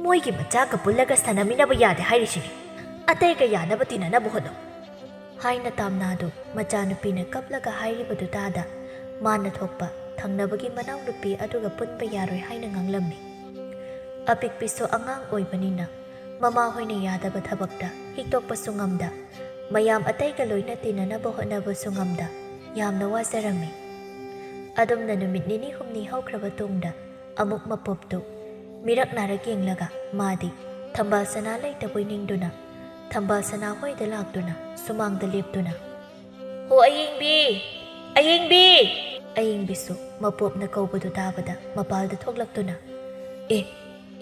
"ꯃꯣꯏꯒꯤ ꯃꯆꯥꯒ ꯄꯨꯜꯂꯒ ꯁꯥꯟꯅꯃꯤꯟꯅꯕ ꯌꯥꯗꯦ ꯍꯥꯏꯔꯤꯁꯤꯅꯤ꯫ ꯑꯇꯩꯒ ꯌꯥꯅꯕ ꯇꯤꯟꯅꯅꯕ ꯍꯣꯠꯅꯧ," ꯍꯥꯏꯅ ꯇꯥꯝꯅꯥꯗꯨ ꯃꯆꯥꯅꯨꯄꯤꯅ ꯀꯞꯂꯒ ꯍꯥꯏꯔꯤꯕꯗꯨ ꯇꯥꯗ ꯃꯥꯅ ꯊꯣꯛꯄ ꯊꯪꯅꯕꯒꯤ ꯃꯅꯥꯎꯅꯨꯄꯤ ꯑꯗꯨꯒ ꯄꯨꯟꯕ ꯌꯥꯔꯣꯏ ꯍꯥꯏꯅ ꯉꯥꯡꯂꯝꯃꯤ꯫ ꯑꯄꯤꯛꯄꯤꯁꯨ ꯑꯉꯥꯡ ꯑꯣꯏꯕꯅꯤꯅ ꯃꯃꯥ ꯍꯣꯏꯅ ꯌꯥꯗꯕ ꯊꯕꯛꯇ ꯍꯤꯛꯇꯣꯛꯄꯁꯨ ꯉꯝꯗ ꯃꯌꯥꯝ ꯑꯇꯩꯒ ꯂꯣꯏꯅ ꯇꯤꯟꯅꯅꯕ ꯍꯣꯠꯅꯕꯁꯨ ꯉꯝꯗ ꯌꯥꯝꯅ ꯋꯥꯖꯔꯝꯃꯤ꯫ ꯑꯗꯨꯝꯅ ꯅꯨꯃꯤꯠ ꯅꯤꯅꯤ ꯍꯨꯝꯅꯤ ꯍꯧꯈ꯭ꯔꯕ ꯇꯨꯡꯗ ꯑꯃꯨꯛ ꯃꯄꯣꯞꯇꯨ ꯃꯤꯔꯛ ꯅꯥꯔꯛ ꯌꯦꯡꯂꯒ ꯃꯥꯗꯤ ꯊꯝꯕꯥꯜ ꯁꯅꯥ ꯂꯩꯇꯕꯣꯏ ꯅꯤꯡꯗꯨꯅ ꯊꯝꯕꯥꯜ ꯁꯅꯥ ꯍꯣꯏꯗ ꯂꯥꯛꯇꯨꯅ ꯁꯨꯃꯥꯡꯗ ꯂꯦꯞꯇꯨꯅ, "ꯍꯣ ꯑꯌꯤꯡꯕꯤ! ꯑꯌꯤꯡꯕꯤ!" ꯑꯌꯤꯡꯕꯤꯁꯨ ꯃꯄꯣꯞꯅ ꯀꯧꯕꯗꯨ ꯇꯥꯕꯗ ꯃꯄꯥꯜꯗ ꯊꯣꯛꯂꯛꯇꯨꯅ, "ꯑꯦ,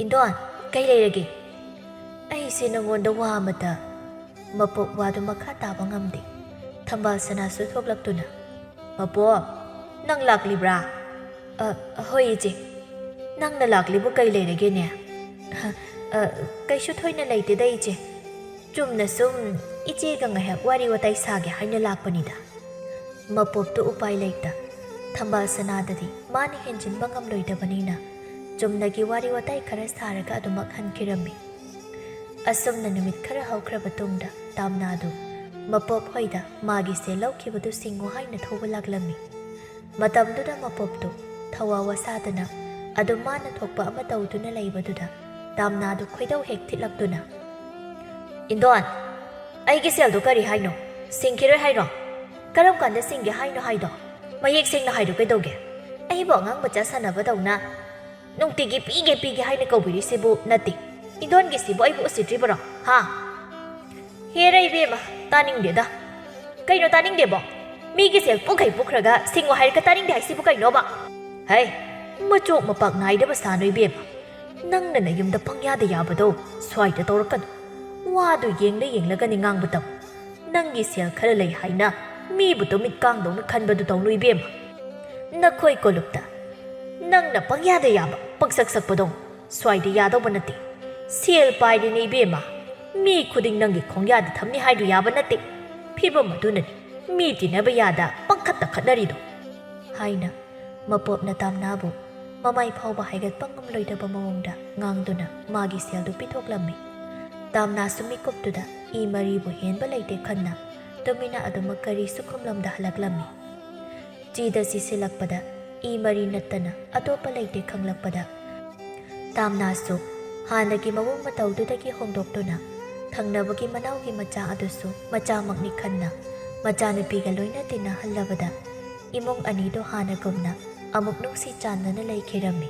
ꯏꯟꯗꯣꯟ, ꯀꯩ ꯂꯩꯔꯒꯦ?" "ꯑꯩꯁꯦ ꯅꯉꯣꯟꯗ ꯋꯥ ꯑꯃꯇ꯫" ꯃꯄꯣꯞ ꯋꯥꯗꯨ ꯃꯈꯥ ꯇꯥꯕ ꯉꯝꯗꯦ꯫ ꯊꯝꯕꯥꯜ ꯁꯅꯥꯁꯨ ꯊꯣꯛꯂꯛꯇꯨꯅ, "ꯃꯄꯣꯞ, ꯅꯪ ꯂꯥꯛꯂꯤꯕ꯭ꯔꯥ?" "ꯑ, ꯍꯣꯏ ꯏꯆꯦ꯫ ꯅꯪꯅ ꯂꯥꯛꯂꯤꯕꯨ ꯀꯩ ꯂꯩꯔꯒꯦꯅꯦ?" "ꯑ, ꯀꯩꯁꯨ ꯊꯣꯏꯅ ꯂꯩꯇꯦꯗ ꯏꯆꯦ꯫ ꯆꯨꯝꯅ ꯁꯨꯝ ꯏꯆꯦꯒ ꯉꯥꯏꯍꯥꯛ ꯋꯥꯔꯤ ꯋꯥꯇꯥꯏ ꯁꯥꯒꯦ ꯍꯥꯏꯅ ꯂꯥꯛꯄꯅꯤꯗ꯫" ꯃꯄꯣꯞꯇꯨ ꯎꯄꯥꯏ ꯂꯩꯇ ꯊꯝꯕꯥꯜ ꯁꯅꯥꯗꯗꯤ ꯃꯥꯅ ꯍꯦꯟꯖꯤꯟꯕ ꯉꯝꯂꯣꯏꯗꯕꯅꯤꯅ ꯆꯨꯝꯅꯒꯤ ꯋꯥꯔꯤ ꯋꯥꯇꯥꯏ ꯈꯔ ꯁꯥꯔꯒ ꯑꯗꯨꯃꯛ ꯍꯟꯈꯤꯔꯝꯃꯤ꯫ ꯑꯁꯨꯝꯅ ꯅꯨꯃꯤꯠ ꯈꯔ ꯍꯧꯈ꯭ꯔꯕ ꯇꯨꯡꯗ ꯇꯥꯝꯅꯥꯗꯨ ꯃꯄꯣꯞ ꯍꯣꯏꯗ ꯃꯥꯒꯤ ꯁꯦꯜ ꯂꯧꯈꯤꯕꯗꯨ ꯁꯤꯡꯉꯨ ꯍꯥꯏꯅ ꯊꯧꯕ ꯂꯥꯛꯂꯝꯃꯤ꯫ ꯃꯇꯝꯗꯨꯗ ꯃꯄꯣꯞꯇꯨ ꯊꯋꯥ ꯋꯥꯁꯥꯗꯅ ꯑꯗꯨꯝ ꯃꯥꯅ ꯊꯣꯛꯄ ꯑꯃ ꯇꯧꯗꯨꯅ ꯂꯩꯕꯗꯨꯗ ꯇꯥꯝꯅꯥꯗꯨ ꯈꯣꯏꯗꯧ ꯍꯦꯛ ꯊꯤꯠꯂꯛꯇꯨꯅ, "ꯏꯟꯗꯣꯟ, ꯑꯩꯒꯤ ꯁꯦꯜꯗꯣ ꯀꯔꯤ ꯍꯥꯏꯅꯣ? ꯁꯤꯡꯈꯤꯔꯣꯏ ꯍꯥꯏꯔꯣ? ꯀꯔꯝ ꯀꯥꯟꯗ ꯁꯤꯡꯒꯦ ꯍꯥꯏꯅꯣ ꯍꯥꯏꯗꯣ? ꯃꯌꯦꯛ ꯁꯦꯡꯅ ꯍꯥꯏꯔꯣ ꯀꯩꯗꯧꯒꯦ? ꯑꯩꯕꯨ ꯑꯉꯥꯡ ꯃꯆꯥ ꯁꯥꯟꯅꯕꯗꯧꯅ ꯅꯨꯡꯇꯤꯒꯤ ꯄꯤꯒꯦ ꯄꯤꯒꯦ ꯍꯥꯏꯅ ꯀꯧꯕꯤꯔꯤꯁꯤꯕꯨ ꯅꯠꯇꯦ꯫ ꯏꯟꯗꯣꯟꯒꯤꯁꯤꯕꯨ ꯑꯩꯕꯨ ꯎꯁꯤꯠꯇ꯭ꯔꯤꯕꯔꯣ? ꯍꯥ?" "ꯍꯦꯔ ꯏꯕꯦꯝꯃ, ꯇꯥꯅꯤꯡꯗꯦꯗ꯫ ꯀꯩꯅꯣ ꯇꯥꯅꯤꯡꯗꯦꯕꯣ? ꯃꯤꯒꯤ ꯁꯦꯜ ꯄꯨꯈꯩ ꯄꯨꯈ꯭ꯔꯒ ꯁꯤꯡꯉꯣ ꯍꯥꯏꯔꯒ ꯇꯥꯅꯤꯡꯗꯦ ꯍꯥꯏꯁꯤꯕꯨ ꯀꯩꯅꯣꯕ? ꯍꯩ, ꯃꯆꯣꯛ ꯃꯄꯥꯛ ꯅꯥꯏꯗꯕ ꯁꯥꯅꯨ ꯏꯕꯦꯝꯃ꯫ ꯅꯪꯅ ꯅꯌꯨꯝꯗ ꯄꯪꯌꯥꯗ ꯌꯥꯕꯗꯣ ꯁ꯭ꯋꯥꯏꯗ ꯇꯧꯔꯛꯀꯅꯨ꯫ ꯋꯥꯗꯨ ꯌꯦꯡꯂ ꯌꯦꯡꯂꯒꯅꯤ ꯉꯥꯡꯕ ꯇꯝꯃꯨ꯫ ꯅꯪꯒꯤ ꯁꯦꯜ ꯈꯔ ꯂꯩ ꯍꯥꯏꯅ ꯃꯤꯕꯨ ꯇꯨꯃꯤꯠ ꯀꯥꯡꯗꯧꯅ ꯈꯟꯕꯗꯨ ꯇꯧꯅꯨ ꯏꯕꯦꯝꯃ꯫ ꯅꯈꯣꯏ ꯀꯣꯂꯨꯞꯇ ꯅꯪꯅ ꯄꯪꯌꯥꯗ ꯌꯥꯕ ꯄꯪꯁꯛ ꯁꯛꯄꯗꯣ ꯁ꯭ꯋꯥꯏꯗ ꯌꯥꯗꯧꯕ ꯅꯠꯇꯦ꯫ ꯁꯦꯜ ꯄꯥꯏꯔꯤꯅꯦ ꯏꯕꯦꯝꯃ꯫ ꯃꯤ ꯈꯨꯗꯤꯡ ꯅꯪꯒꯤ ꯈꯣꯡꯌꯥꯗ ꯊꯝꯅꯤ ꯍꯥꯏꯗꯨ ꯌꯥꯕ ꯅꯠꯇꯦ꯫ ꯐꯤꯕꯝ ꯑꯗꯨꯅꯅꯤ ꯃꯤ ꯇꯤꯟꯅꯕ ꯌꯥꯗ ꯄꯪꯈꯠꯇ ꯈꯠꯅꯔꯤꯗꯣ," ꯍꯥꯏꯅ ꯃꯄꯣꯞꯅ ꯇꯥꯝꯅꯥꯕꯨ ꯃꯃꯥꯏ ꯐꯥꯎꯕ ꯍꯥꯏꯒꯠꯄ ꯉꯝꯂꯣꯏꯗꯕ ꯃꯑꯣꯡꯗ ꯉꯥꯡꯗꯨꯅ ꯃꯥꯒꯤ ꯁꯦꯜꯗꯨ ꯄꯤꯊꯣꯛꯂꯝꯃꯤ꯫ ꯇꯥꯝꯅꯥꯁꯨ ꯃꯤꯀꯨꯞꯇꯨꯗ ꯏ ꯃꯔꯤꯕꯨ ꯍꯦꯟꯕ ꯂꯩꯇꯦ ꯈꯟꯅ ꯇꯨꯃꯤꯟꯅ ꯑꯗꯨꯃꯛ ꯀꯔꯤꯁꯨ ꯈꯨꯝꯂꯝꯗ ꯍꯜꯂꯛꯂꯝꯃꯤ꯫ ꯆꯤꯗ ꯆꯤꯁꯤꯜꯂꯛꯄꯗ ꯏ ꯃꯔꯤ ꯅꯠꯇꯅ ꯑꯇꯣꯞꯄ ꯂꯩꯇꯦ ꯈꯪꯂꯛꯄꯗ ꯇꯥꯝꯅꯥꯁꯨ ꯍꯥꯟꯅꯒꯤ ꯃꯑꯣꯡ ꯃꯇꯧꯗꯨꯗꯒꯤ ꯍꯣꯡꯗꯣꯛꯇꯨꯅ ꯊꯪꯅꯕꯒꯤ ꯃꯅꯥꯎꯒꯤ ꯃꯆꯥ ꯑꯗꯨꯁꯨ ꯃꯆꯥꯃꯛꯅꯤ ꯈꯟꯅ ꯃꯆꯥꯅꯨꯄꯤꯒ ꯂꯣꯏꯅ ꯇꯤꯟꯅꯍꯜꯂꯕꯗ ꯏꯃꯨꯡ ꯑꯅꯤꯗꯨ ꯍꯥꯟꯅꯒꯨꯝꯅ ꯑꯃꯨꯛ ꯅꯨꯡꯁꯤ ꯆꯥꯟꯅꯅ ꯂꯩꯈꯤꯔꯝꯃꯤ꯫